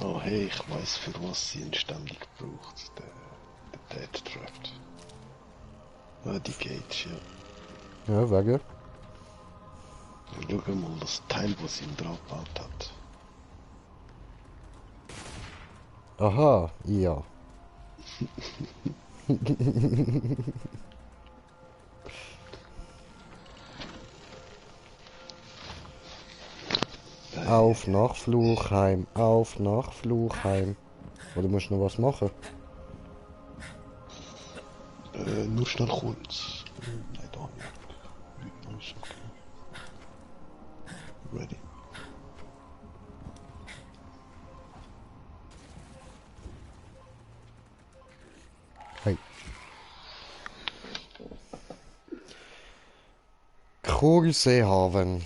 Oh hey, ich weiß für was sie ihn ständig braucht. Der Dead Draft. Ah, die Gates, ja. Ja, wegen. Schau mal das Teil, was sie ihm drauf gebaut hat. Aha, ja. Auf nach Fluchheim, auf nach Fluchheim. Oder musst du noch was machen? Nur schnell kurz. Nein, da nicht. Alles okay. Ready. Hey. Kohlseehaven.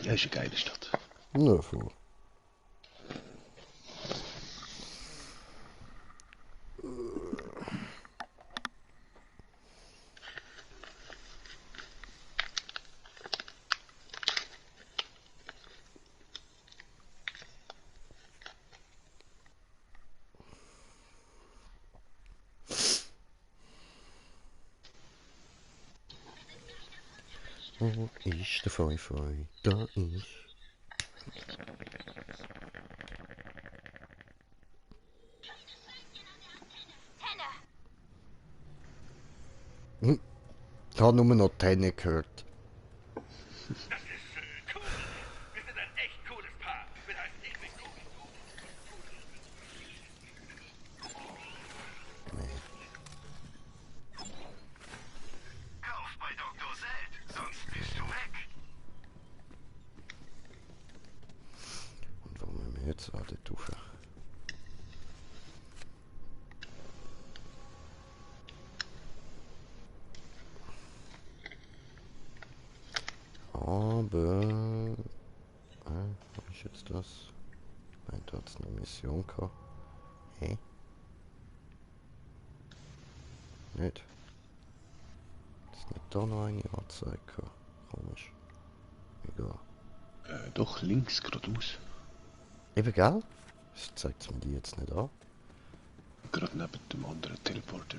Ja, ist eine geile Stadt. Ja, voll. Wo ist der Feu? Da ist. Hm. Ich habe nur noch Tenne gehört. Das ist cool. Wir sind ein echt cooles Paar. Wir heißen Erik. Kauf bei Dr. Zelt, sonst bist du weg. Und wo müssen wir jetzt alle drauf? Aber... was ist jetzt das? Ich meine, da hat es eine Mission gehabt. Hä? Nicht? Ist nicht da noch eine Anzeige gehabt? Komisch. Egal. Doch, links geradeaus. Eben, gell? Das zeigt mir die jetzt nicht an. Gerade neben dem anderen Teleporter.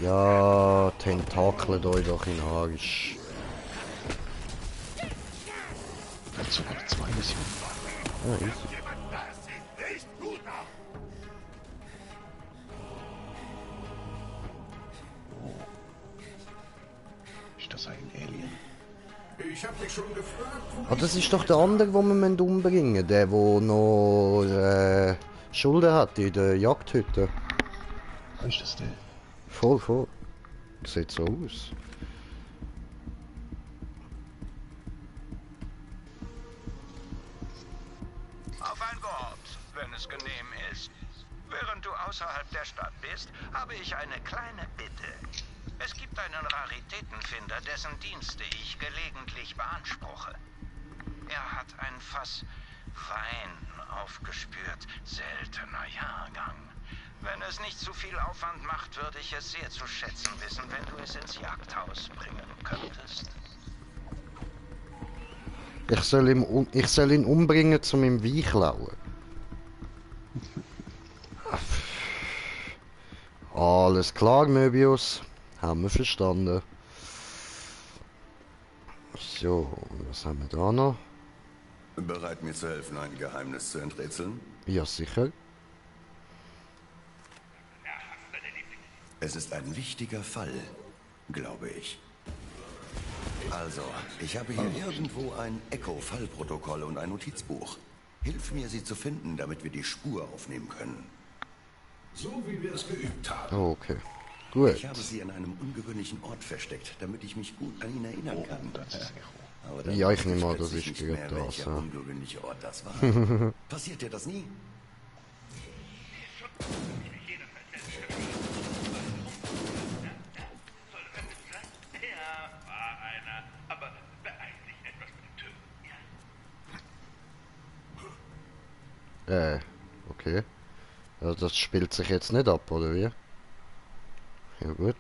Ja, tentakelt euch doch in den Arsch. Hat sogar 2 Missionen. Ja, easy. Ist das ein Alien? Ich hab mich schon gefragt, wo Ah, das ist doch der andere, den wir umbringen müssen. Der noch Schulden hat in der Jagdhütte. Ist das der? Voll, voll. Das sieht so aus. Auf ein Wort, wenn es genehm ist. Während du außerhalb der Stadt bist, habe ich eine kleine Bitte. Es gibt einen Raritätenfinder, dessen Dienste ich gelegentlich beanspruche. Er hat ein Fass Wein aufgespürt, seltener Jahrgang. Wenn es nicht zu viel Aufwand macht, würde ich es sehr zu schätzen wissen, wenn du es ins Jagdhaus bringen könntest. Ich soll ihn umbringen, um ihm Wein klauen. Alles klar, Möbius. Haben wir verstanden. So, was haben wir da noch? Bereit, mir zu helfen, ein Geheimnis zu enträtseln? Ja, sicher. Es ist ein wichtiger Fall, glaube ich. Also, ich habe hier irgendwo ein Echo-Fallprotokoll und ein Notizbuch. Hilf mir, sie zu finden, damit wir die Spur aufnehmen können. so wie wir es geübt haben. Oh, okay. Gut. Ich habe sie an einem ungewöhnlichen Ort versteckt, damit ich mich gut an ihn erinnern kann. Aber dann Ja, ich nehme an, weiß das ich ist nicht mehr, gerade das, welcher ja. ungewöhnliche Ort das war. Passiert dir das nie? Ja, war einer, aber beeil dich etwas mit dem Töten, ja? Okay. Also das spielt sich jetzt nicht ab, oder wie? Ja gut.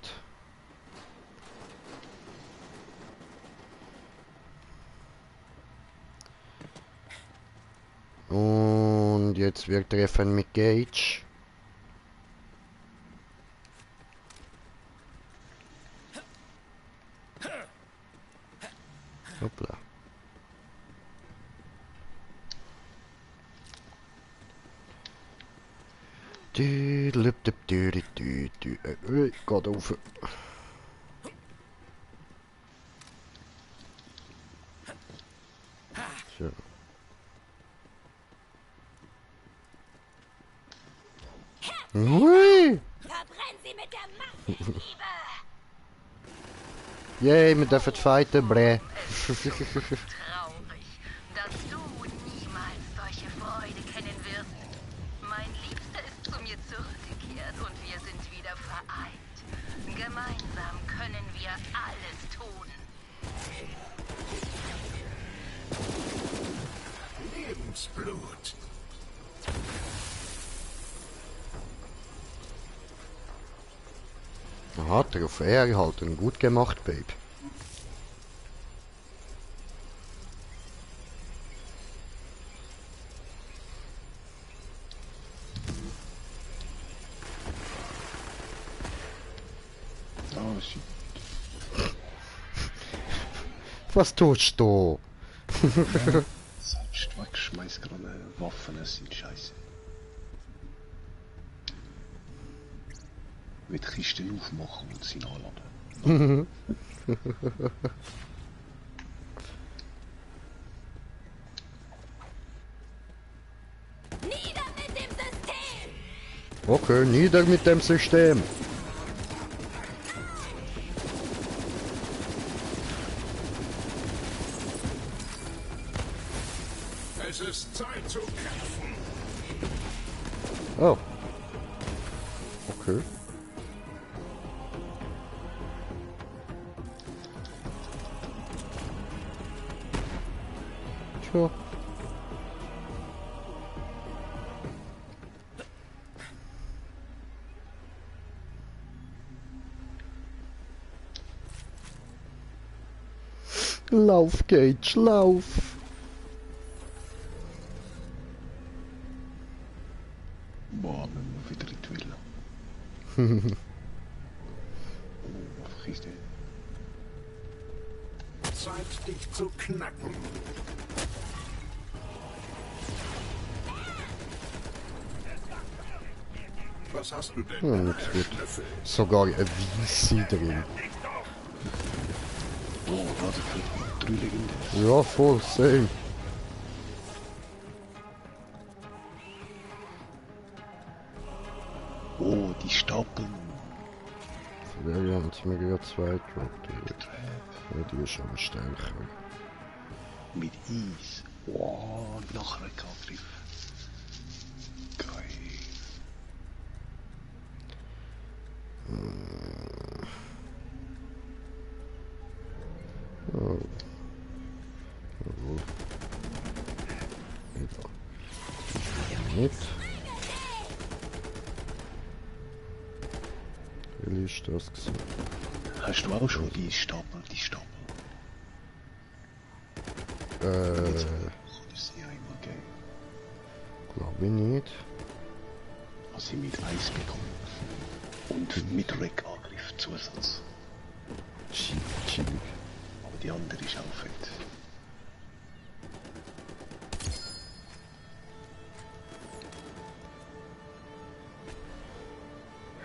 Und jetzt wir treffen mit Gage. Hoppla. Geht auf. So. Hui! Verbrenn sie mit der Macht der Liebe! Yay, wir dürfen fighten, bre. Traurig, dass du niemals solche Freude kennen wirst. Mein Liebster ist zu mir zurückgekehrt und wir sind wieder vereint. Gemeinsam können wir alles tun. Lebensblut. Aha, Trophäe erhalten. Gut gemacht, Babe. Oh shit. Was tust du? Selbst wegschmeiß gerade Waffen, das sind scheiße. Mit Kisten aufmachen und sie nachladen. Nieder mit dem System! Okay, nieder mit dem System. Es ist Zeit zu kämpfen. Oh. Okay. Tja. Lauf, Gage, lauf. Boah, wenn wir wieder in die Villa. Oh, was ist denn? Zeit, dich zu knacken. Was hast du denn? Ja, nix gut. Sogar ein Weisse drin. Oh, warte, für 3 Legende. Ja, voll, same. Oh, die Stapeln. Ja, haben sie mir gerade 2 gedroppt. Ja, die ist aber stärker. Mit Eis. Wow, Nachrückangriff. Geil. Oh. Jawohl. Mit. Wie ist das gewesen? Hast du auch schon die Stapel, Das ist ja immer geil. Glaube ich nicht. Was ich mit Eis bekommen. Und mit Rückangriff Zusatz. Chillig. Aber die andere ist auch fett.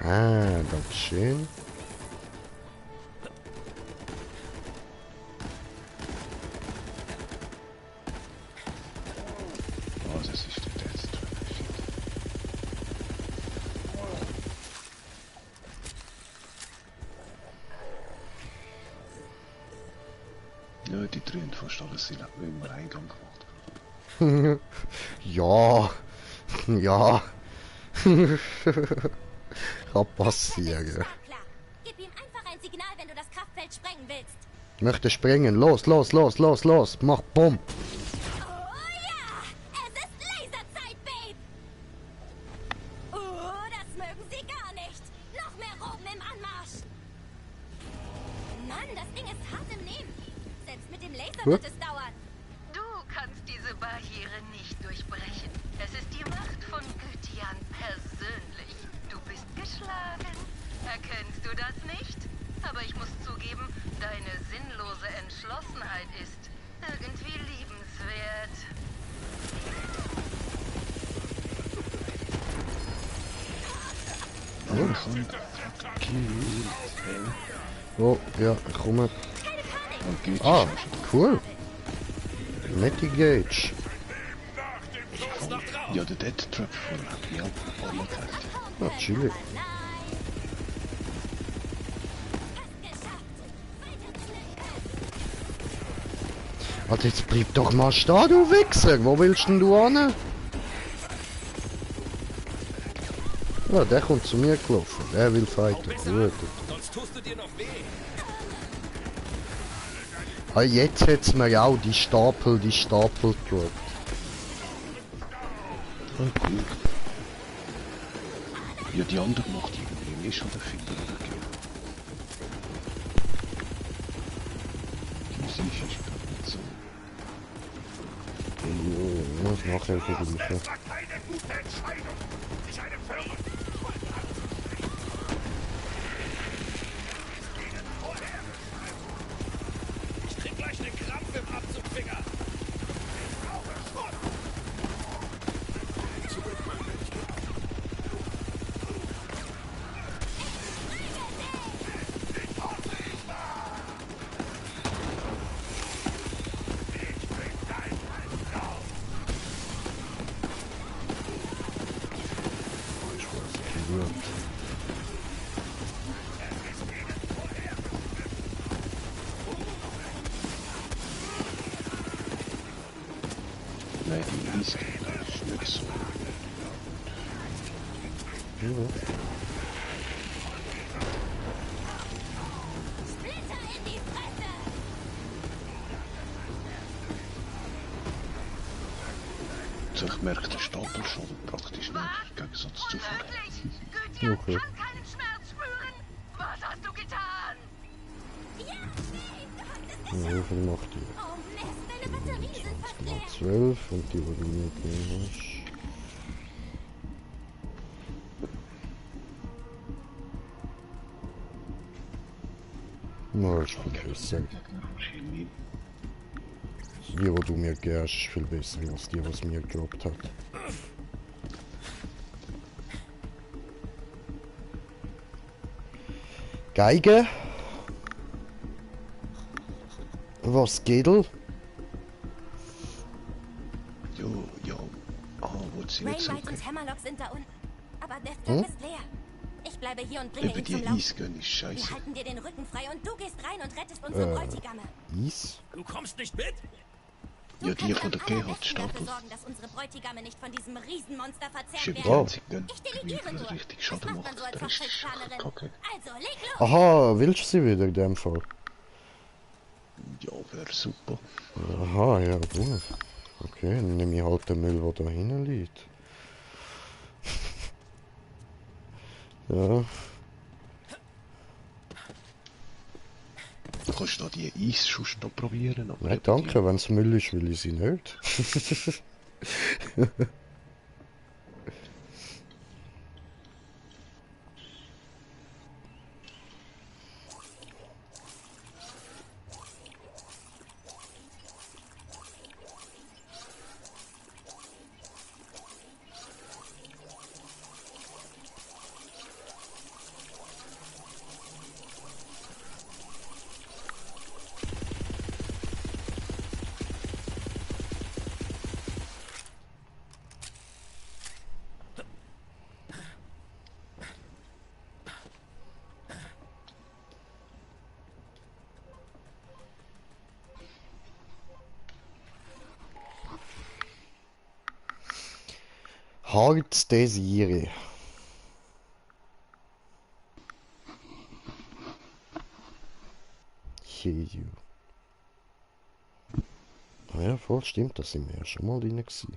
Ah, das ist schön. Oh, das ist der Death Trap. Ja, die drehen fast alles im Eingang gemacht. Ja. Ja. Kann passieren. Klar. Gib ihm einfach ein Signal, wenn du das Kraftfeld sprengen willst. Möchte sprengen. Los, los, los, los, los. Mach Bumm. Oh ja! Es ist Laserzeit, Babe! Oh, das mögen sie gar nicht! Noch mehr Roben im Anmarsch! Mann, das Ding ist hart im Nehmen. Selbst mit dem Laser wird es dauern. Du kannst diese Barriere nicht durchbrechen. Es ist die Macht von Gwydion persönlich. Du bist geschlagen. Erkennst du das nicht? Aber ich muss zugeben, deine sinnlose Entschlossenheit ist irgendwie liebenswert. Oh, ja, komme. Ah, cool. Netty Gage. Ja, der Death Trap von mir auch mal gehabt. Ah, chillig. Warte, jetzt bleib doch mal stehen, du Wichser. Wo willst denn du hin? Ja, der kommt zu mir gelaufen. Der will fighten. Gut. Sonst tust du dir noch weh. Ah, jetzt hat's mir auch die Stapel gedroppt. Ah, cool. Ja, die andere macht irgendwie mehr schon der Finger oder die Musik ist gerade nicht so. Ich muss nachhelfen, geliefert. Das war keine gute Entscheidung. Ich eine Firma. Ich krieg gleich einen Krampf im Abzugfinger. Nein, die Riese ist nicht so. So, ich merke den Stapel schon praktisch nicht, im Gegensatz zu vorher. Gwydion Okay. kann keinen Schmerz spüren. Was hast du getan? Ja, wie viel macht die? Oh Mist, deine Batterien sind fast leer. 12 und die, die du mir gegeben hast. Na, ist viel besser. Die, die du mir gegeben hast, ist viel besser als die, was mir gedroppt hat. Geige? Was Gedel? Jo, ja. Ah, wo sie nicht so Wainwright und Hammerlock sind da unten. Aber Death Trap ist leer. Ich bleibe hier und bringe Eben ihn die zum Laufen. Eisgön ist Wir scheiße. halten dir den Rücken frei und du gehst rein und rettest unsere Bräutigame. Eis? Du kommst nicht mit? Ja, die von der Am G hat allerbesten Stapel. dafür sorgen, dass unsere Bräutigame nicht von diesem Riesenmonster Ist verzehrt eben die werden. einzige Gön, Ich die delegiere nur. richtig Das Schaden macht man so macht. als Der ist Hochzeitsplanerin. kacke. Also, leg los! Aha, willst du sie wieder in dem Fall? Ja, wäre super. Aha, ja gut. Okay, dann nehme ich halt den Müll, der da hinten liegt. Ja. Du kannst da die Eisschuss noch probieren. Aber Nein, danke, wenn es Müll ist, will ich sie nicht. Hart Desire. Jeju. Ah ja, voll stimmt, da sind wir ja schon mal drin gewesen.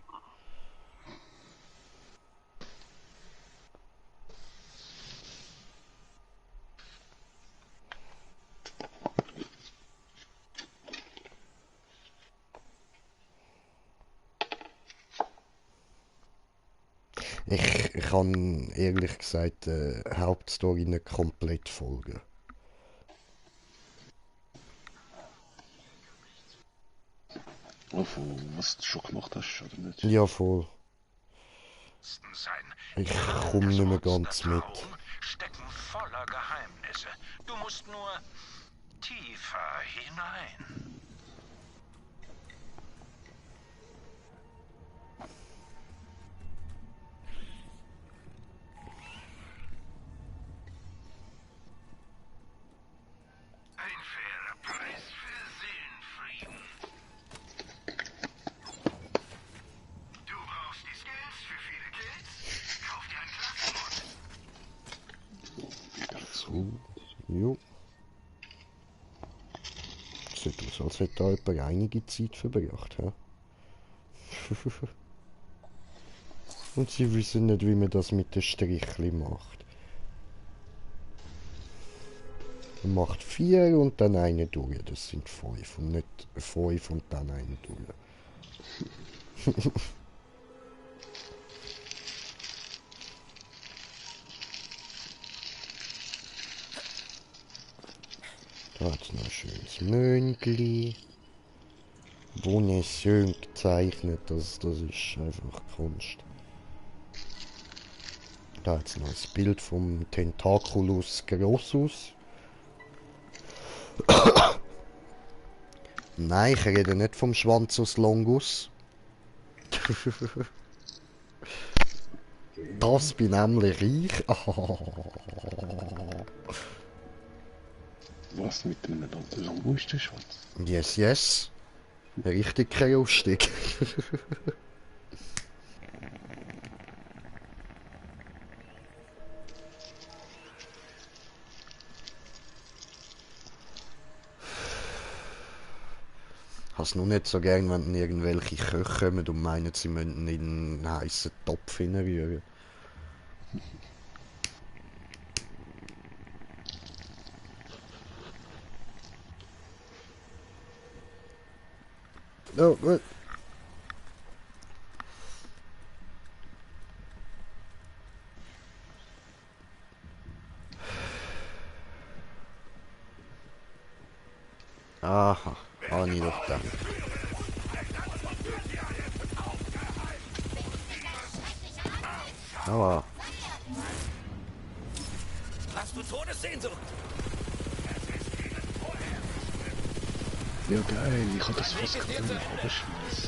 Ich kann ehrlich gesagt Hauptstory nicht komplett folgen. Was du schon gemacht hast, oder nicht? Ja, voll. Ich komme nicht mehr ganz mit. Stecken voller Geheimnisse. Du musst nur tiefer hinein. Ein fairer Preis für Seelenfrieden. Du brauchst die Skills für viele Kills? Kauf dir einen Klassenmod. Jo. Sieht aus, als hätte da jemand einige Zeit verbracht. He? Und sie wissen nicht, wie man das mit den Strichli macht. Man macht 4 und dann eine durch. Das sind 5 und nicht 5 und dann eine durch. Da hat es noch ein schönes Mönchli. Wunderschön gezeichnet. Das ist einfach Kunst. Da hat es noch ein Bild vom Tentaculus grossus. Nein, ich rede nicht vom Schwanzus longus. Das bin nämlich ich. Was mit einem Langustenschwanz? Yes, yes. Richtig krustig. Hast nur nicht so gern, wenn irgendwelche Köche kommen und meinen, sie müssen in einen heissen Topf hineinrühren. Oh, gut. Aha, habe ich doch gedacht. Aber. Hast du Todessehnsucht? Ja geil, ich hab das fast gefunden, aber scheiße.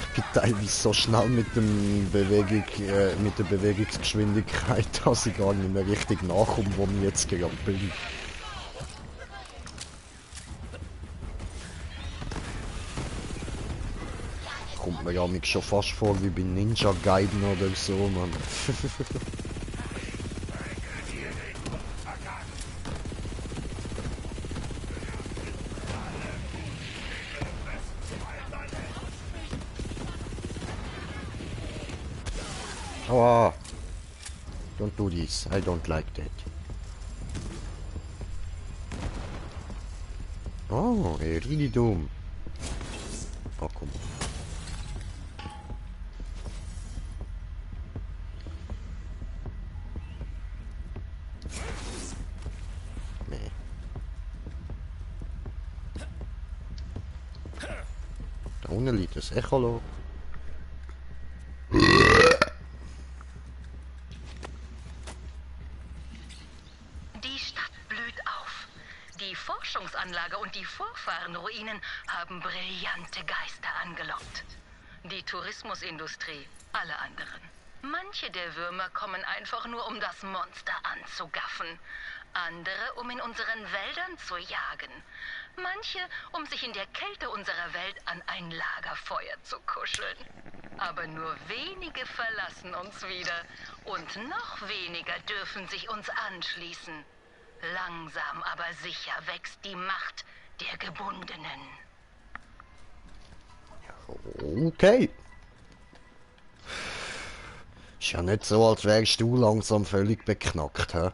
Ich bin teilweise so schnell mit der Bewegungsgeschwindigkeit, dass ich gar nicht mehr richtig nachkomme, wo ich jetzt gerade bin. Kommt mir ja nicht schon fast vor wie bei Ninja Gaiden oder so, Mann. Oh, don't do this. I don't like that. Oh, really dumm. Oh, komm. Nee. Da unten liegt das Echolot. Forschungsanlage und die Vorfahrenruinen haben brillante Geister angelockt. Die Tourismusindustrie, alle anderen. Manche der Würmer kommen einfach nur, um das Monster anzugaffen. Andere, um in unseren Wäldern zu jagen. Manche, um sich in der Kälte unserer Welt an ein Lagerfeuer zu kuscheln. Aber nur wenige verlassen uns wieder. Und noch weniger dürfen sich uns anschließen. Langsam, aber sicher wächst die Macht der Gebundenen. Okay. Ist ja nicht so, als wärst du langsam völlig beknackt, hä?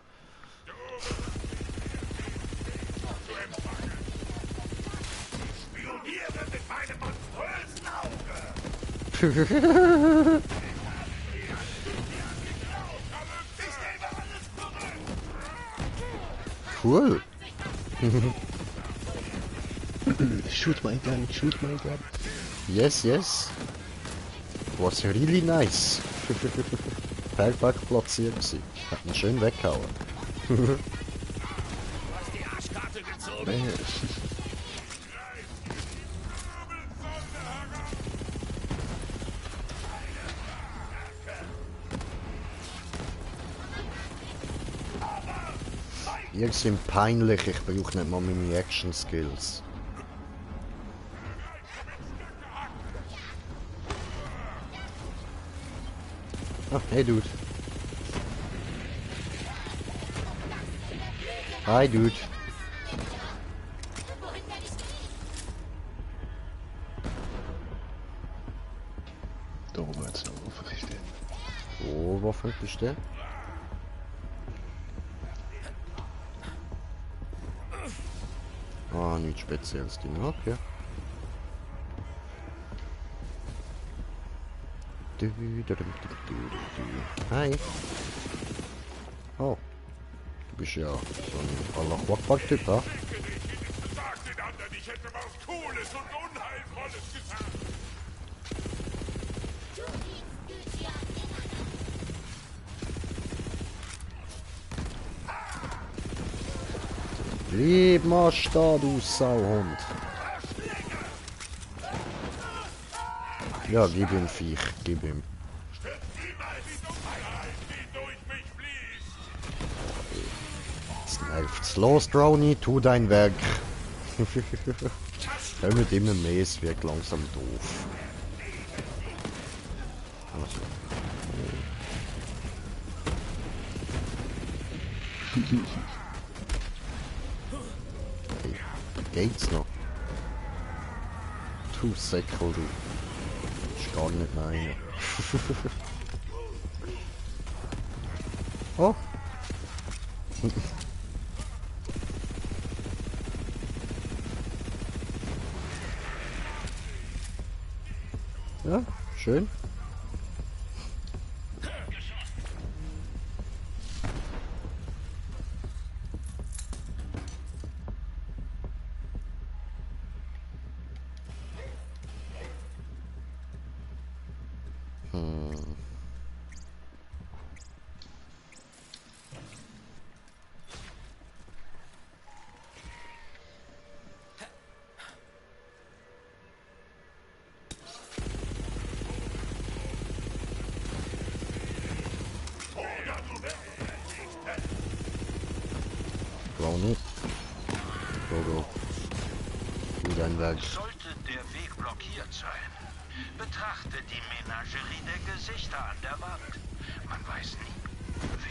Spioniere mit meinem monströsen Cool. Shoot my gun, shoot my gun. Yes, yes. Was really nice. Perlback platziert gewesen. Hat ihn schön weggehauen. Ihr seid peinlich, ich brauche nicht mal meine Action Skills. Ah, hey Dude. Hi Dude. Da oben hat's noch Waffenkiste. Oh, Waffenkiste. Ah, nichts Spezielles drin, okay. Hi. Oh. Du bist ja so ein Allah-Akbar-Typ, ha? Sag den anderen, ich hätte was Cooles und Unheilvolles gesagt. Bleib mal stehen, du Sauhund. Ja, gib ihm Viech, gib ihm. Jetzt nervt's. Los, Drowny, tu dein Werk. Hör mit immer mehr, es wird langsam doof. Also. Hey, geht's noch? Du Säckel, du. Ist gar nicht meine. Oh. Ja, schön. Brownie. Go. Tu dein Werk. Sollte der Weg blockiert sein, betrachte die Menagerie der Gesichter an der Wand. Man weiß nie,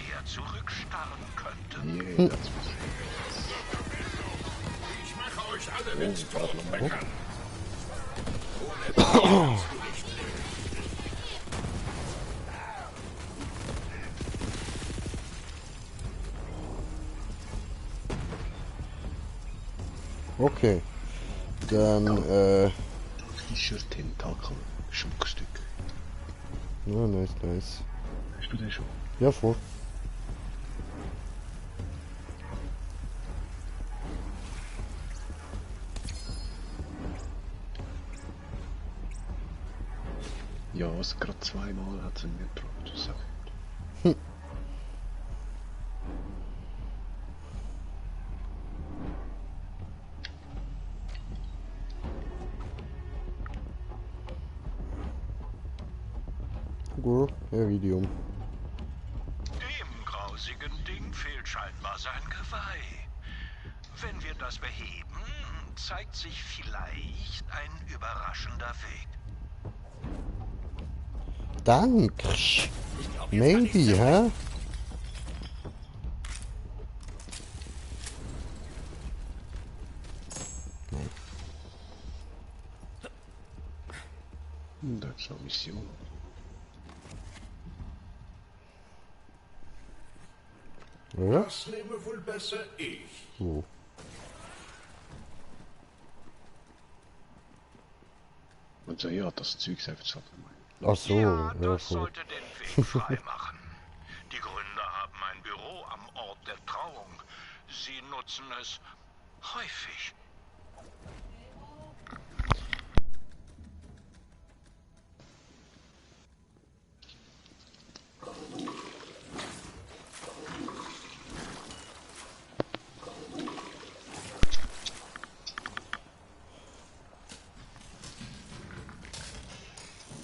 wer zurückstarren könnte. Ich mache euch alle mit Tod bekannt. Okay. Dann, T-Shirt, Tentakel, Schmuckstück. Ja, nice. Hast du den schon? Ja, voll. Ja, es gerade zweimal hat sie mir gedroppt. So. Gut, Video. Dem grausigen Ding fehlt scheinbar sein Geweih. Wenn wir das beheben, zeigt sich vielleicht ein überraschender Weg. Danke. Maybe, hä? Das ist eine Mission. Ja? Das nehme wohl besser ich. Oh. Und so, ja, das Zeug einfach so. Ach so, Ja, ja, das voll. sollte den Weg freimachen. Die Gründer haben ein Büro am Ort der Trauung. Sie nutzen es häufig.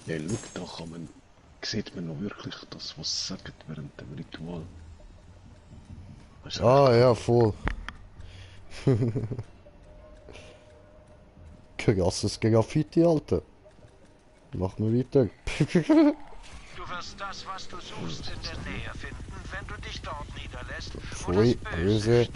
Ja, schau, da kann man, sieht man noch wirklich das, was sie sagen während dem Ritual. Das ist Ah, echt ja, cool. voll. Krasses Graffiti, Alter. Machen wir weiter. Du wirst das, was du suchst, in der Nähe finden, wenn du dich dort niederlässt, wo Pfui, das Böse böse. steht.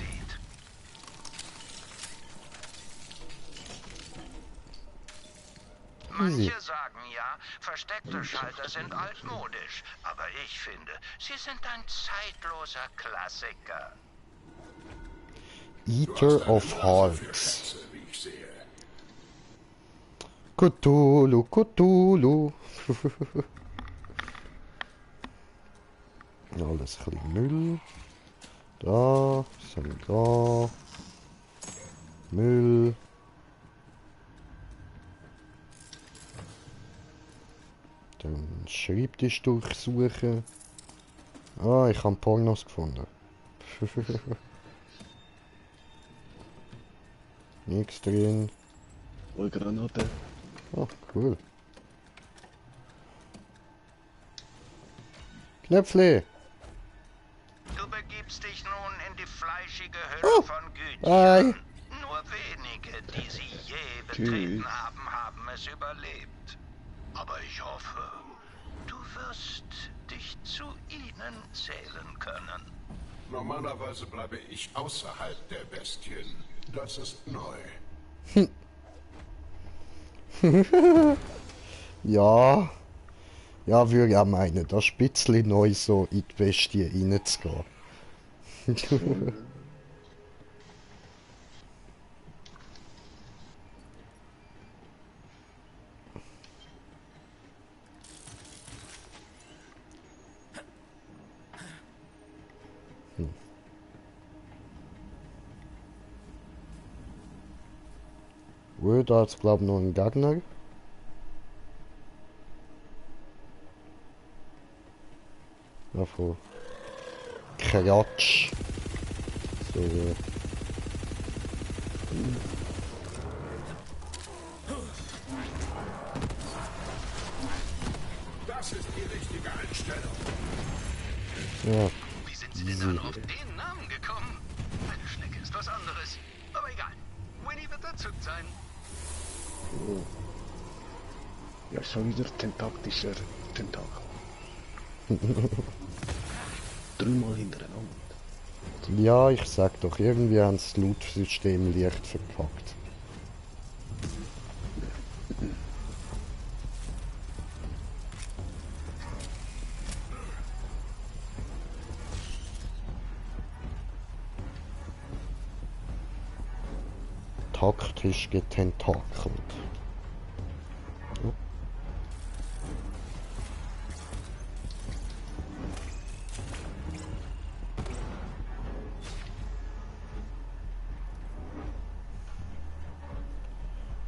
Easy. Manche sagen ja, versteckte Schalter sind altmodisch, aber ich finde, sie sind ein zeitloser Klassiker. Eater of Hearts. Schätze, wie ich sehe. Cthulhu, Cthulhu. Alles ein bisschen Müll. Da, was haben wir da? Müll. Dann Schreibtisch durchsuchen. Ah, ich habe Pornos gefunden. Nichts drin. Oh, Granate. Ah, cool. Knöpfle. Du begibst dich nun in die fleischige Hülle von Ei. Gütern. Nur wenige, die sie je betreten haben, haben es überlebt. Aber ich hoffe, du wirst dich zu ihnen zählen können. Normalerweise bleibe ich außerhalb der Bestien. Das ist neu. Ja. Ja, würde ich auch meinen, das ist ein bisschen neu so in die Bestie reinzugehen. Da hat's glaube ich noch einen Gegner. Ja, von Kratsch. So. Das ist die richtige Einstellung. Ja. Wie sind Sie denn alle auf den Namen gekommen? Eine Schnecke ist was anderes. Aber egal. Winnie wird entzückt sein. Ja, schon wieder tentaktischer Tentakel. Dreimal hintereinander. Ja, ich sag doch, irgendwie haben das Loot-System leicht verpackt. Taktisch getentakelt.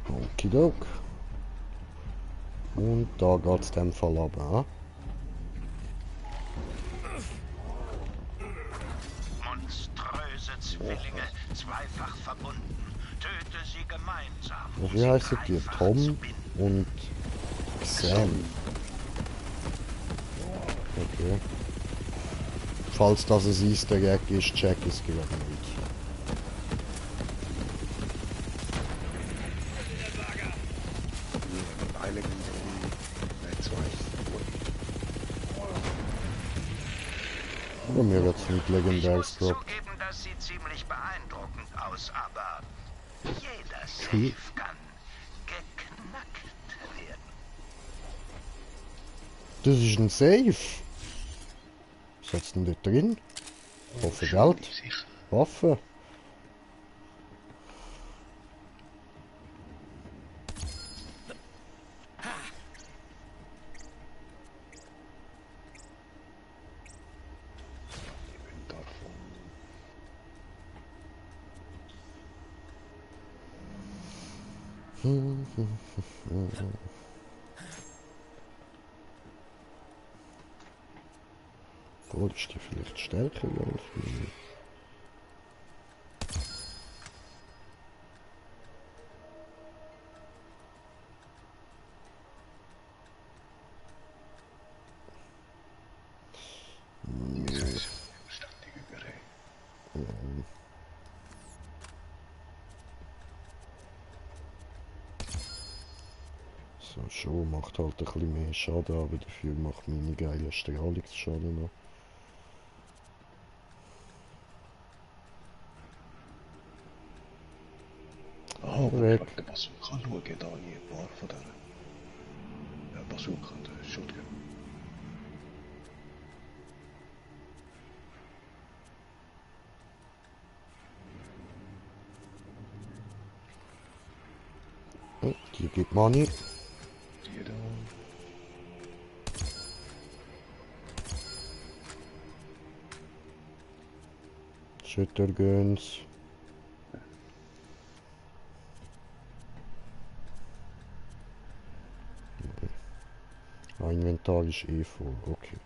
Okidok. Und da geht's dem Fall aber. Monströse Zwillinge, zweifach verbunden. Töte sie gemeinsam. um Wie sie heißen die? dreifach Tom zu binden. und Sam. Okay. Falls das ein Easter Egg ist, check es gerade nicht. Eine Legendary. Nein, zwei. Ja, mir wird's nicht Ich legendäres muss Drop. zugeben, das sieht ziemlich beeindruckend aus, aber jeder Cool. Safe kann geknackt werden. Das ist ein Safe. Was hat's denn da drin? Hoffe Geld. Sicher. Waffe. Obwohl, ist die vielleicht stärker als meine? So, schon macht halt ein bisschen mehr Schaden, aber dafür macht meine geile Strahlungsschaden noch. Oh, Weg. der Bazooka schauen, da habe ich ein paar von denen. Ja, Bazooka und Shotgun. Oh, die gibt Money. Die da. Schütterguns. Inventar ist eh voll, okay.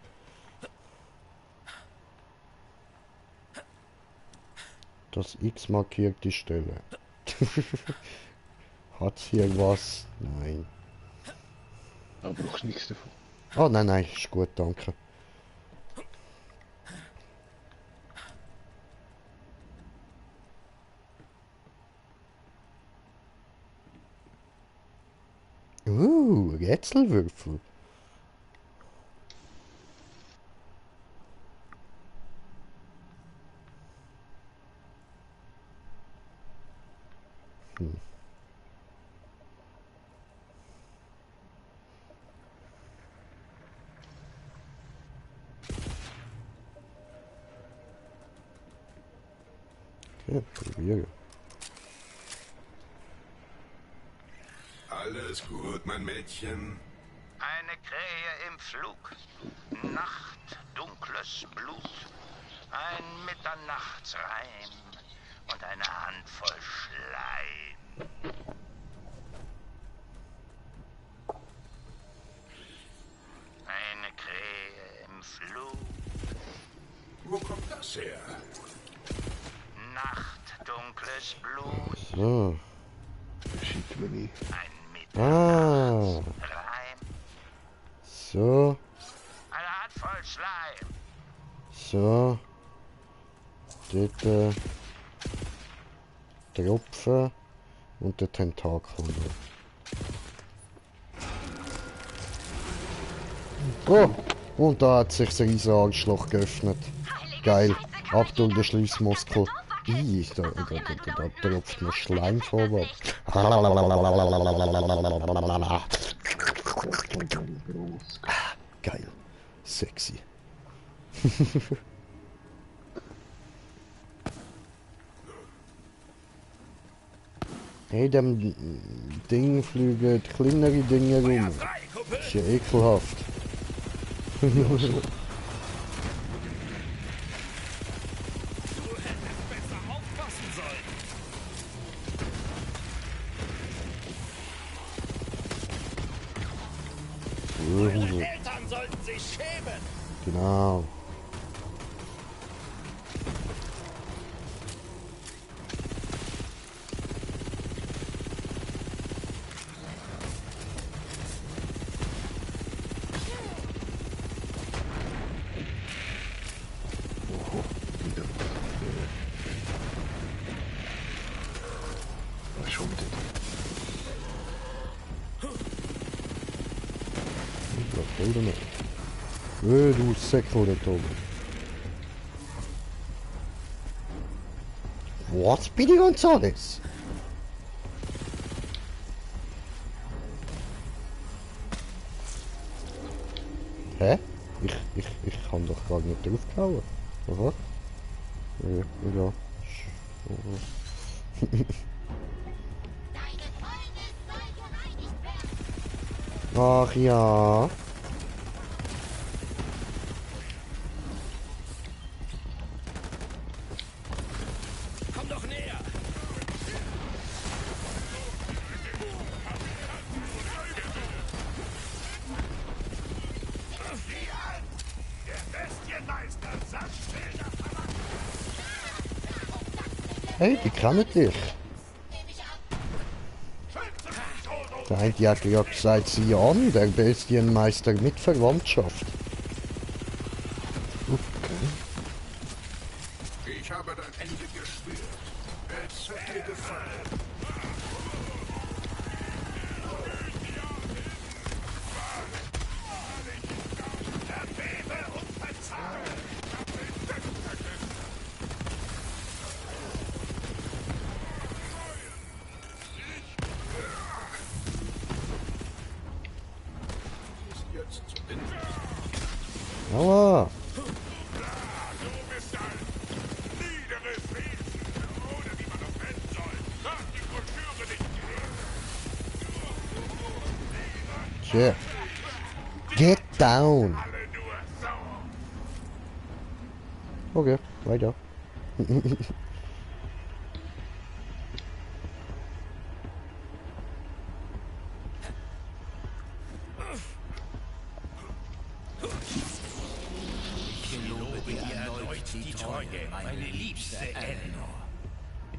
Das X markiert die Stelle. Hat's hier was? Nein. Aber brauchst nichts davon. Oh nein, nein, ist gut, danke. Rätselwürfel. Okay, probiere. Alles gut, mein Mädchen. Eine Krähe im Flug. Nacht, dunkles Blut. Ein Mitternachtsreim und eine Handvoll Schleim. Eine Krähe im Flug. Wo kommt das her? Nacht, dunkles Blut. So. Shit, wenn ich. Ah. So. Eine Handvoll Schleim. So. Dort Tropfen und der Tentakel. Oh! Und da hat sich ein riesiger Arschloch geöffnet. Geil. Abdul, der Schließmuskel. Ih, da tropft mir Schleim vorwärts. Geil. Sexy. Hey, dem Ding fliegen kleinere Dinge rum. Ist ja ekelhaft. Eure Eltern sollten sich schämen. Genau. Schon wieder. Was soll denn noch? Du Säckel da oben. Was, Speedy Gonzales? Hä? Ich kann doch gar nicht draufgehauen. Aha. Ja. Ach ja. Komm doch näher. Hey, die kennen dich. Der eine hat ja gesagt, sie an, der Bestienmeister mit Verwandtschaft. Ich habe dein Ende gespürt. Es hat dir gefallen. Aua. Shit. Get down. Okay, weiter. Meine liebste Eleanor.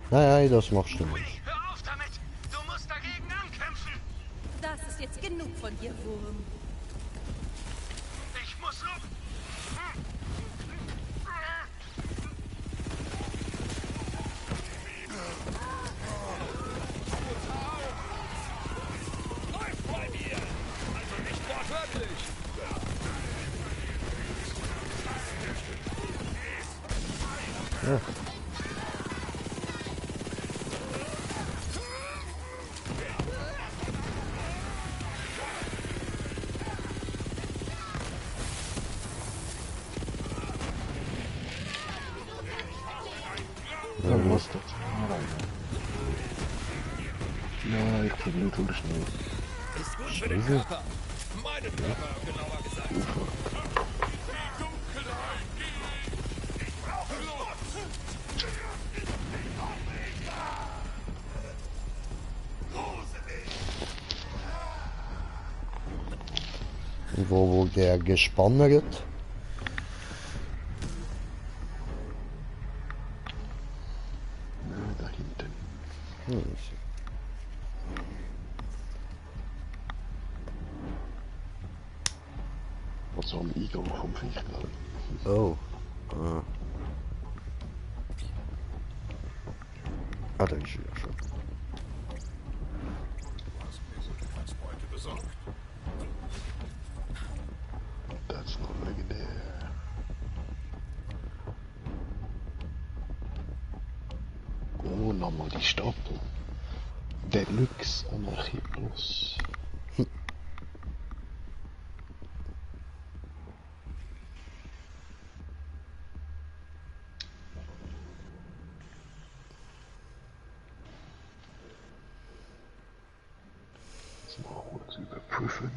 Nein, das machst du nicht. Hör auf damit! Du musst dagegen ankämpfen! Das ist jetzt genug von dir, Wurm. Ich muss noch... Läuft bei mir! Also nicht wortwörtlich! Ja. Dann was das? Ja, ich bin nicht schnell. Ist gut für den Körper. Meinen Körper, genauer gesagt. Wo der gespannert. Da hinten. Also am Eingang vom Fichtladen. Oh. Ah, da ist er ja schon. Transporte besorgt. Das ist noch legendär. Oh, nochmal die Stapel. Deluxe Anarchie Plus. Jetzt mal kurz überprüfen.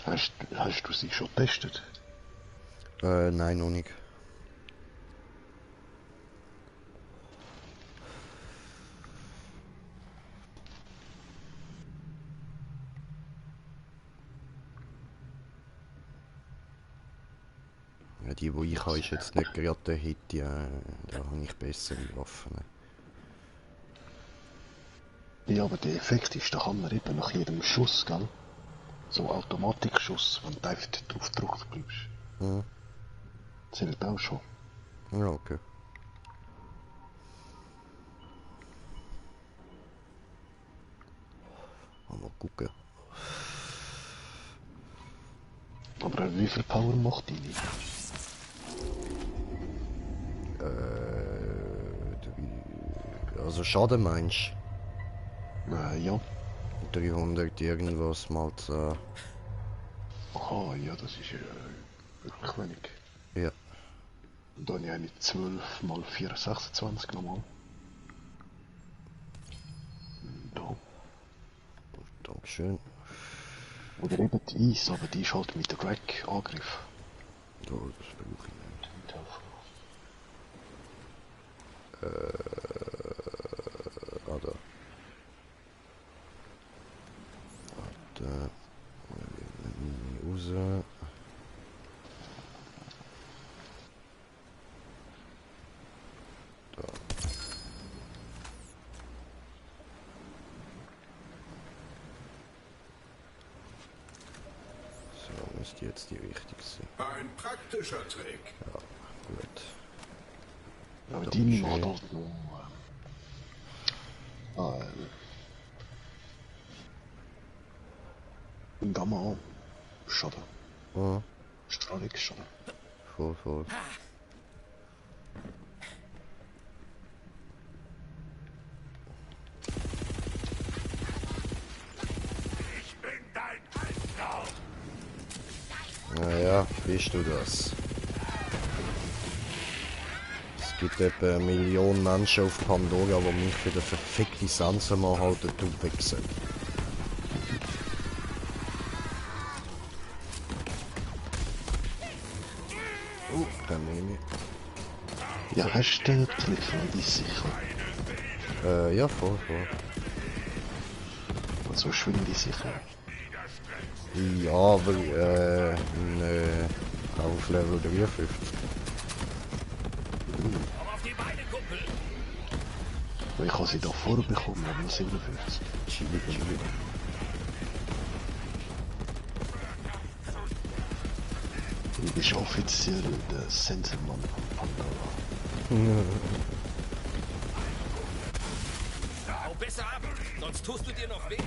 Hast du sie schon getestet? Nein, noch nicht. Ja, die ich habe, ist jetzt nicht gerade der Hit, da habe ich bessere Waffen. Ja, aber der Effekt ist, da kann man eben nach jedem Schuss, gell? So Automatikschuss, wenn du einfach drauf gedrückt bleibst. Mhm. Zählt auch schon. Ja, okay. Mal gucken. Aber wie viel Power macht die? Also Schaden meinst Ja. 300 irgendwas mal 10. Aha, ja, das ist wirklich wenig. Ja. Und dann habe ich eine 12 mal 4, 26 nochmal. Da. Dankeschön. Oder eben die Eis, aber die ist halt mit der Crack-Angriff. Da, das brauche ich nicht. Da. Da. Raus. Da. So, müsste jetzt die richtig sein. Ein praktischer Trick. Ja, gut. Ja, Da die ist macht er. halt noch... Gamma Schaden. Ah, Strahlungsschaden. voll. Naja, bist du das? Es gibt etwa 1 Million Menschen auf Pandora, die mich für den verfickten Sansamann halten, du Wichser. Den nehme ich. Ja, hast du den Trick sicher? Ja, voll. Also schwinde sicher. Ja, aber auf Level 53. Ich habe sie da vorbekommen, aber 57. Chillig. Du bist offiziell der Sensenmann von Pandora. Hau besser ab, sonst tust du dir noch weh.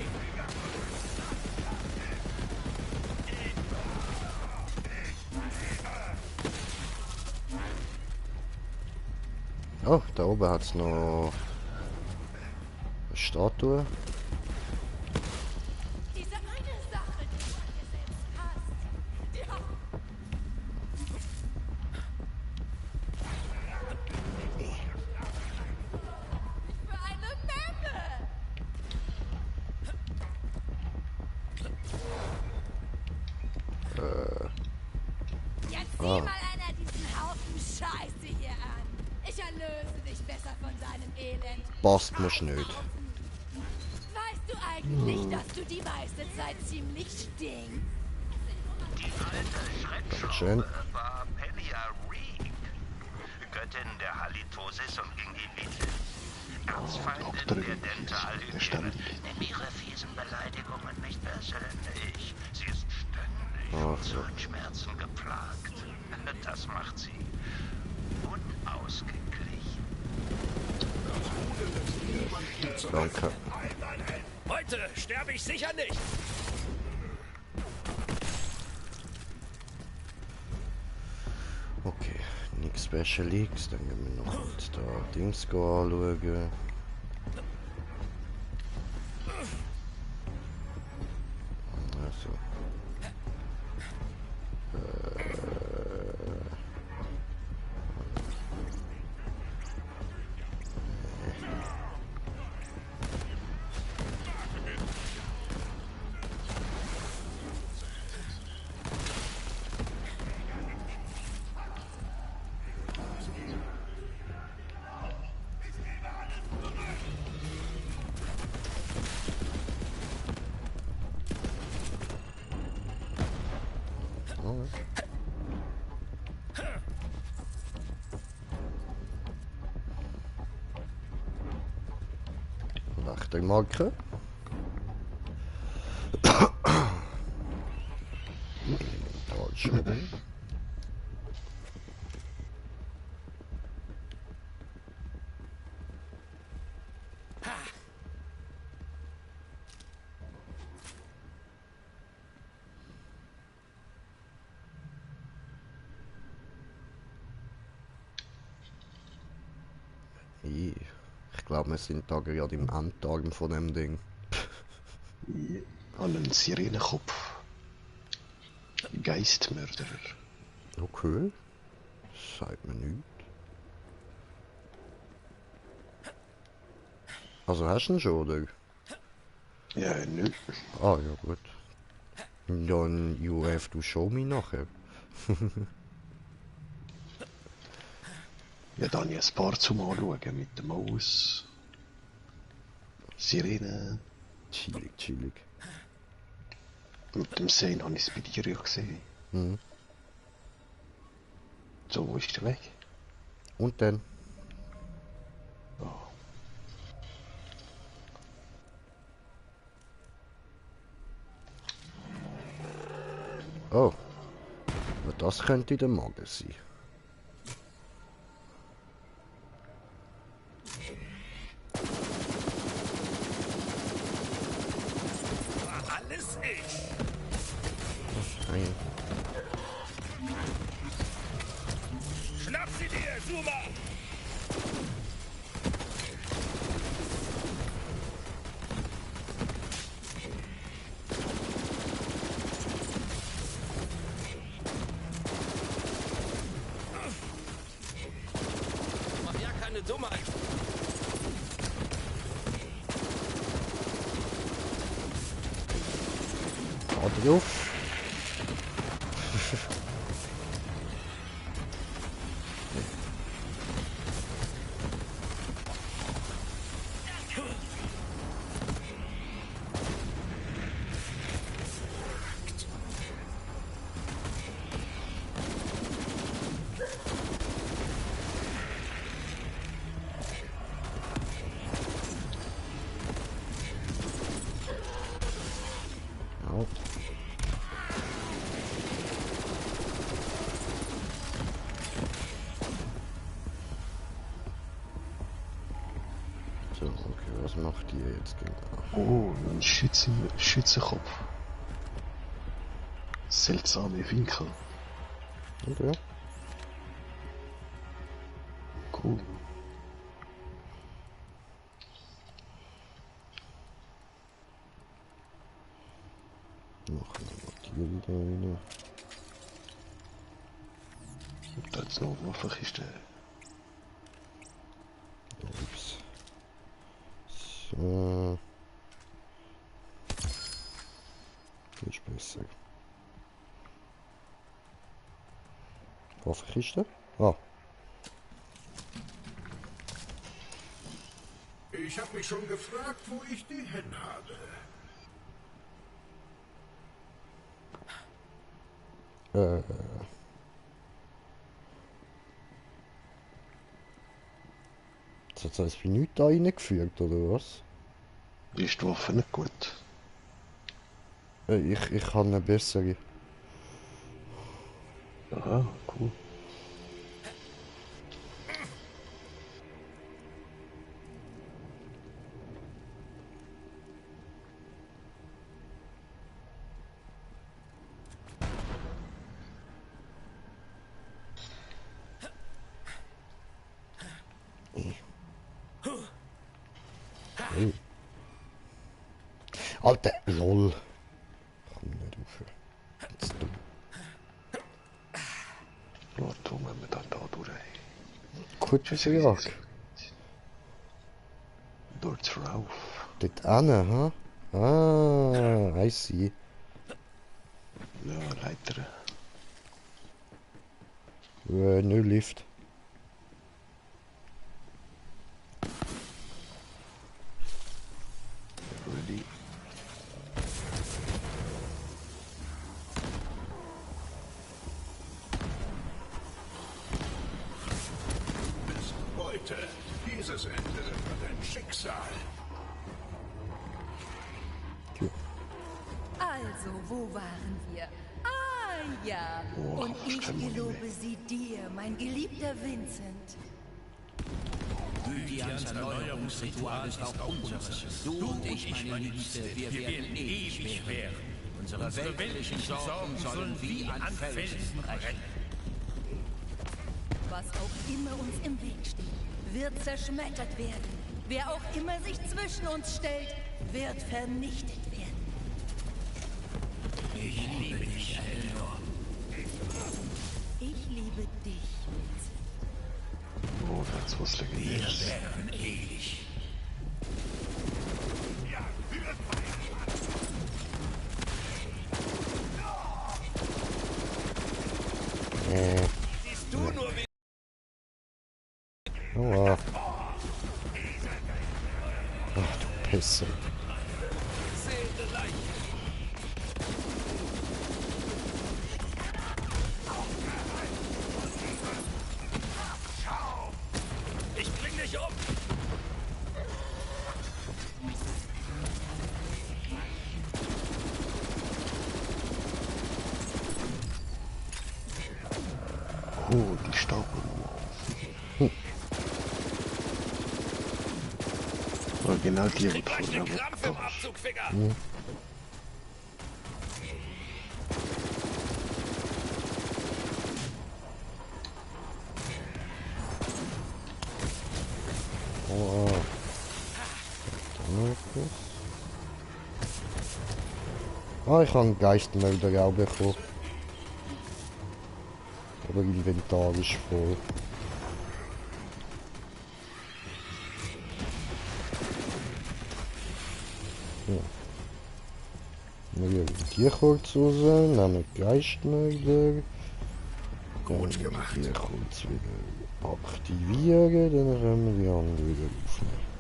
Oh, da oben hat es noch eine Statue. Diese eine Sache, die du angesetzt hast. Ja. Für eine Memme. Jetzt sieh mal einer diesen Haufen Scheiße hier an. Ich erlöse dich besser von deinem Elend. Passt mir's nicht. Weißt du eigentlich, dass du die meiste Zeit ziemlich stinkst? Die alte Dankeschön. Schreckschraube war Pelia Reek, Göttin der Halitosis und Gingivitis. Erzfeindin der Dentalhygiene. Nimm ihre fiesen Beleidigungen nicht persönlich. Sie ist ständig von Zahnschmerzen geplagt. Das macht sie unausgeglichen. Danke. Heute sterbe ich sicher nicht. Okay, nichts Special X. Dann gehen wir noch mit da Dings anschauen. Also. Rechte Marke. Inventarschubel. Ich glaube, wir sind da gerade im Endtag von dem Ding. An einen Sirenenkopf. Geistmörderer. Okay. Sagt mir nichts. Also hast du ihn schon, oder? Ja, nö. Ah, ja gut. Dann you have to show me nachher. Ja, dann habe ich ein paar zum Anschauen mit der Maus. Sirene. Chillig, chillig. Mit dem Sehen habe ich es bei dir ja gesehen. Mhm. So, wo ist der Weg? Und dann? Oh. Ja, das könnte der Magen sein. Alles ich. Nein. Schnapp sie dir, Zuma! Mach ja keine Dummheit. Hau drauf. Au. So, okay, was macht ihr jetzt genau? Oh, ein Schützenkopf. Seltsame Winkel. Okay. Cool. Machen wir die wieder rein. Und da jetzt noch eine Waffenkiste. Ups. So. Ist besser. Waffenkiste? Ah. Ich habe mich schon gefragt, wo ich die hin habe. Das heißt, wie nichts da reingefügt, oder was? Ist die Waffe nicht gut? Ich habe eine bessere. Aha, cool. Alter, lol. Komm nicht aufhören. Jetzt du. Ja, darum haben wir dann da durch. Kurze Jagd. Dort rauf. Dort hin, ha? Ah, I see. Ja, Leiter. No Lift. Ready. Bis heute. Dieses Ende wird ein Schicksal. Also, wo waren wir? Ah, ja. Oh, Und ich kein Wunder gelobe mehr. sie dir, mein geliebter Vincent. Lydians Erneuerungsritual ist auch unseres. Du und ich, meine Liebste, wir werden ewig währen. Unsere weltlichen Sorgen sollen wie an Felsen brechen. Was auch immer uns im Weg steht, wird zerschmettert werden. Wer auch immer sich zwischen uns stellt, wird vernichtet werden. Ich liebe dich, Eleanor. Ich liebe dich, Vincent. Oh, das ist was Wir Legendäres. wären ewig. Siehst du nur, wie... Aua. Ach du Pisse. Zählte Leiche. Oh, die Staubmauer. Original die wird von der Welt. Oh. Ah, ich habe einen Geistmelder auch bekommen. Aber Inventar ist voll. Ja. Wir hier kurz raus, nehmen Geistmelder. Gut gemacht. Hier kurz wieder aktivieren, dann können wir die andere wieder aufnehmen.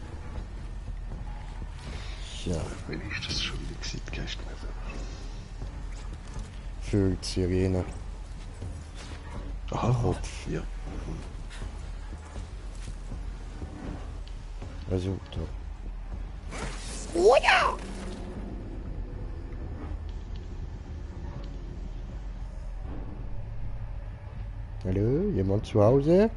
Ja. Wenn ich das schon nicht gesehen, Geistmelder. Für die Sirene. Aha, Kopf. Ja. Also, da. Oh ja! Hallo, jemand zu Hause?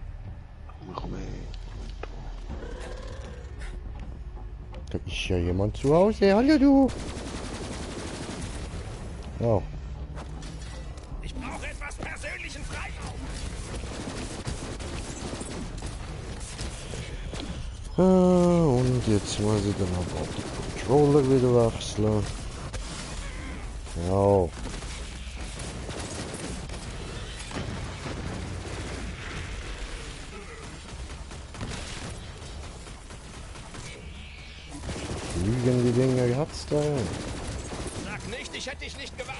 Da ist ja jemand zu Hause. Hallo du! Oh. Ich brauche etwas persönlichen Freiraum. Und jetzt muss ich dann aber den Controller wieder wechseln. Ja. Fliegen die Dinger hat's da. Sag nicht, ich hätte dich nicht gewarnt.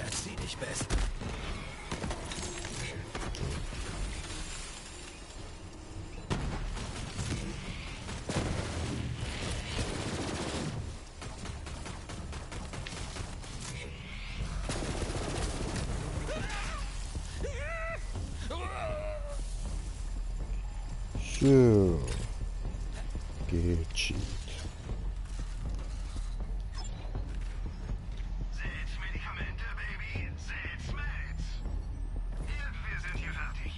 Verzieh dich besser. So. Geschieht. Setz Medikamente, Baby. Setz Meds. Wir sind hier fertig.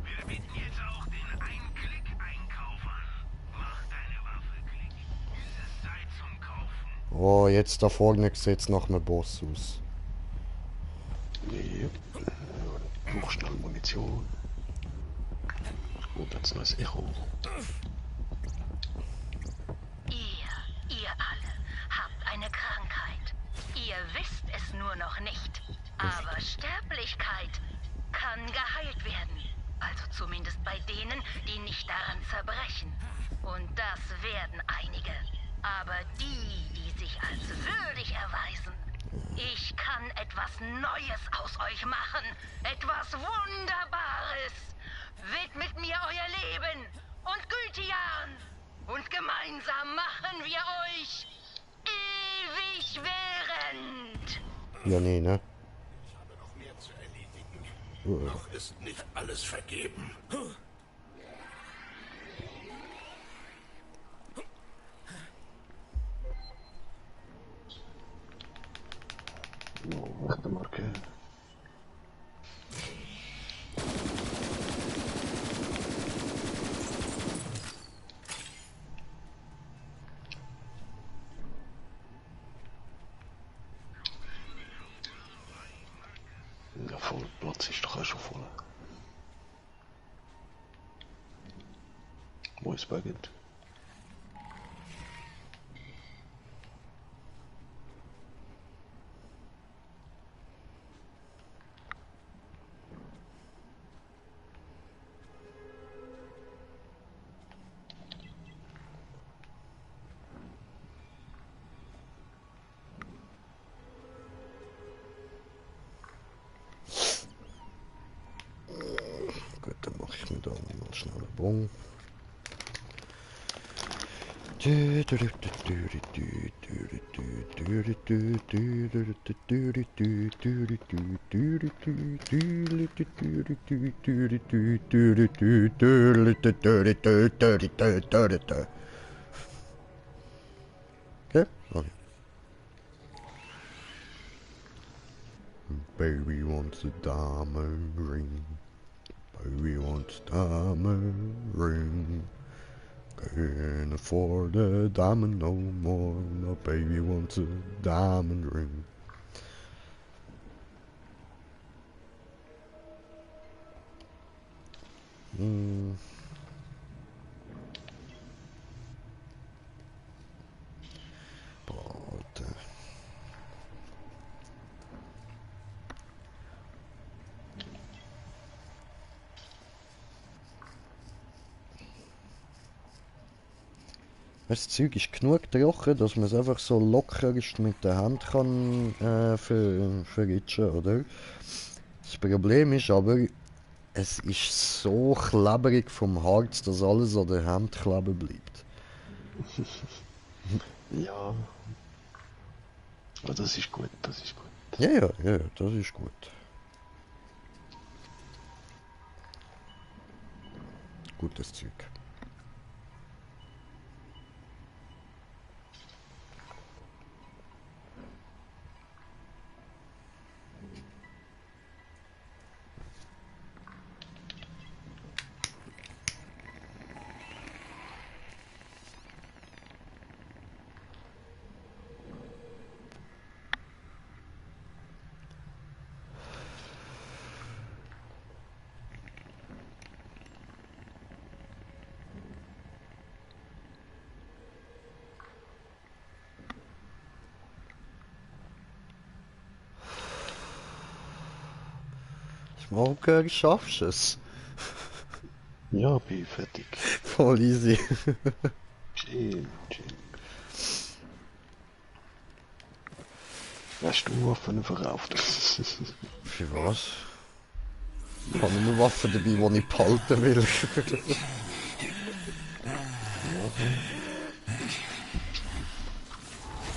Wir bieten jetzt auch den Ein-Klick-Einkauf an. Mach deine Waffe Klick. Es ist Zeit zum Kaufen. Oh, jetzt da vorne sieht's nach einem Boss aus. Ja. Noch schnell Munition. Und jetzt neues Echo. Ihr alle habt eine Krankheit. Ihr wisst es nur noch nicht. Aber Sterblichkeit kann geheilt werden. Also zumindest bei denen, die nicht daran zerbrechen. Und das werden einige. Aber die sich als würdig erweisen. Ich kann etwas Neues aus euch machen. Etwas Wunderbares. Widmet mir euer Leben und Gültian. Und gemeinsam machen wir euch ewig während. Ja, nee, ne? Ich habe noch mehr zu erledigen. Noch ist nicht alles vergeben. Oh, wacht maar, Marke. Ja, voll Platz ist doch auch schon voll. Wo ist Baggett? Gut, dann mache ich mir da mal schnell einen Bon. Okay, okay. Baby wants a diamond ring. Baby wants a diamond ring. Can't afford a diamond no more. My baby wants a diamond ring. But, das Zeug ist genug trocken, dass man es einfach so lockerst mit der Hand kann verritschen, oder? Das Problem ist aber, es ist so klebrig vom Harz, dass alles an der Hand kleben bleibt. Ja. Aber das ist gut, das ist gut. Ja, das ist gut. Gutes Zeug. Smoker, schaffst du es? Ja, bin fertig. Voll easy. Chill. Hast du Waffen verkauft? Für was? Ich habe nur Waffen dabei, die ich behalten will.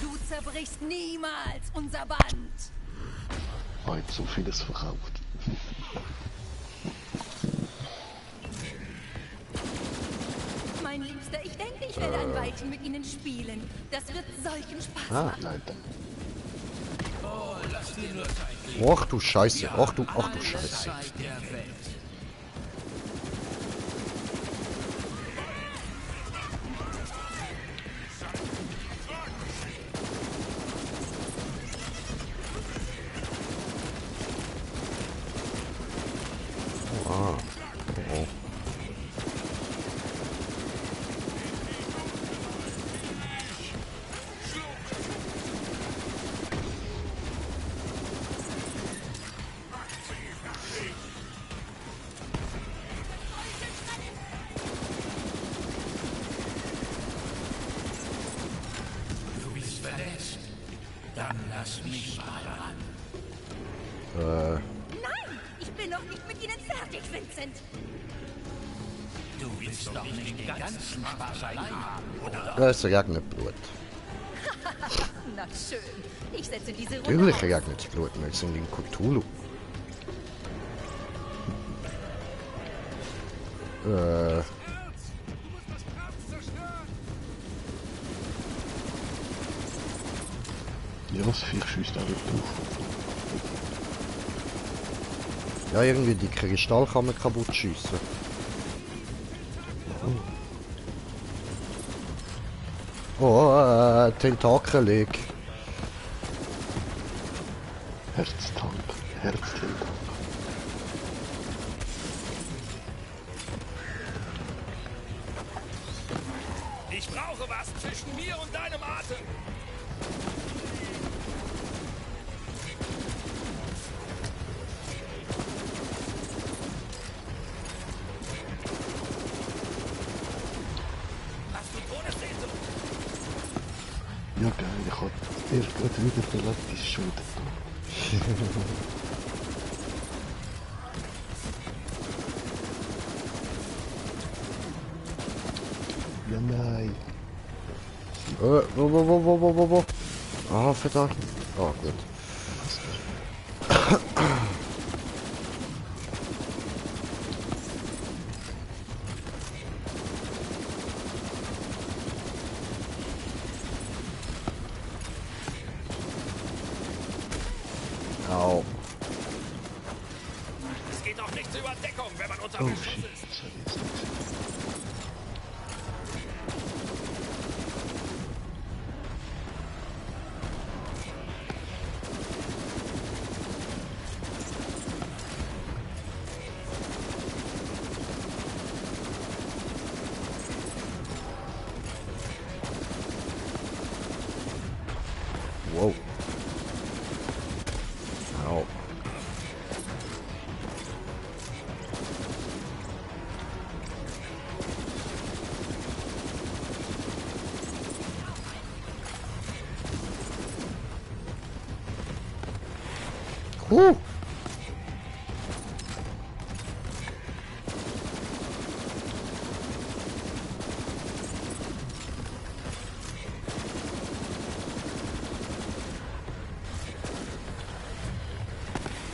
Du zerbrichst niemals unser Band. Heute so vieles verkauft. Mein Liebster, ich denke, ich werde ein Weilchen mit Ihnen spielen. Das wird solchen Spaß Ah, machen. nein. Oh, lass dir nur Zeit. Ach du Scheiße, ach du Scheiße. Zeit der Welt. Ah, oh. Du bist verletzt. Dann lass mich mal an. Nein, ich bin noch nicht mit Ihnen fertig, Vincent. Du willst doch nicht den ganzen Spaß allein haben, oder? Ja, es regnet Blut. Na schön. Ich setze diese Runde Natürlich aus. regnet es Blut, wir sind in Cthulhu. Ja, das Viech schießt auch nicht drauf. Ja, irgendwie die Kristall kann man kaputt schiessen. Oh, Tentakelig. Herztank, Herztank. Ich brauche was zwischen mir und deinem Atem. Hast du Todessehnsucht? Ja, geil, ich hab erst gerade wieder den letzten Schuh Ja, nein. Wo? Ah, verdammt. Ah, gut. Au. Es geht auch nicht zur Überdeckung, wenn man unter Beschuss ist. Wow. Au.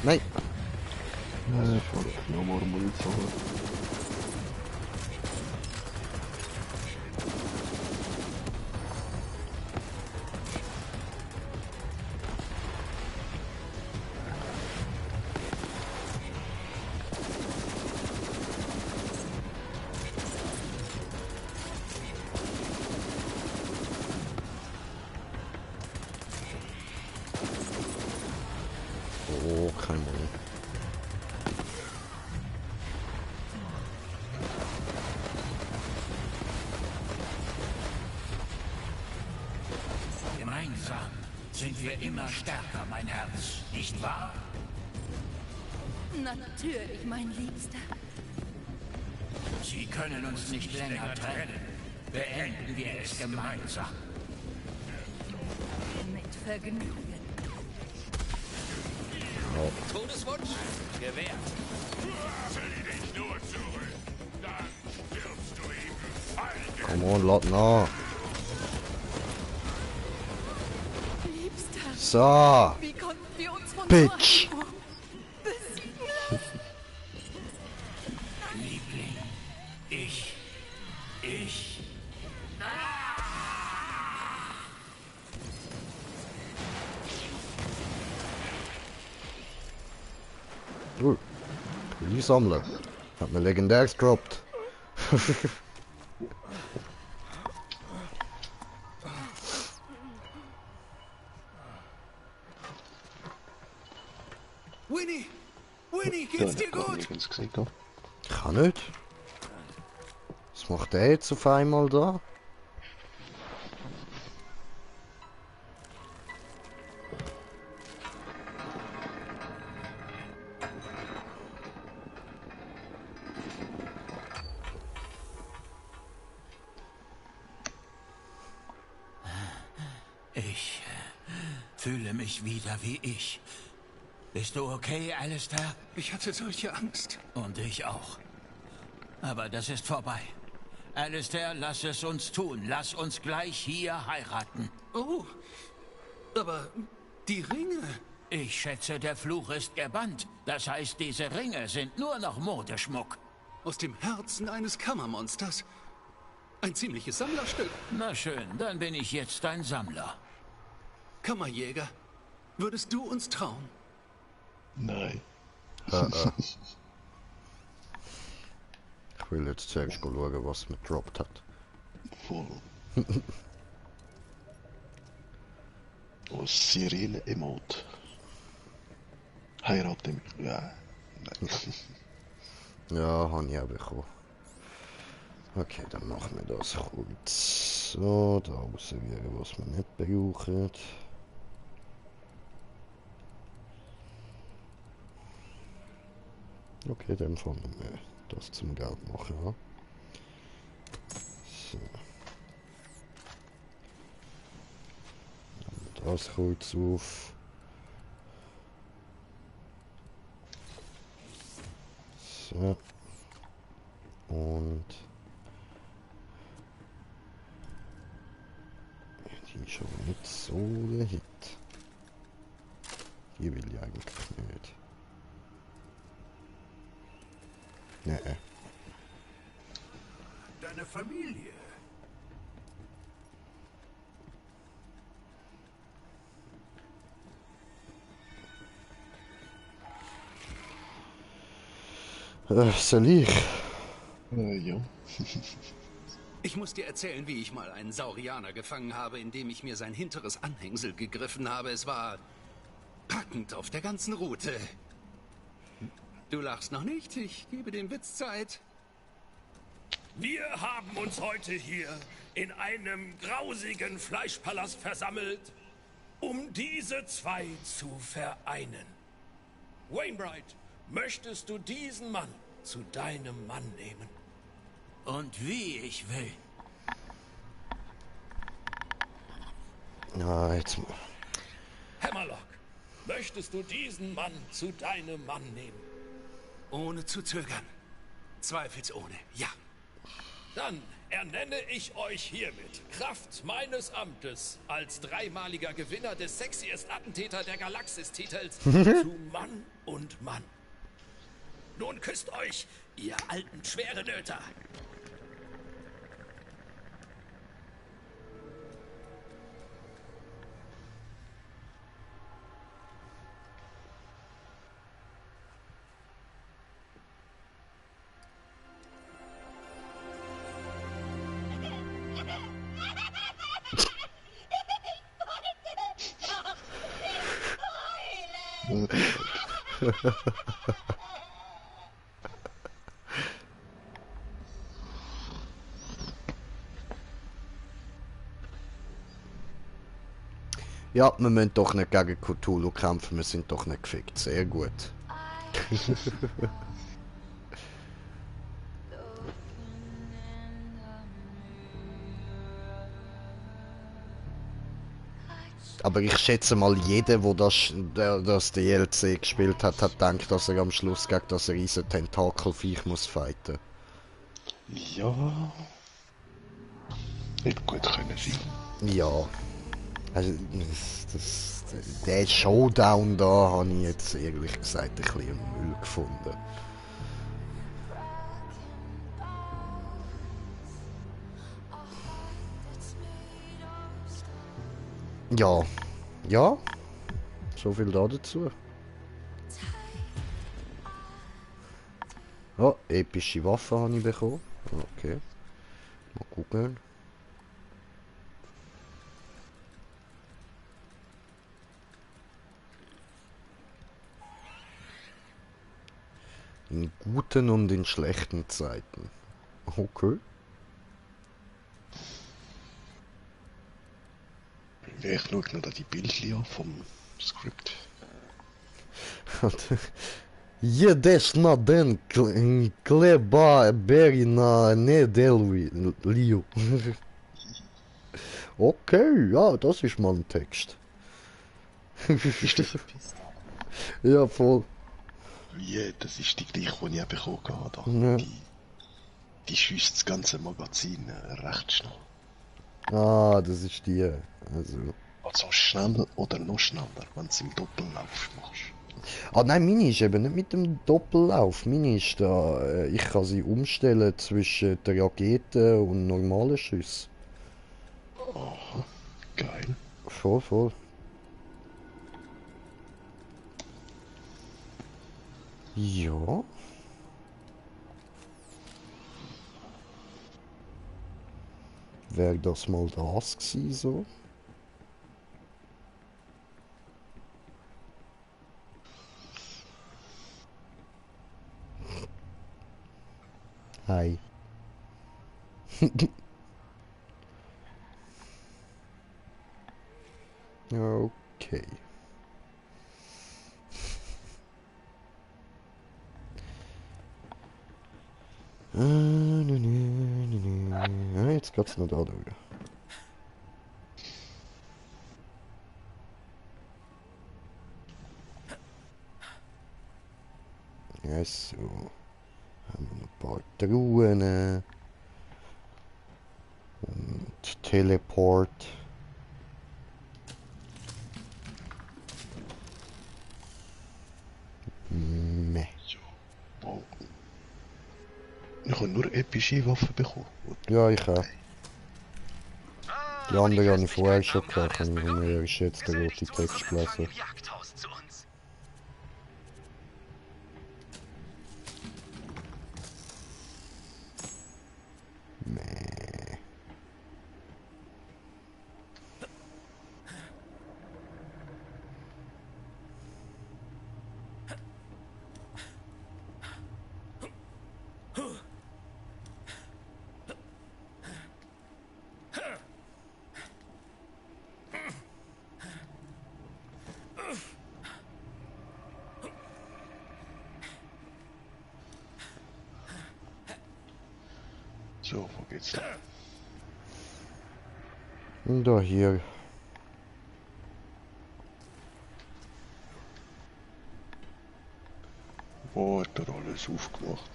Nein. Ich wollte noch mal Munition. Oh, kein Moment. Gemeinsam sind wir immer stärker, mein Herz, nicht wahr? Natürlich, mein Liebster. Sie können uns nicht länger trennen. Beenden wir es gemeinsam. Mit Vergnügen. Todeswunsch? Gewährt. Zieh dich nur zurück, dann wirst du ihm fallen. Come on, Lot, na. Liebster. So. Wie konnten wir uns von Bitch. so einem besiegen lassen? Liebling, ich. Sammler. Hat mir legendäres gedroppt. Winnie, geht's dir gut? Kann nicht. Was macht der jetzt auf einmal da? Ich fühle mich wieder wie ich. Bist du okay, Alistair? Ich hatte solche Angst. Und ich auch. Aber das ist vorbei. Alistair, lass es uns tun. Lass uns gleich hier heiraten. Oh, aber die Ringe... Ich schätze, der Fluch ist gebannt. Das heißt, diese Ringe sind nur noch Modeschmuck. Aus dem Herzen eines Kammermonsters. Ein ziemliches Sammlerstück. Na schön, dann bin ich jetzt dein Sammler. Kammerjäger, würdest du uns trauen? Nein. Ich will jetzt zuerst schauen, was mir gedroppt hat. Voll. Oh, Sirene Emote. Heirate mich. Ja. Nein. Ja, habe ich auch bekommen. Okay, dann machen wir das kurz. So, da auswählen, was wir nicht brauchen. Okay, dann fangen wir das zum Geld machen an. So. Nehmen das kurz auf. So. Und schon nicht so der Hit. Hier will ich eigentlich nicht. Nee. Deine Familie. Soll ich? Ja. Ich muss dir erzählen, wie ich mal einen Saurianer gefangen habe, indem ich mir sein hinteres Anhängsel gegriffen habe. Es war packend auf der ganzen Route. Du lachst noch nicht? Ich gebe dem Witz Zeit. Wir haben uns heute hier in einem grausigen Fleischpalast versammelt, um diese zwei zu vereinen. Wainwright, möchtest du diesen Mann zu deinem Mann nehmen? Und wie ich will. Ah, jetzt... Hammerlock, möchtest du diesen Mann zu deinem Mann nehmen? Ohne zu zögern. Zweifelsohne, ja. Dann ernenne ich euch hiermit, Kraft meines Amtes, als dreimaliger Gewinner des Sexiest Attentäter der Galaxis-Titels zu Mann und Mann. Nun küsst euch, ihr alten schwere Nöter. Ja, wir müssen doch nicht gegen Cthulhu kämpfen, wir sind doch nicht gefickt. Sehr gut. Aber ich schätze mal, jeder, der das DLC gespielt hat, hat gedacht, dass er am Schluss gegen das riesen Tentakelviech muss fighten. Ja. Hätte gut können sein. Ja. Also, der Showdown da habe ich jetzt ehrlich gesagt ein bisschen im Müll gefunden. Ja. Ja. So viel da dazu. Oh, epische Waffe habe ich bekommen. Okay. Mal gucken. In guten und in schlechten Zeiten. Okay. Ich schaue noch die Bildchen an vom Skript. Jedeš na den kleba beri na nedelju. Okay, ja, das ist mal ein Text. Ja, voll. Ja, das ist die gleiche, die ich auch bekommen habe. Ja. Die schießt das ganze Magazin recht schnell. Ah, das ist die. Also schnell oder noch schneller, wenn du es im Doppellauf machst. Ah nein, meine ist eben nicht mit dem Doppellauf. Meine ist da, ich kann sie umstellen zwischen der Raketen und normalen Schüssen. Aha, geil. Voll, voll. Ja. Wäre das mal das gewesen, so? Hi. Okay. Jetzt geht's noch da durch. Ja, so. Haben wir noch ein paar Truhen. Und Teleport. habe nur epische Waffen bekommen. Ja, ich auch. Die anderen habe ich vorher schon gehabt, und mir ist jetzt der rote Text gelesen. Jagdhaus zu uns. Nee. So, wo geht's da? Und da hier. Wo hat er alles aufgemacht?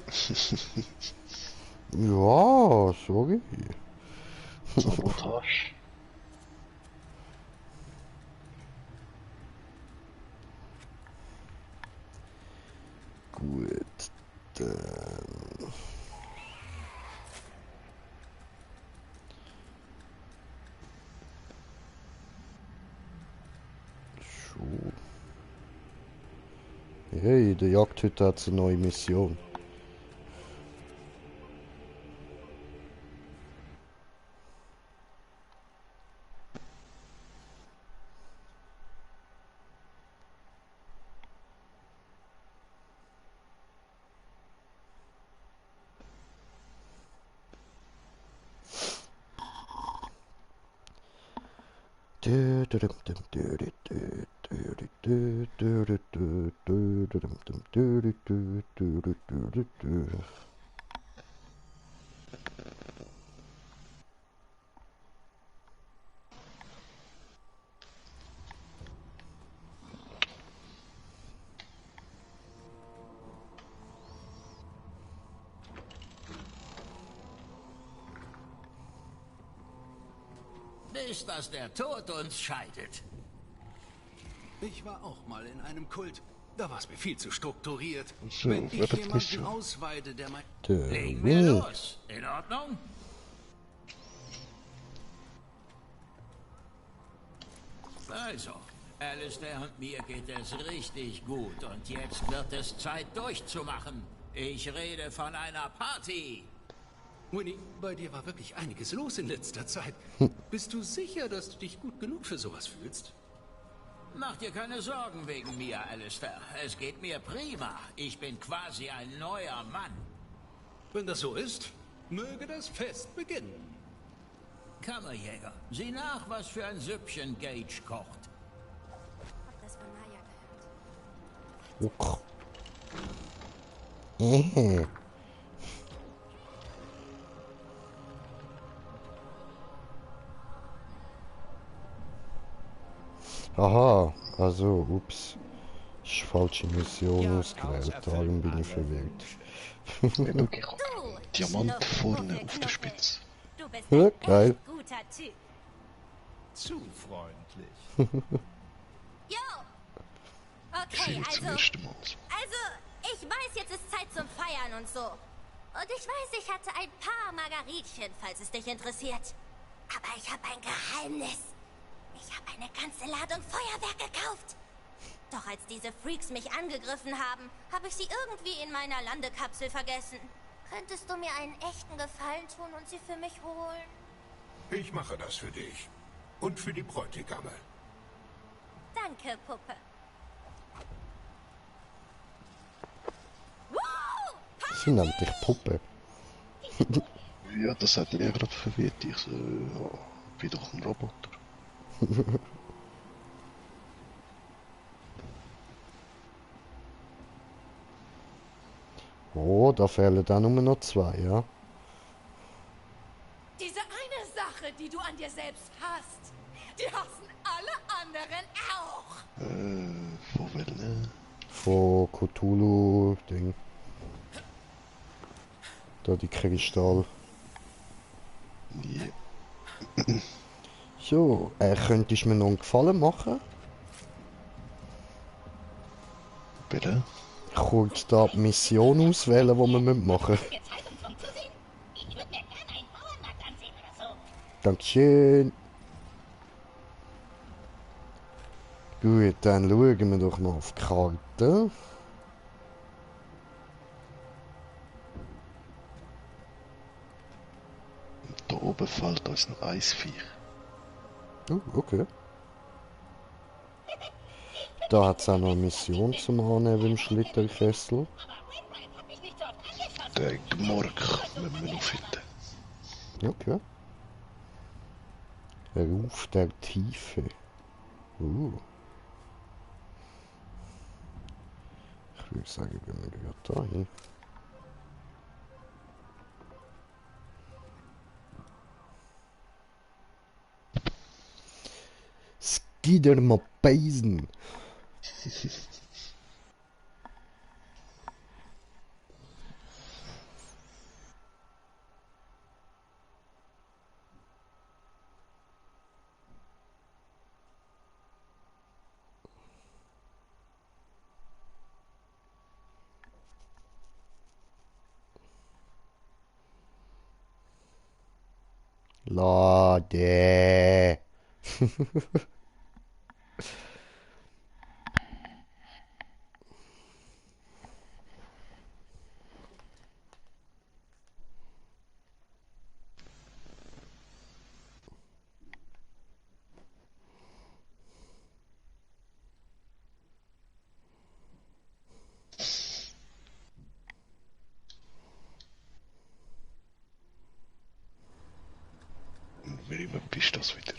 Ja, sorry. Sabotage. Gut, dann... So. Hey, der Jagdhütte hat eine neue Mission. Bis dass der Tod uns scheidet. Ich war auch mal in einem Kult. Da war es mir viel zu strukturiert. So, Wenn ich jemanden Mission. ausweide, der mein... Legen wir los. In Ordnung? Also, Alistair und mir geht es richtig gut und jetzt wird es Zeit durchzumachen. Ich rede von einer Party. Winnie, bei dir war wirklich einiges los in letzter Zeit. Bist du sicher, dass du dich gut genug für sowas fühlst? Mach dir keine Sorgen wegen mir, Alistair. Es geht mir prima. Ich bin quasi ein neuer Mann. Wenn das so ist, möge das Fest beginnen. Kammerjäger, sieh nach, was für ein Süppchen Gage kocht. Hab das von Maya gehört. Aha, also, ups. Ich falsche Mission ausgewählt, darum bin ich verwirrt. Diamant vorne auf der Spitze. Du bist Ja, ein geil. echt guter Typ. Zu freundlich. Jo! Okay, Schön zum ersten Mal. Also, ich weiß, jetzt ist Zeit zum Feiern und so. Und ich weiß, ich hatte ein paar Margaritchen, falls es dich interessiert. Aber ich habe ein Geheimnis. Ich habe eine ganze Ladung Feuerwerk gekauft. Doch als diese Freaks mich angegriffen haben, habe ich sie irgendwie in meiner Landekapsel vergessen. Könntest du mir einen echten Gefallen tun und sie für mich holen? Ich mache das für dich. Und für die Bräutigame. Danke, Puppe. Sie nennt dich Puppe. Ja, das hat mich gerade verwirrt. Ich so, ja, wie doch ein Roboter. Oh, da fehlen dann nur noch 2, ja? Diese eine Sache, die du an dir selbst hast, die hassen alle anderen auch. Von welchen? Von Cthulhu, Ding. Da die Kristall. Yeah. So, könntest du mir noch einen Gefallen machen? Bitte? Kurz da die Mission auswählen, die wir machen müssen. Dankeschön. Gut, dann schauen wir doch mal auf die Karte. Da oben fällt uns noch Eisviech. Oh, okay. Da hat es auch noch eine Mission zum Annehmen im Schlitterkessel. Den Gmork müssen wir noch finden. Okay. Ruf der Tiefe. Ich würde sagen, gehen wir gerade da hin. Skider mal peisen. Lade. Wie bist das wieder?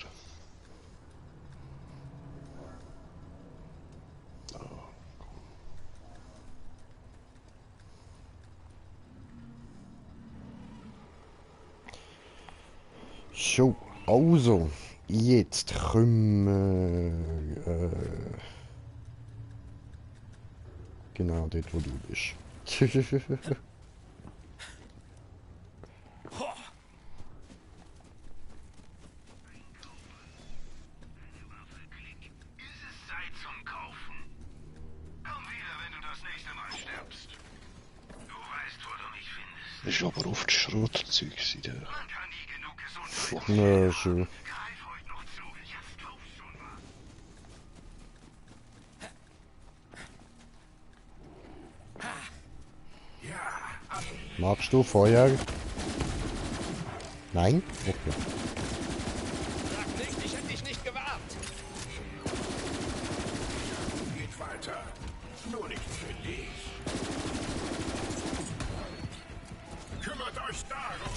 So, also, jetzt kommen wir, genau dort, wo du bist. Das ist aber oft Schrottzeug in der... Ja, schön. Magst du Feuer? Nein? Okay. Sag nicht, ich hätte dich nicht gewarnt. Geht weiter. Nur nicht für dich. Kümmert euch darum.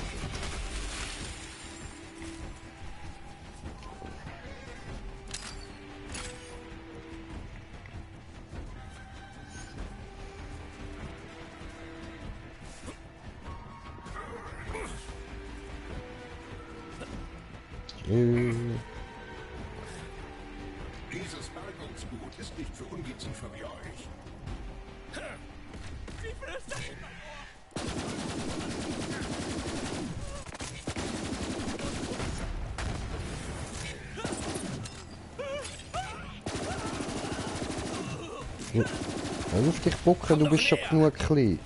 Dieses Bergungsgut ist nicht für Ungeziefer wie euch. Wie viel ist das? Hör auf dich bucken, du bist schon genug klein.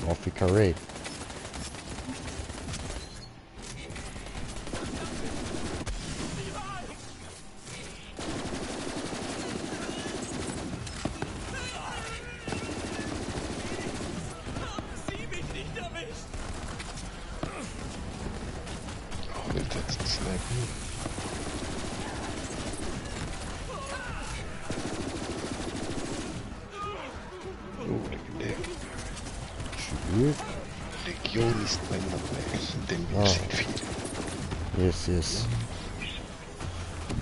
Afrika-Ray. Oh, nicht jetzt das Snacken. Oh, legendär. Schwierig. Legion ist mein Name, denn wir sind viele. Yes, yes.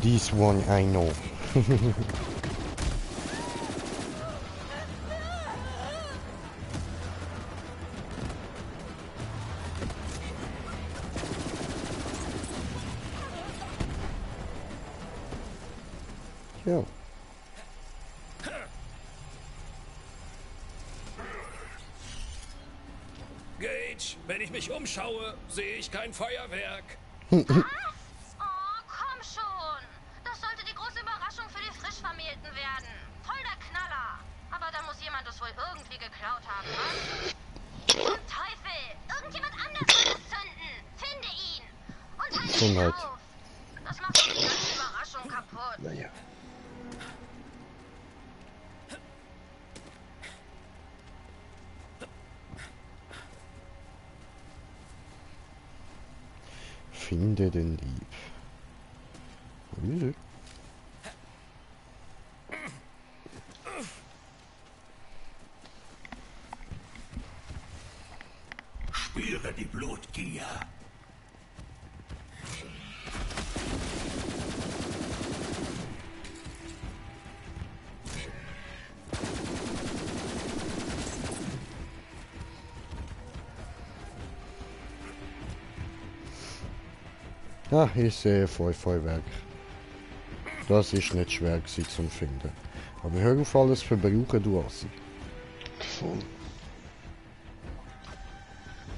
This one I know. Ja. umschaue, sehe ich kein Feuerwerk. Was? Oh, komm schon. Das sollte die große Überraschung für die Frischvermählten werden. Voll der Knaller. Aber da muss jemand es wohl irgendwie geklaut haben, was? Zum Teufel! Irgendjemand anders muss es zünden! Finde ihn! Und halt ihn auf! Das macht die ganze Überraschung kaputt. Naja. Finde den Dieb. Wieso? Spüre die Blutgier. Ja, ich sehe Feuerwerk. Das ist nicht schwer gewesen zu finden. Aber hör auf alles verbrauchen, du Assi. Voll.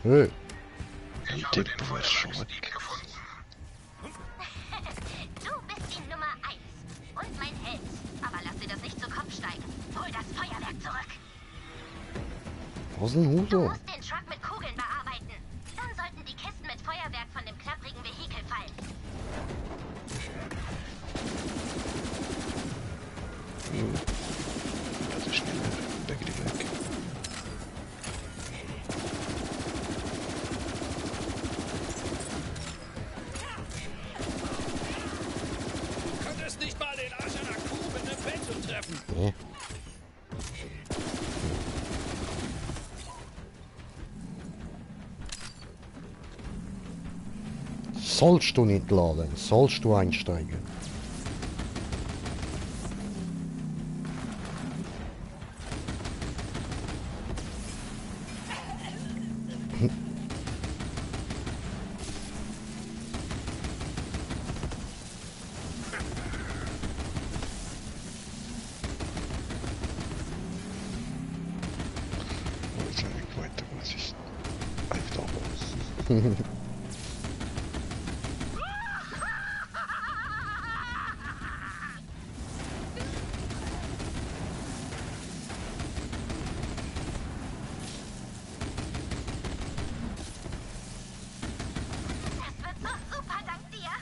Hey. Ein Tipp wäre schon weg. Du bist die Nummer 1 und mein Held. Aber lass dir das nicht zu Kopf steigen. Hol das Feuerwerk zurück. Was denn Du Huso? musst den Truck mit Kugeln bearbeiten. Dann sollten die Kisten mit Feuerwerk von dem klapprigen Vehikel fallen. Also schneller. Weg die weg. Du könntest nicht mal den Arsch einer Kuh mit einem Pencil treffen. Nee. Sollst du nicht laden, sollst du einsteigen. Jetzt habe ich weiter, was ich einfach da. Das wird so super dank dir.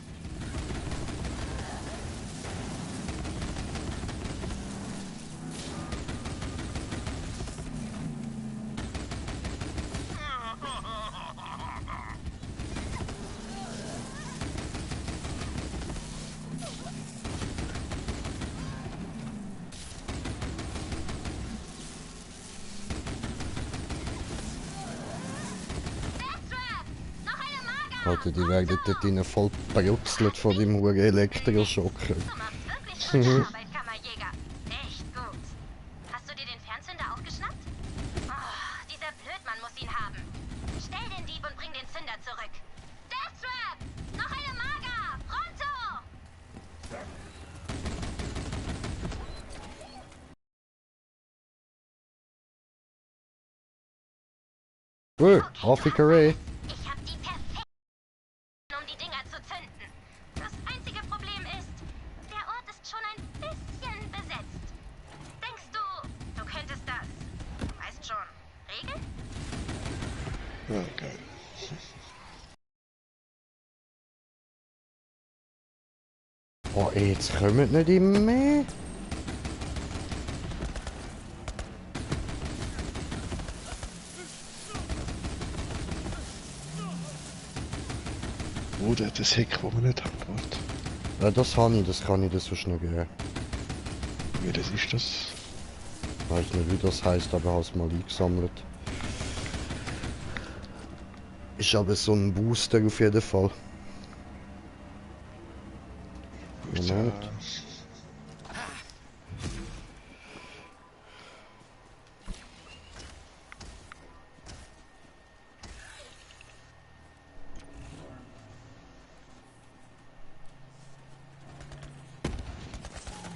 Deathtrap! Noch eine Mager! Alter, die werden dort drinnen voll brutzelt von dem huren Elektroschock. Du machst wirklich gute Arbeit, Kammerjäger. Echt gut. Hast du dir den Fernzünder auch geschnappt? Oh, dieser Blödmann muss ihn haben. Stell den Dieb und bring den Zünder zurück. Deathtrap! Noch eine Mager! Pronto! Afrika-Ray. Ich hab die perfekten, um die Dinger zu zünden. Das einzige Problem ist, der Ort ist schon ein bisschen besetzt. Denkst du, du könntest das, weißt schon, regeln? Ja, geil. Oh, jetzt kommen nicht immer mehr. Oder das Heck, das wir nicht haben. Warte. Ja, das habe ich, das kann ich dir so schnell geben. Wie das ist das? Weiß nicht, wie das heißt, aber habe es mal eingesammelt. Ist aber so ein Booster auf jeden Fall. Moment.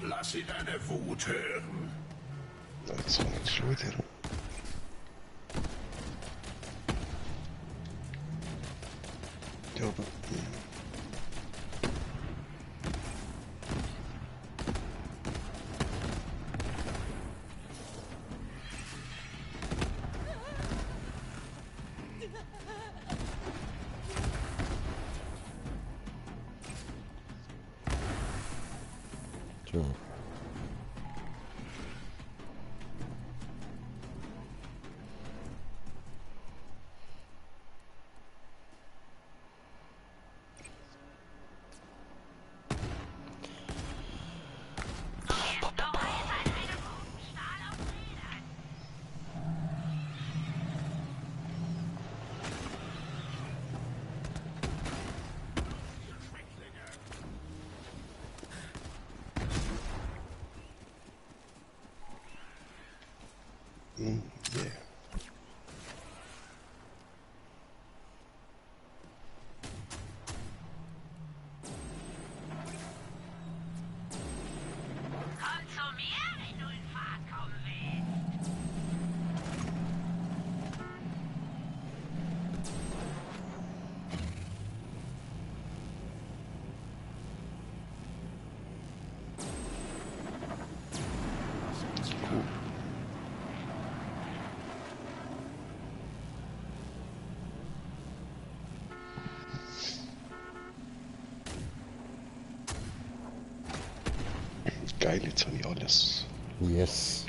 Lass sie deine Wut hören. Jetzt schlug er. Ja, aber... Tja. Yeah. Komm zu mir, wenn du in Fahrt kommen willst. Geil, jetzt habe ich alles. Yes.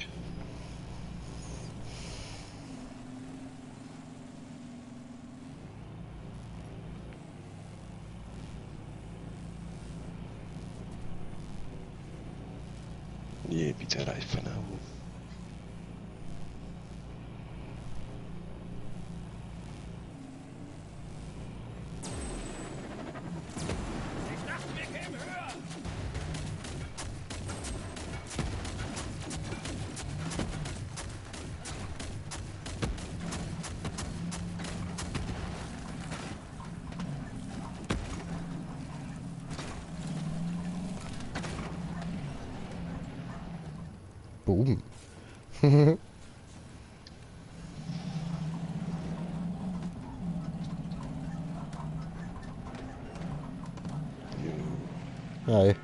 Je, bitte Reifen auch. Ich dachte, wir kämen höher. Boom. Hi.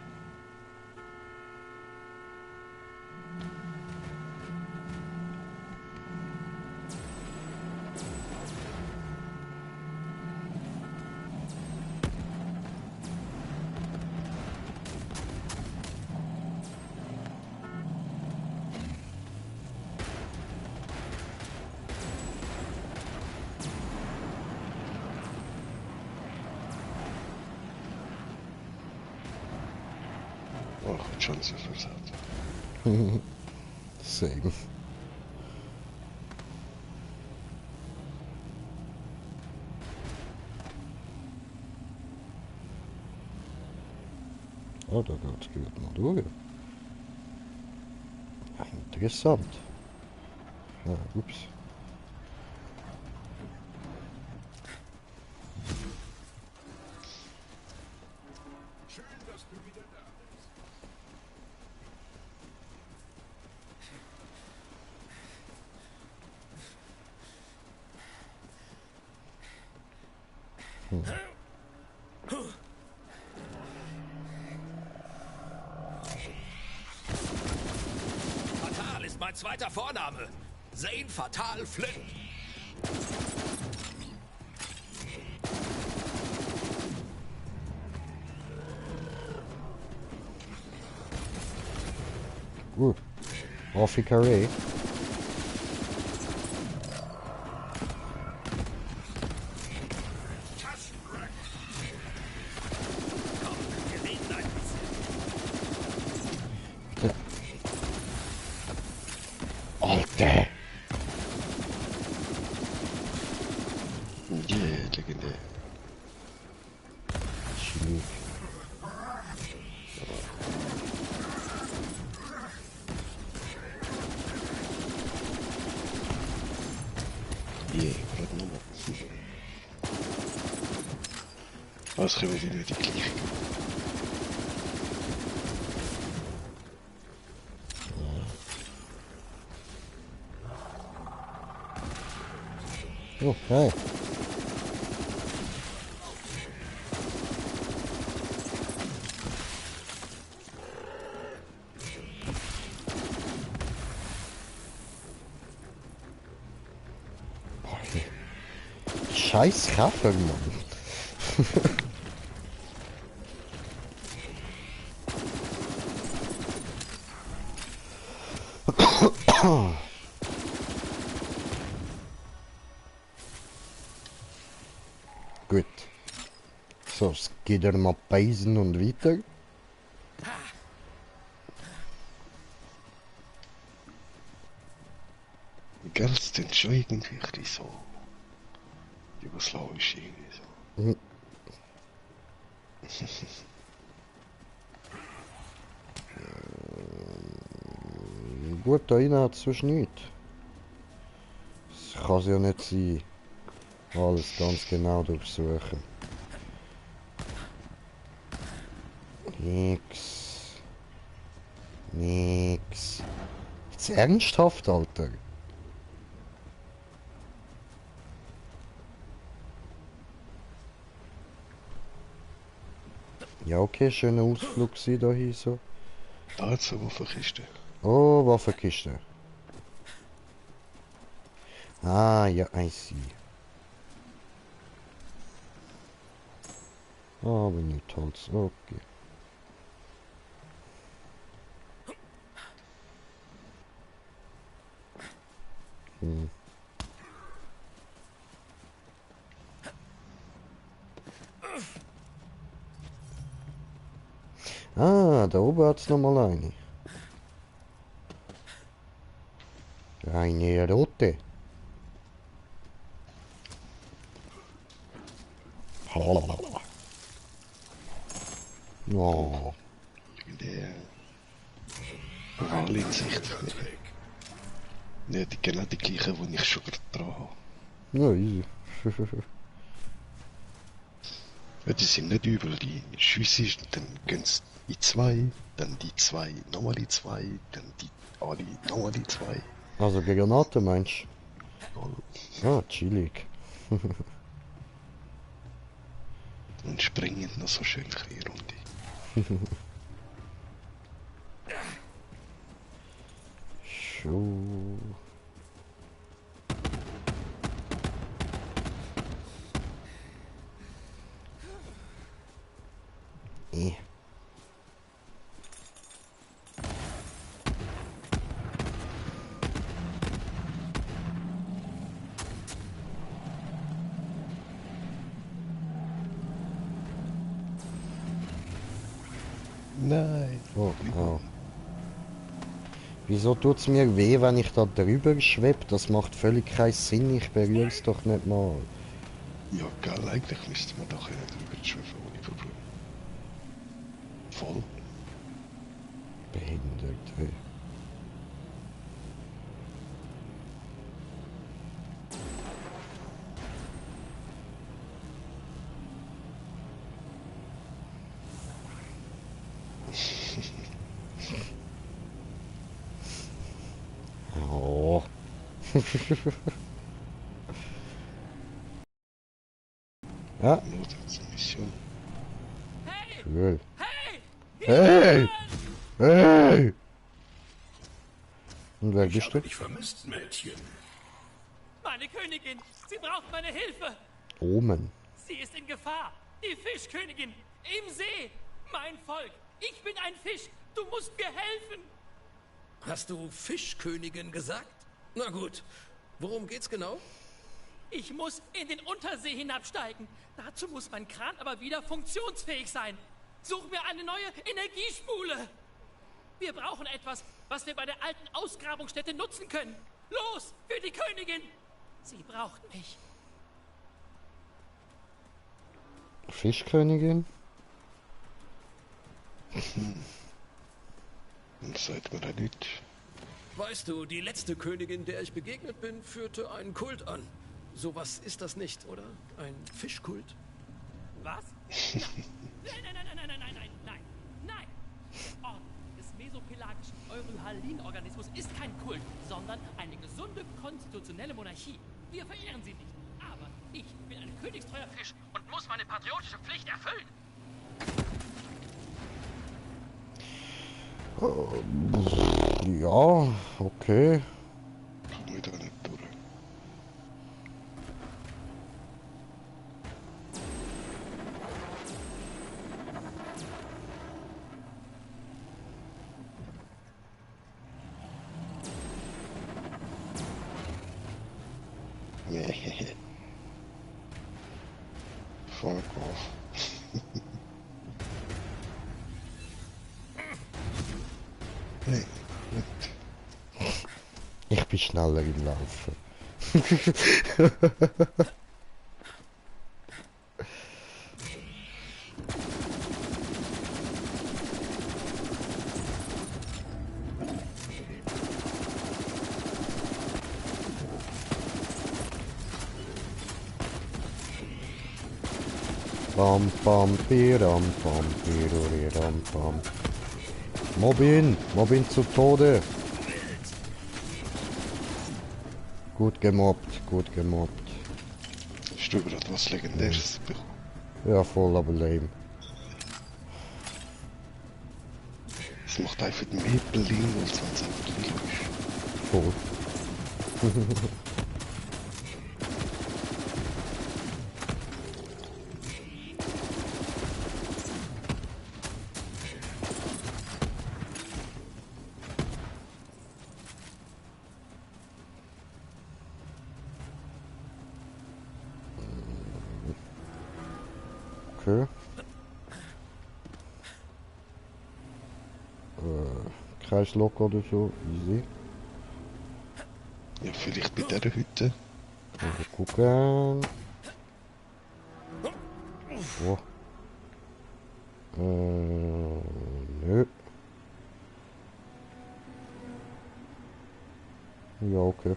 Oh, hat schon so viel gesagt. Same. Oh, da geht noch durch. Ja, interessant. Ja, ups. Schön, dass du wieder da bist. Fatal ist mein zweiter Vorname. Zane Fatal Flynn. Afrika Ray. Alter! Yeah, legendär. Schnick. Yeah, gerade nochmal. Was können wir wieder die gleiche? Oh, hi. scheiß Käfer, Mann. Gut. So, es geht er mal peisen und weiter. Gell, es sind schon irgendwie ein bisschen so jugoslawisch irgendwie so. Mhm. Gut, da rein hat es sonst nichts. Das kann es ja nicht sein. Alles ganz genau durchsuchen. Nix. Nix. Jetzt ernsthaft, Alter? Ja, okay, schöner Ausflug da hin so. Da hat es eine Waffenkiste. Oh, Waffenkiste. Ah, ja, I see. Aber nicht Holz, okay. Hm. Ah, da oben hat es nochmal eine. Eine rote. Oh. Der Rallyinsicht. Nicht genau die gleiche, die ich schon gerade dran habe. Ja, easy. Ja, die sind nicht übel, die Schüsse, dann gehen sie in zwei, dann die zwei, nochmal in zwei, dann die alle nochmal in zwei. Also Granaten meinst du? Ah, chillig. Und springen noch so schön eine Runde. Schon. Nein. Oh, oh. Wieso tut es mir weh, wenn ich da drüber schwebe? Das macht völlig keinen Sinn, ich berühre es doch nicht mal. Ja, geil, eigentlich müsste man doch drüber schwimmen ohne Problem. Voll. Behindert, ey. Oh. Ja. Mission. Cool. Hey! Hey! Und wer bist du? Ich vermisst, Mädchen. Meine Königin, sie braucht meine Hilfe. Omen. Sie ist in Gefahr. Die Fischkönigin im See. Mein Volk. Ich bin ein Fisch. Du musst mir helfen. Hast du Fischkönigin gesagt? Na gut. Worum geht's genau? Ich muss in den Untersee hinabsteigen. Dazu muss mein Kran aber wieder funktionsfähig sein. Such mir eine neue Energiespule. Wir brauchen etwas, was wir bei der alten Ausgrabungsstätte nutzen können. Los, für die Königin. Sie braucht mich. Fischkönigin? Seid mir da nicht. Weißt du, die letzte Königin, der ich begegnet bin, führte einen Kult an. Sowas ist das nicht, oder? Ein Fischkult? Was? Nein, nein, nein, nein, nein, nein, nein, nein, nein. Der Orden des mesopelagischen Euryhalin-Organismus ist kein Kult, sondern eine gesunde, konstitutionelle Monarchie. Wir verehren sie nicht. Aber ich bin ein königstreuer Fisch und muss meine patriotische Pflicht erfüllen. Ja, okay. Komm wieder nicht durch. Nein, Ich bin schneller im Laufen. Bam bam biram bam biram bam. Mobbin zu Tode. Gut gemobbt, gut gemobbt. Hast du gerade was Legendäres bekommen? Ja, voll, aber lame. Es macht einfach den Mäppelin, weil es einfach Kilo ist. Voll. Okay. Kreislock oder so, easy. Ja, vielleicht bei dieser Hütte. Also gucken. Oh. Nö. Ja, okay.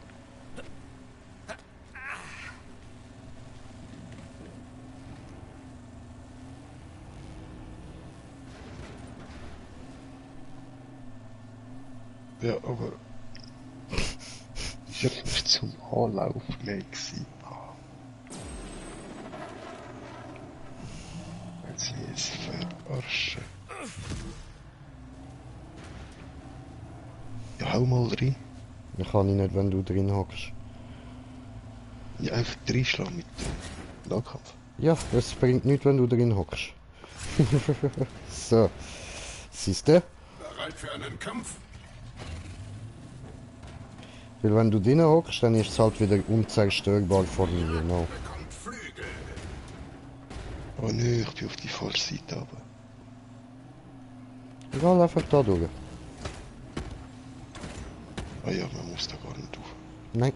Ja, aber ich hab nicht zum Anlauf mehr gewesen. Jetzt sie es verarschen. Ja, hau mal rein. Ich kann ich nicht, wenn du drin hockst. Ja, einfach reinschlagen mit dem Nahkampf. Ja, es bringt nichts, wenn du drin hockst. So. Siehst du? Bereit für einen Kampf? Weil wenn du drin hockst, dann ist es halt wieder unzerstörbar vor mir, no. Bekommt Flügel. Oh nö, ich bin auf die falsche Seite aber. Egal, einfach da durch. Ah ja, man muss da gar nicht auf. Nein.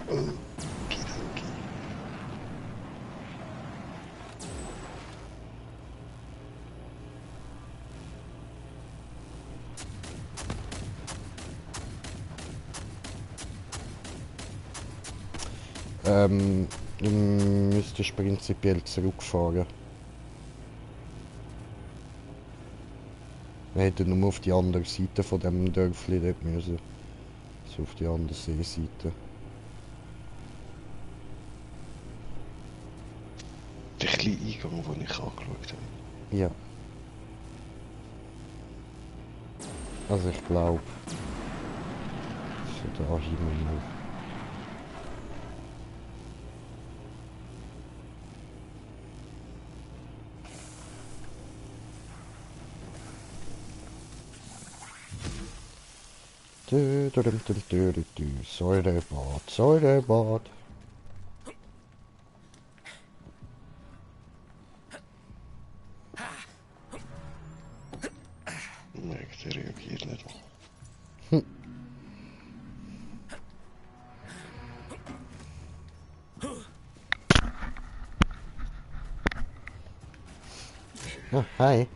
Okidoki. Du müsstest prinzipiell zurückfahren. Wir hätten nur auf die andere Seite von dem Dörfli dort müssen. So auf die andere Seeseite. Der kleine Eingang, den ich angeschaut habe. Ja. Also ich glaube. So da hinten. Säurebad, Säurebad. Nein, der reagiert nicht. Ah, hi.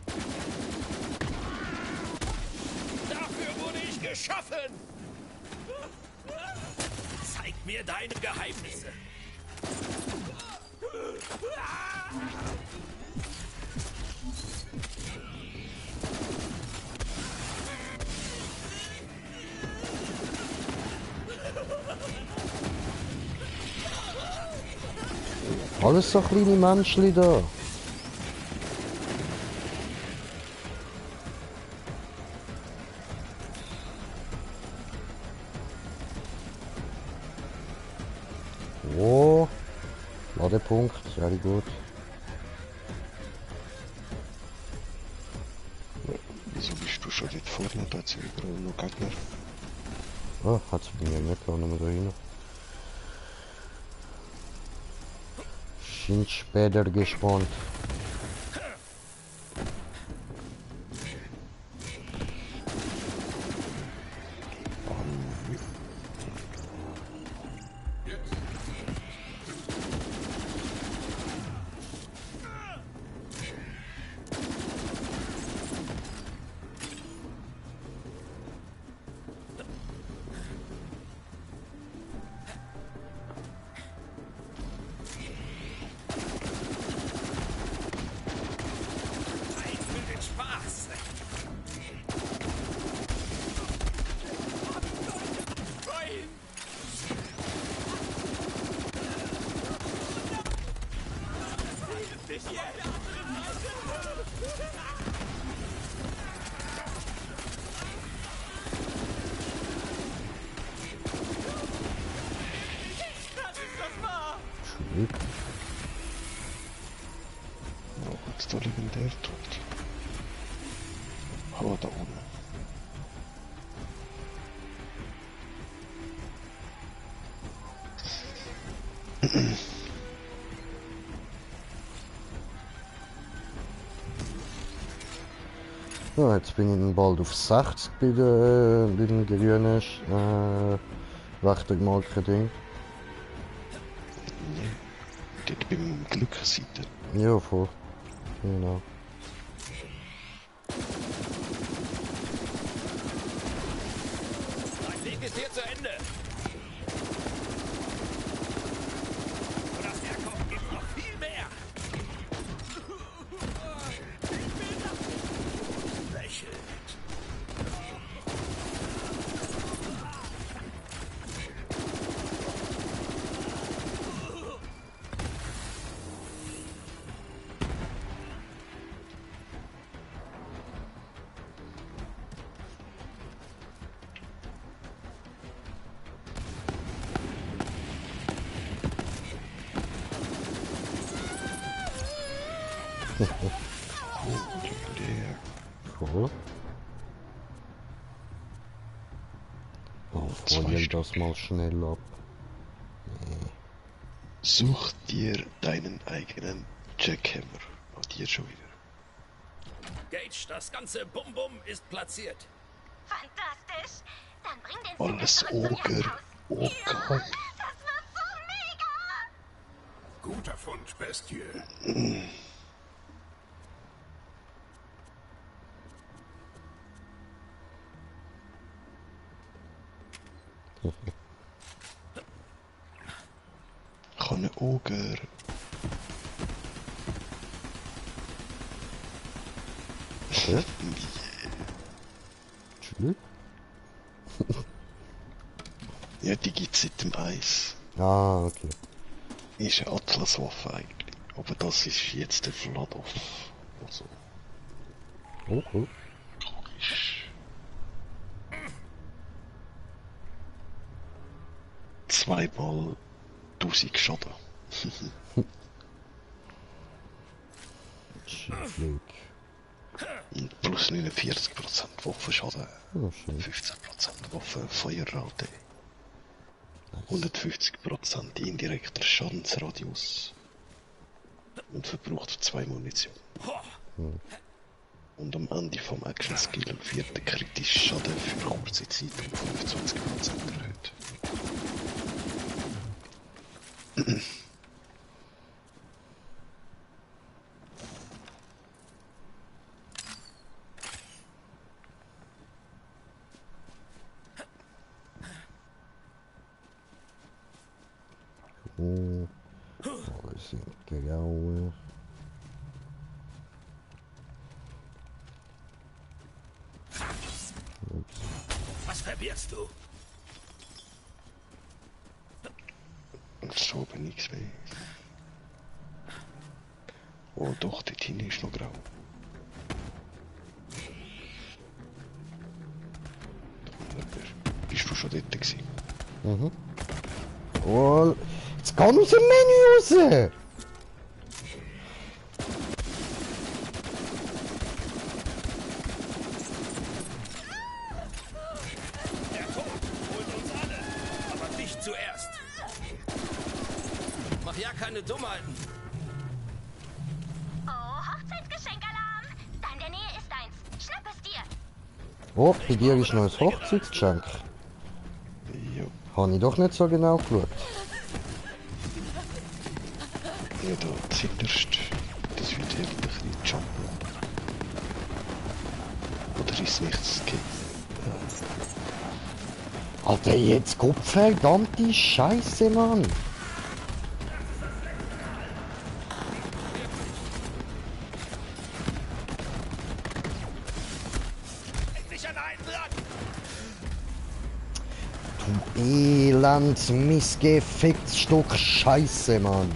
Dafür wurde ich geschaffen! Zeig mir deine Geheimnisse! Alles so kleine Menschli da. Oh, Ladepunkt, sehr gut. Wieso bist du schon dort vorne? Da hat überall noch Gegner. Oh, hat es bei mir nicht, kann nicht mehr da rein. Sind später gespannt. Wo ist der legendär tot? Aber da oben. Ja, jetzt bin ich dann bald auf 60 bei dem grünen Wächtermarken-Ding. Nee. Dort beim Glückseite. Ja, voll. Genau. Mein Weg ist hier zu Ende. Und das Herkommen gibt noch viel mehr. Lächelt. Cool. Oh, feuer das mal schnell ab. Nee. Such dir deinen eigenen Jackhammer. Oh, dir schon wieder. Gage, das ganze Bum-Bum ist platziert. Fantastisch. Dann bring den Alles zurück zu ihrem Oger. Haus. Oger. Das wird so mega. Guter Fund, Bestie. Kann ein Oger. Ja? Tschüss. Ja, die gibt's seit dem Eis. Ah, okay. Ist eine Atlaswaffe eigentlich. Aber das ist jetzt der Vladov. Also, Oh, cool. logisch. Zweimal 1000 Schaden. Glück. Und plus 49% Waffenschaden. Oh, schön. 15% Waffenfeuerrate. 150% indirekter Schadensradius. Und verbraucht 2 Munition. Und am Ende vom Action-Skill wird der kritische Schaden für kurze Zeit um 25% erhöht. Oh, alles in Grau. Was verbirgst du? So bin nichts mehr. Oh doch, die Tine ist noch grau. Bist du schon dort gewesen? Mhm. Oh, jetzt komm ich im Menü raus! Der Tod holt uns alle, aber dich zuerst. Mach ja keine Dummheiten. Oh, bei dir ist noch ein Hochzeitsgeschenk. Ja. Habe ich doch nicht so genau geschaut. Ja, da zuerst. Das wird eigentlich nicht jumpen. Oder ist nichts gegeben? Alter, jetzt Gottverdammt Scheiße, Mann! Du elends, missgeficktes Stück Scheiße, Mann!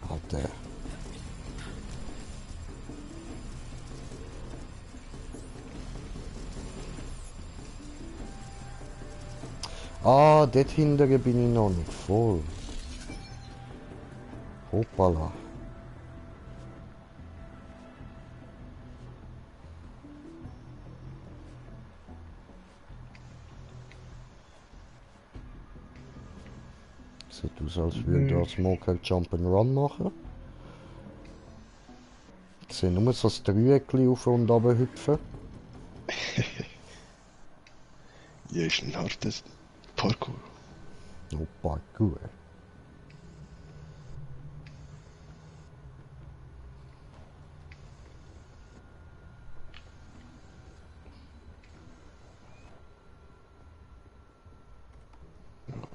Alter. Ah, dort hinten bin ich noch nicht voll. Hoppala. Sieht aus, als würde der Smoker Jump'n'Run machen. Ich sehe nur so das Dreieckchen auf und runter hüpfen. Ja, ist ein hartes Parkour. Oh, Parkour.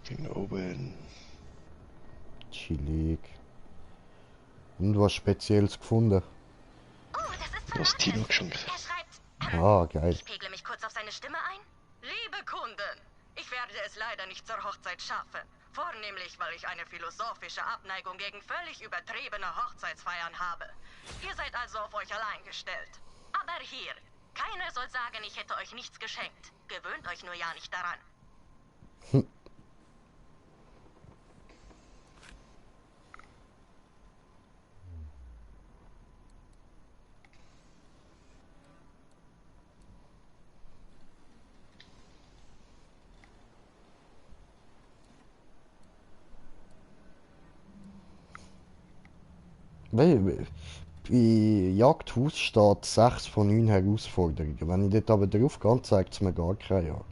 Bin oben. Chillig. Und was Spezielles gefunden? Was Tino geschenkt. Er schreibt... Ah, geil. Ich pegle mich kurz auf seine Stimme ein. Liebe Kunden, ich werde es leider nicht zur Hochzeit schaffen. Vornehmlich, weil ich eine philosophische Abneigung gegen völlig übertriebene Hochzeitsfeiern habe. Ihr seid also auf euch allein gestellt. Aber hier, keiner soll sagen, ich hätte euch nichts geschenkt. Gewöhnt euch nur ja nicht daran. Bei Jagdhaus steht 6 von 9 Herausforderungen. Wenn ich dort aber drauf gehe, zeigt es mir gar keine an.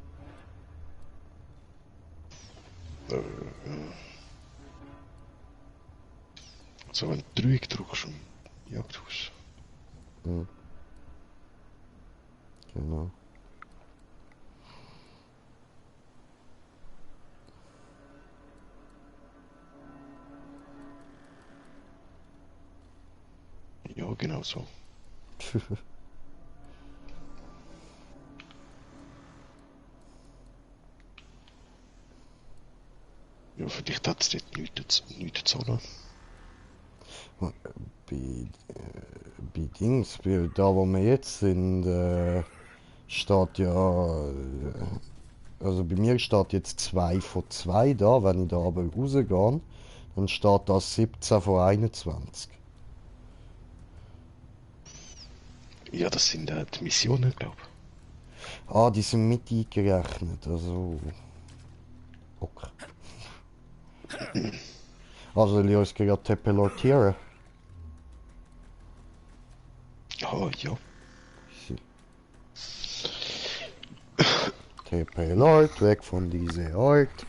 So ein Dreieck drückst im Jagdhaus. Hm. Genau. Ja, genau so. Ja, vielleicht hat es dort nichts zu zahlen. Bei Dings, da wo wir jetzt sind, steht ja... also bei mir steht jetzt 2 von 2 da, wenn ich da aber rausgehe, dann steht da 17 von 21. Ja, das sind die Missionen, glaube ich. Ah, die sind mit eingerechnet, also... Okay. Also, Leos gerade teleportieren. Ah, ja. TP Lord, weg von diesem Ort.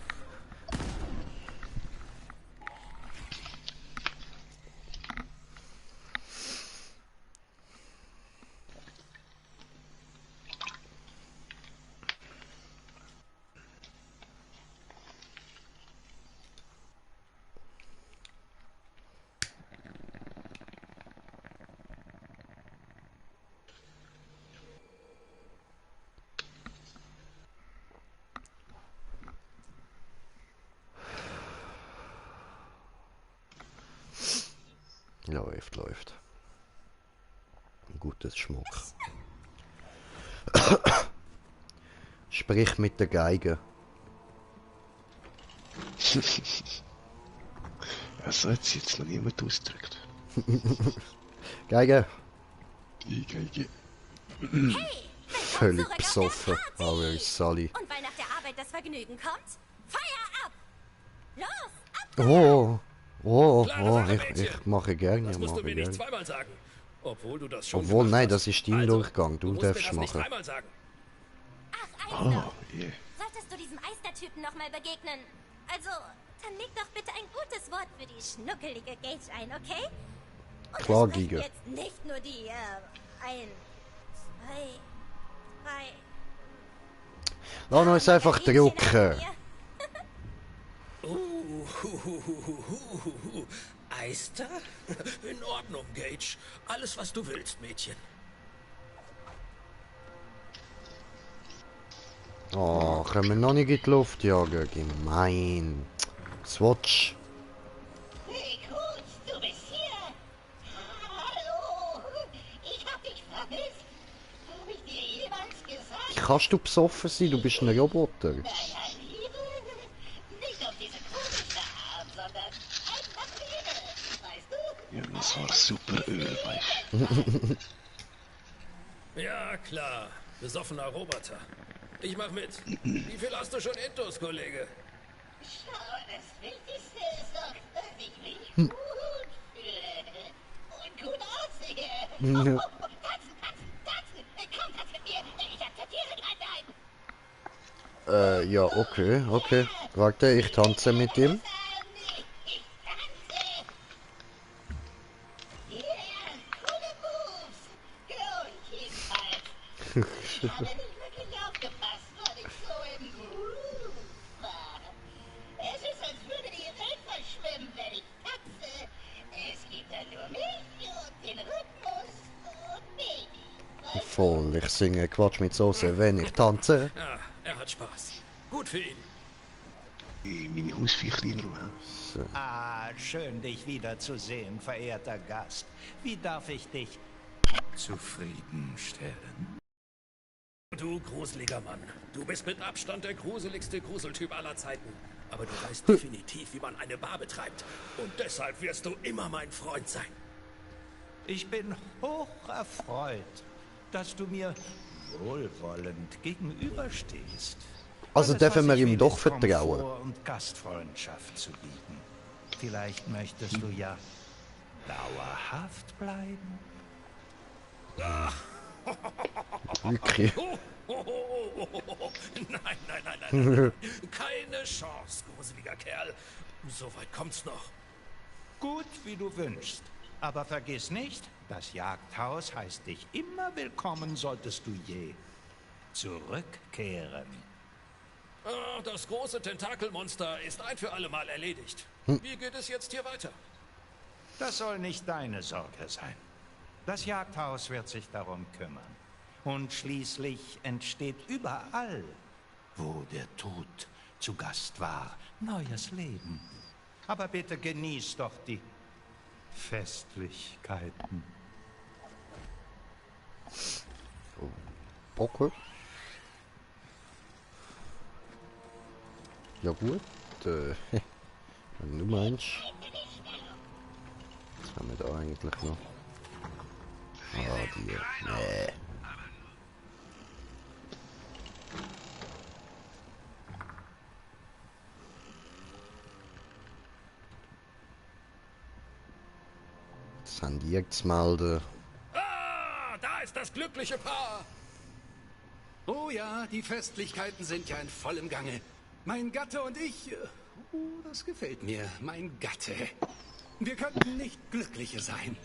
Läuft. Ein gutes Schmuck. Sprich mit der Geige. Ja, so hat es jetzt noch niemand ausgedrückt. Geige. Die Geige. Hey, willkommen völlig besoffen. Aber ist Sally. Und weil nach der Arbeit das Vergnügen kommt, Feuer ab! Los, ab! Ich mache gerne. Das musst du mir nicht zweimal sagen. Obwohl du das schon Obwohl, nein, hast. das ist dein Durchgang. Du musst mir darfst das nicht machen. dreimal sagen. Ach, Eister. Solltest du diesem Eister-Typen nochmal begegnen? Also, dann leg doch bitte ein gutes Wort für die schnuckelige Gage ein, okay? Und Klar, es sprechen Giga. jetzt nicht nur die, 1, 2, 3... Lass uns einfach drucken. Eister? In Ordnung, Gage. Alles, was du willst, Mädchen. Oh, können wir noch nicht in die Luft jagen? Gemein. Swatch. Hey, gut, du bist hier. Hallo. Ich hab dich vermisst. Hab ich dir jemals gesagt? Wie kannst du besoffen sein? Du bist ein Roboter. Naja, Liebe. Nicht auf diese komische Art, sondern einfach Liebe. Weißt du? Ja, das war super Öl, weißt du. Ja, klar. Besoffener Roboter. Ich mach mit. Wie viel hast du schon Intus, Kollege? Schau, das Wichtigste ist doch, dass ich mich gut fühle. Und gut aussehe. Tanzen, tanzen, tanzen. Komm, tanz mit mir. Ich akzeptiere gleich ein. Ja, okay. Warte, ich tanze mit ihm. Ich habe nicht wirklich aufgepasst, weil ich so im Groove war. Es ist, als würde die Welt verschwimmen, wenn ich tanze. Es gibt dann nur mich und den Rhythmus und mich. Voll, ich singe Quatsch mit Soße, wenn ich tanze. Ja, er hat Spaß. Gut für ihn. Meine Hausviecher in Ruhe. Ah, schön, dich wiederzusehen, verehrter Gast. Wie darf ich dich zufriedenstellen? Du gruseliger Mann. Du bist mit Abstand der gruseligste Gruseltyp aller Zeiten. Aber du weißt definitiv, wie man eine Bar betreibt. Und deshalb wirst du immer mein Freund sein. Ich bin hoch erfreut, dass du mir wohlwollend gegenüberstehst. Also Alles, dürfen was wir ich ihm will, doch ist vertrauen. Komfort und Gastfreundschaft zu bieten. Vielleicht möchtest du ja dauerhaft bleiben. Wirklich. Nein. Keine Chance, gruseliger Kerl. So weit kommt's noch. Gut, wie du wünschst. Aber vergiss nicht, das Jagdhaus heißt dich immer willkommen, solltest du je zurückkehren. Ah, das große Tentakelmonster ist ein für alle Mal erledigt. Wie geht es jetzt hier weiter? Das soll nicht deine Sorge sein. Das Jagdhaus wird sich darum kümmern. Und schließlich entsteht überall, wo der Tod zu Gast war, neues Leben. Aber bitte genieß doch die Festlichkeiten. Okay. Ja gut, wenn du meinst. Was haben wir da eigentlich noch? Ah, die. Nee. Das haben die jetzt melden. Ah, da ist das glückliche Paar. Oh ja, die Festlichkeiten sind ja in vollem Gange. Mein Gatte und ich... Oh, das gefällt mir. Mein Gatte. Wir könnten nicht glücklicher sein.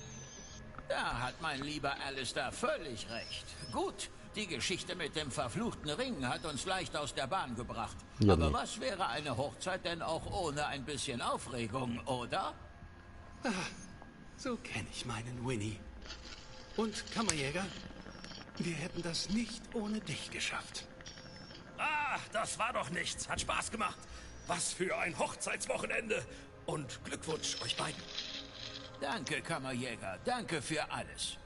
Da hat mein lieber Alistair völlig recht. Gut, die Geschichte mit dem verfluchten Ring hat uns leicht aus der Bahn gebracht. Ja, Aber nee. was wäre eine Hochzeit denn auch ohne ein bisschen Aufregung, oder? Ah, so kenne ich meinen Winnie. Und Kammerjäger, wir hätten das nicht ohne dich geschafft. Ah, das war doch nichts. Hat Spaß gemacht. Was für ein Hochzeitswochenende. Und Glückwunsch euch beiden. Danke, Kammerjäger. Danke für alles.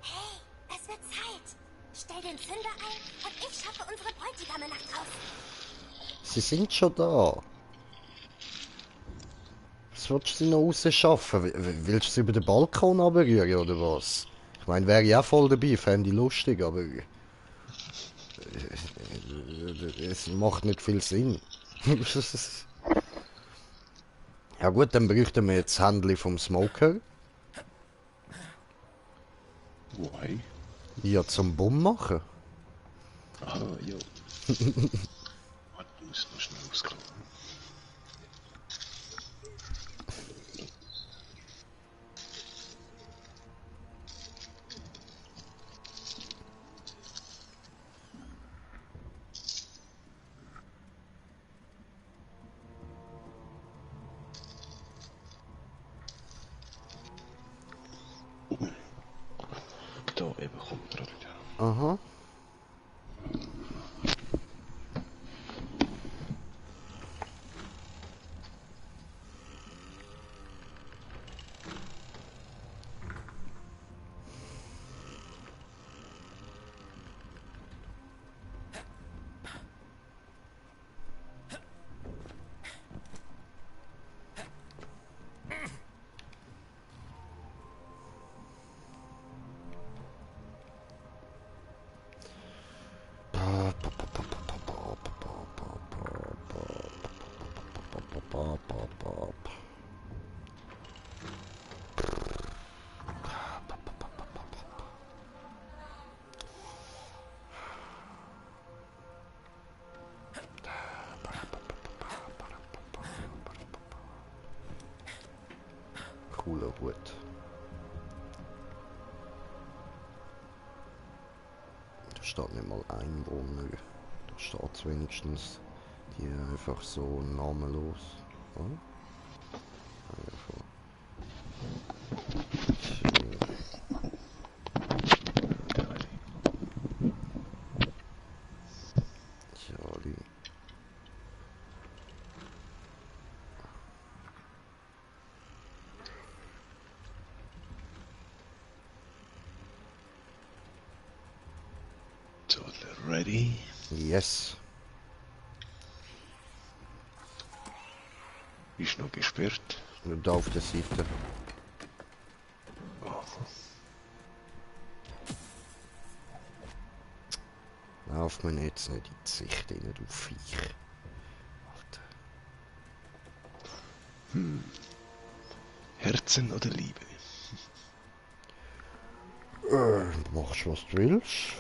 Hey, es wird Zeit. Stell den Zünder ein und ich schaffe unsere Bräutigame nach draußen. Sie sind schon da. Was willst du noch rausschaffen? Willst du sie über den Balkon runterrühren oder was? Ich meine, wäre ich auch voll dabei, fände ich lustig, aber... Es macht nicht viel Sinn. Ja gut, dann bräuchten wir jetzt das Handli vom Smoker. Why? Ja, zum Bumm machen. Ah, ja. Warte, ich muss noch schnell ausklappen. Da eben kommt er wieder. Aha. Cooler Hut. Da steht nicht mal Einwohner. Da steht wenigstens die einfach so namenlos. Oder? Einfach. Charlie. So, ready? Yes. Ist noch gesperrt. Nur da auf der Seite. Lauf mir jetzt nicht in die Sicht rein, du Viech. Alter. Herzen oder Liebe? Machst was du willst.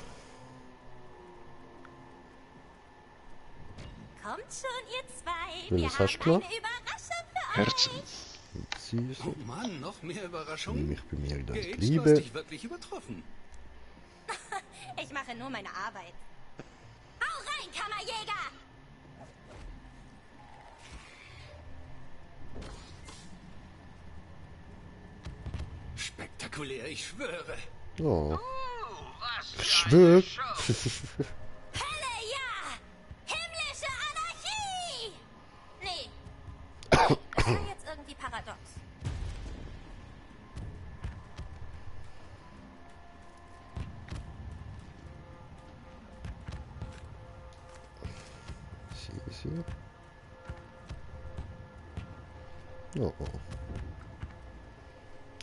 Kommt schon, ihr zwei. Will Wir das hast du haben klar? eine Überraschung für Herzen. Süße. Oh Mann, noch mehr Überraschungen? Nehme ich bei mir dann Gage, die du hast Liebe. dich wirklich übertroffen. Ich mache nur meine Arbeit. Hau rein, Kammerjäger! Spektakulär, ich schwöre. Oh. Was für Schwör. eine Show. Hölle, ja! Himmlische Anarchie! Nee. Das war jetzt irgendwie paradox. Sie ist hier. Oh.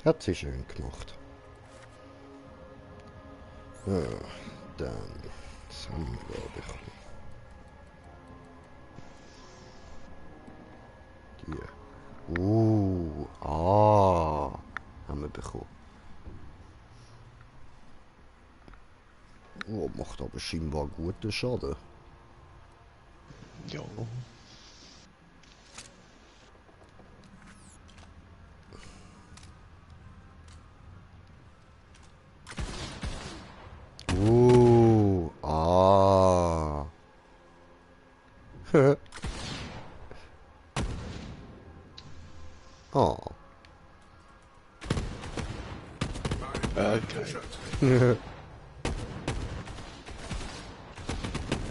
Hat sie schön gemacht. Ja, dann das haben wir bekommen. Die. Haben wir bekommen. Oh, macht aber scheinbar guten Schaden. Ja. Oh. Okay.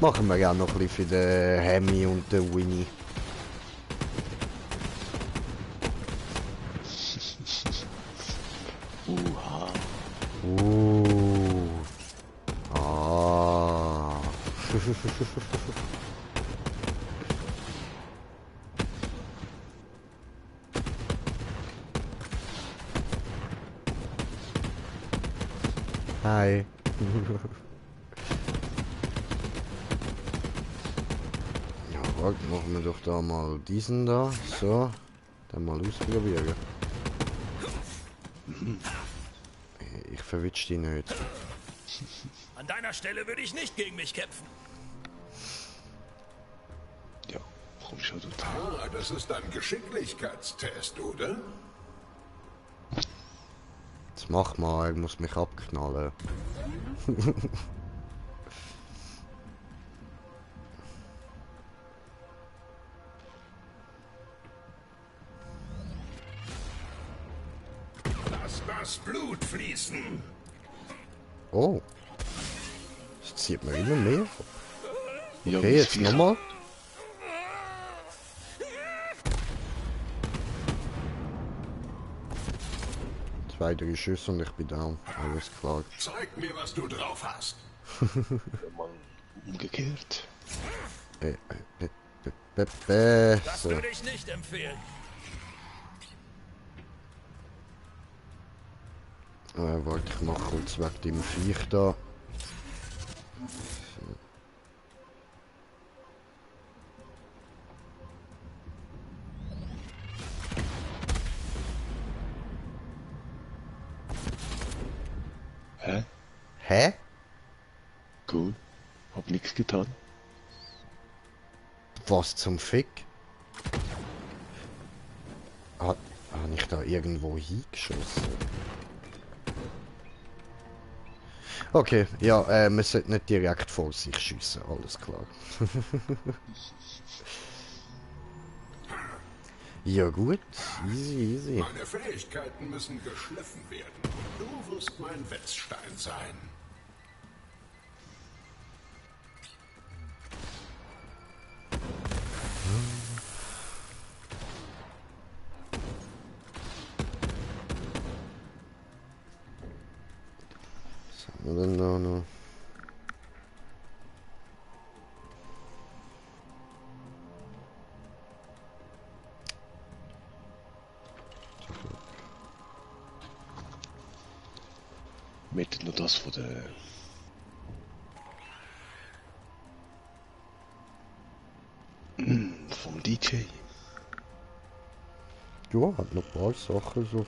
Machen wir ja noch ein bisschen für den Hemi und den Winnie. Hi. Warte, machen wir doch da mal diesen da. So. Dann mal ausprobieren. Ich verwitsch die nicht. An deiner Stelle würde ich nicht gegen mich kämpfen. Ja, warum schon total? Ah, das ist ein Geschicklichkeitstest, oder? Jetzt mach mal, ich muss mich abknallen. Lass das Blut fließen. Oh. Das zieht mir immer mehr. Ja, Okay, jetzt nochmal. Zwei, drei Schüsse und ich bin down. Alles klar. Zeig mir, was du drauf hast. Mal umgekehrt. Das So. würde ich nicht empfehlen. Warte, ich mach kurz weg dem Viech da. Hä? Hä? Cool. Hab nichts getan. Was zum Fick? Hab ich da irgendwo hingeschossen? Okay, ja, man sollte nicht direkt vor sich schiessen, alles klar. Ja gut, easy, easy. Meine Fähigkeiten müssen geschliffen werden. Du wirst mein Wetzstein sein. Was haben wir denn da noch? Mit nur das von der... vom DJ. Ja, hat noch ein paar Sachen so.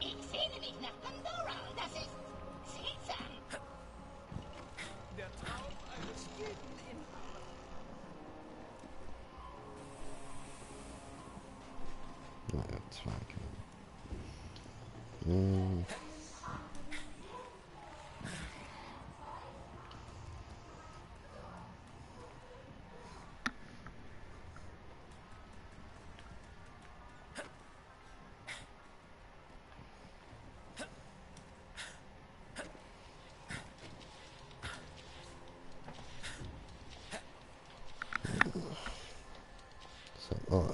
Ich sehne mich nach Pandora und das ist seltsam. Der Traum eines jeden Inhabers. Naja, zwei. Hm. Oh,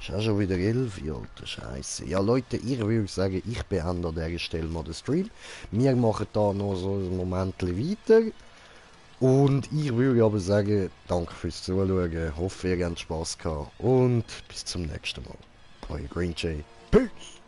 ist auch schon wieder 11, alter Scheiße. Ja Leute, ich würde sagen, ich beende an dieser Stelle mal den Stream. Wir machen da noch so ein Moment weiter. Und ich würde aber sagen, danke fürs Zuschauen. Hoffe, ihr habt Spaß gehabt. Und bis zum nächsten Mal. Euer Green Jay. Peace!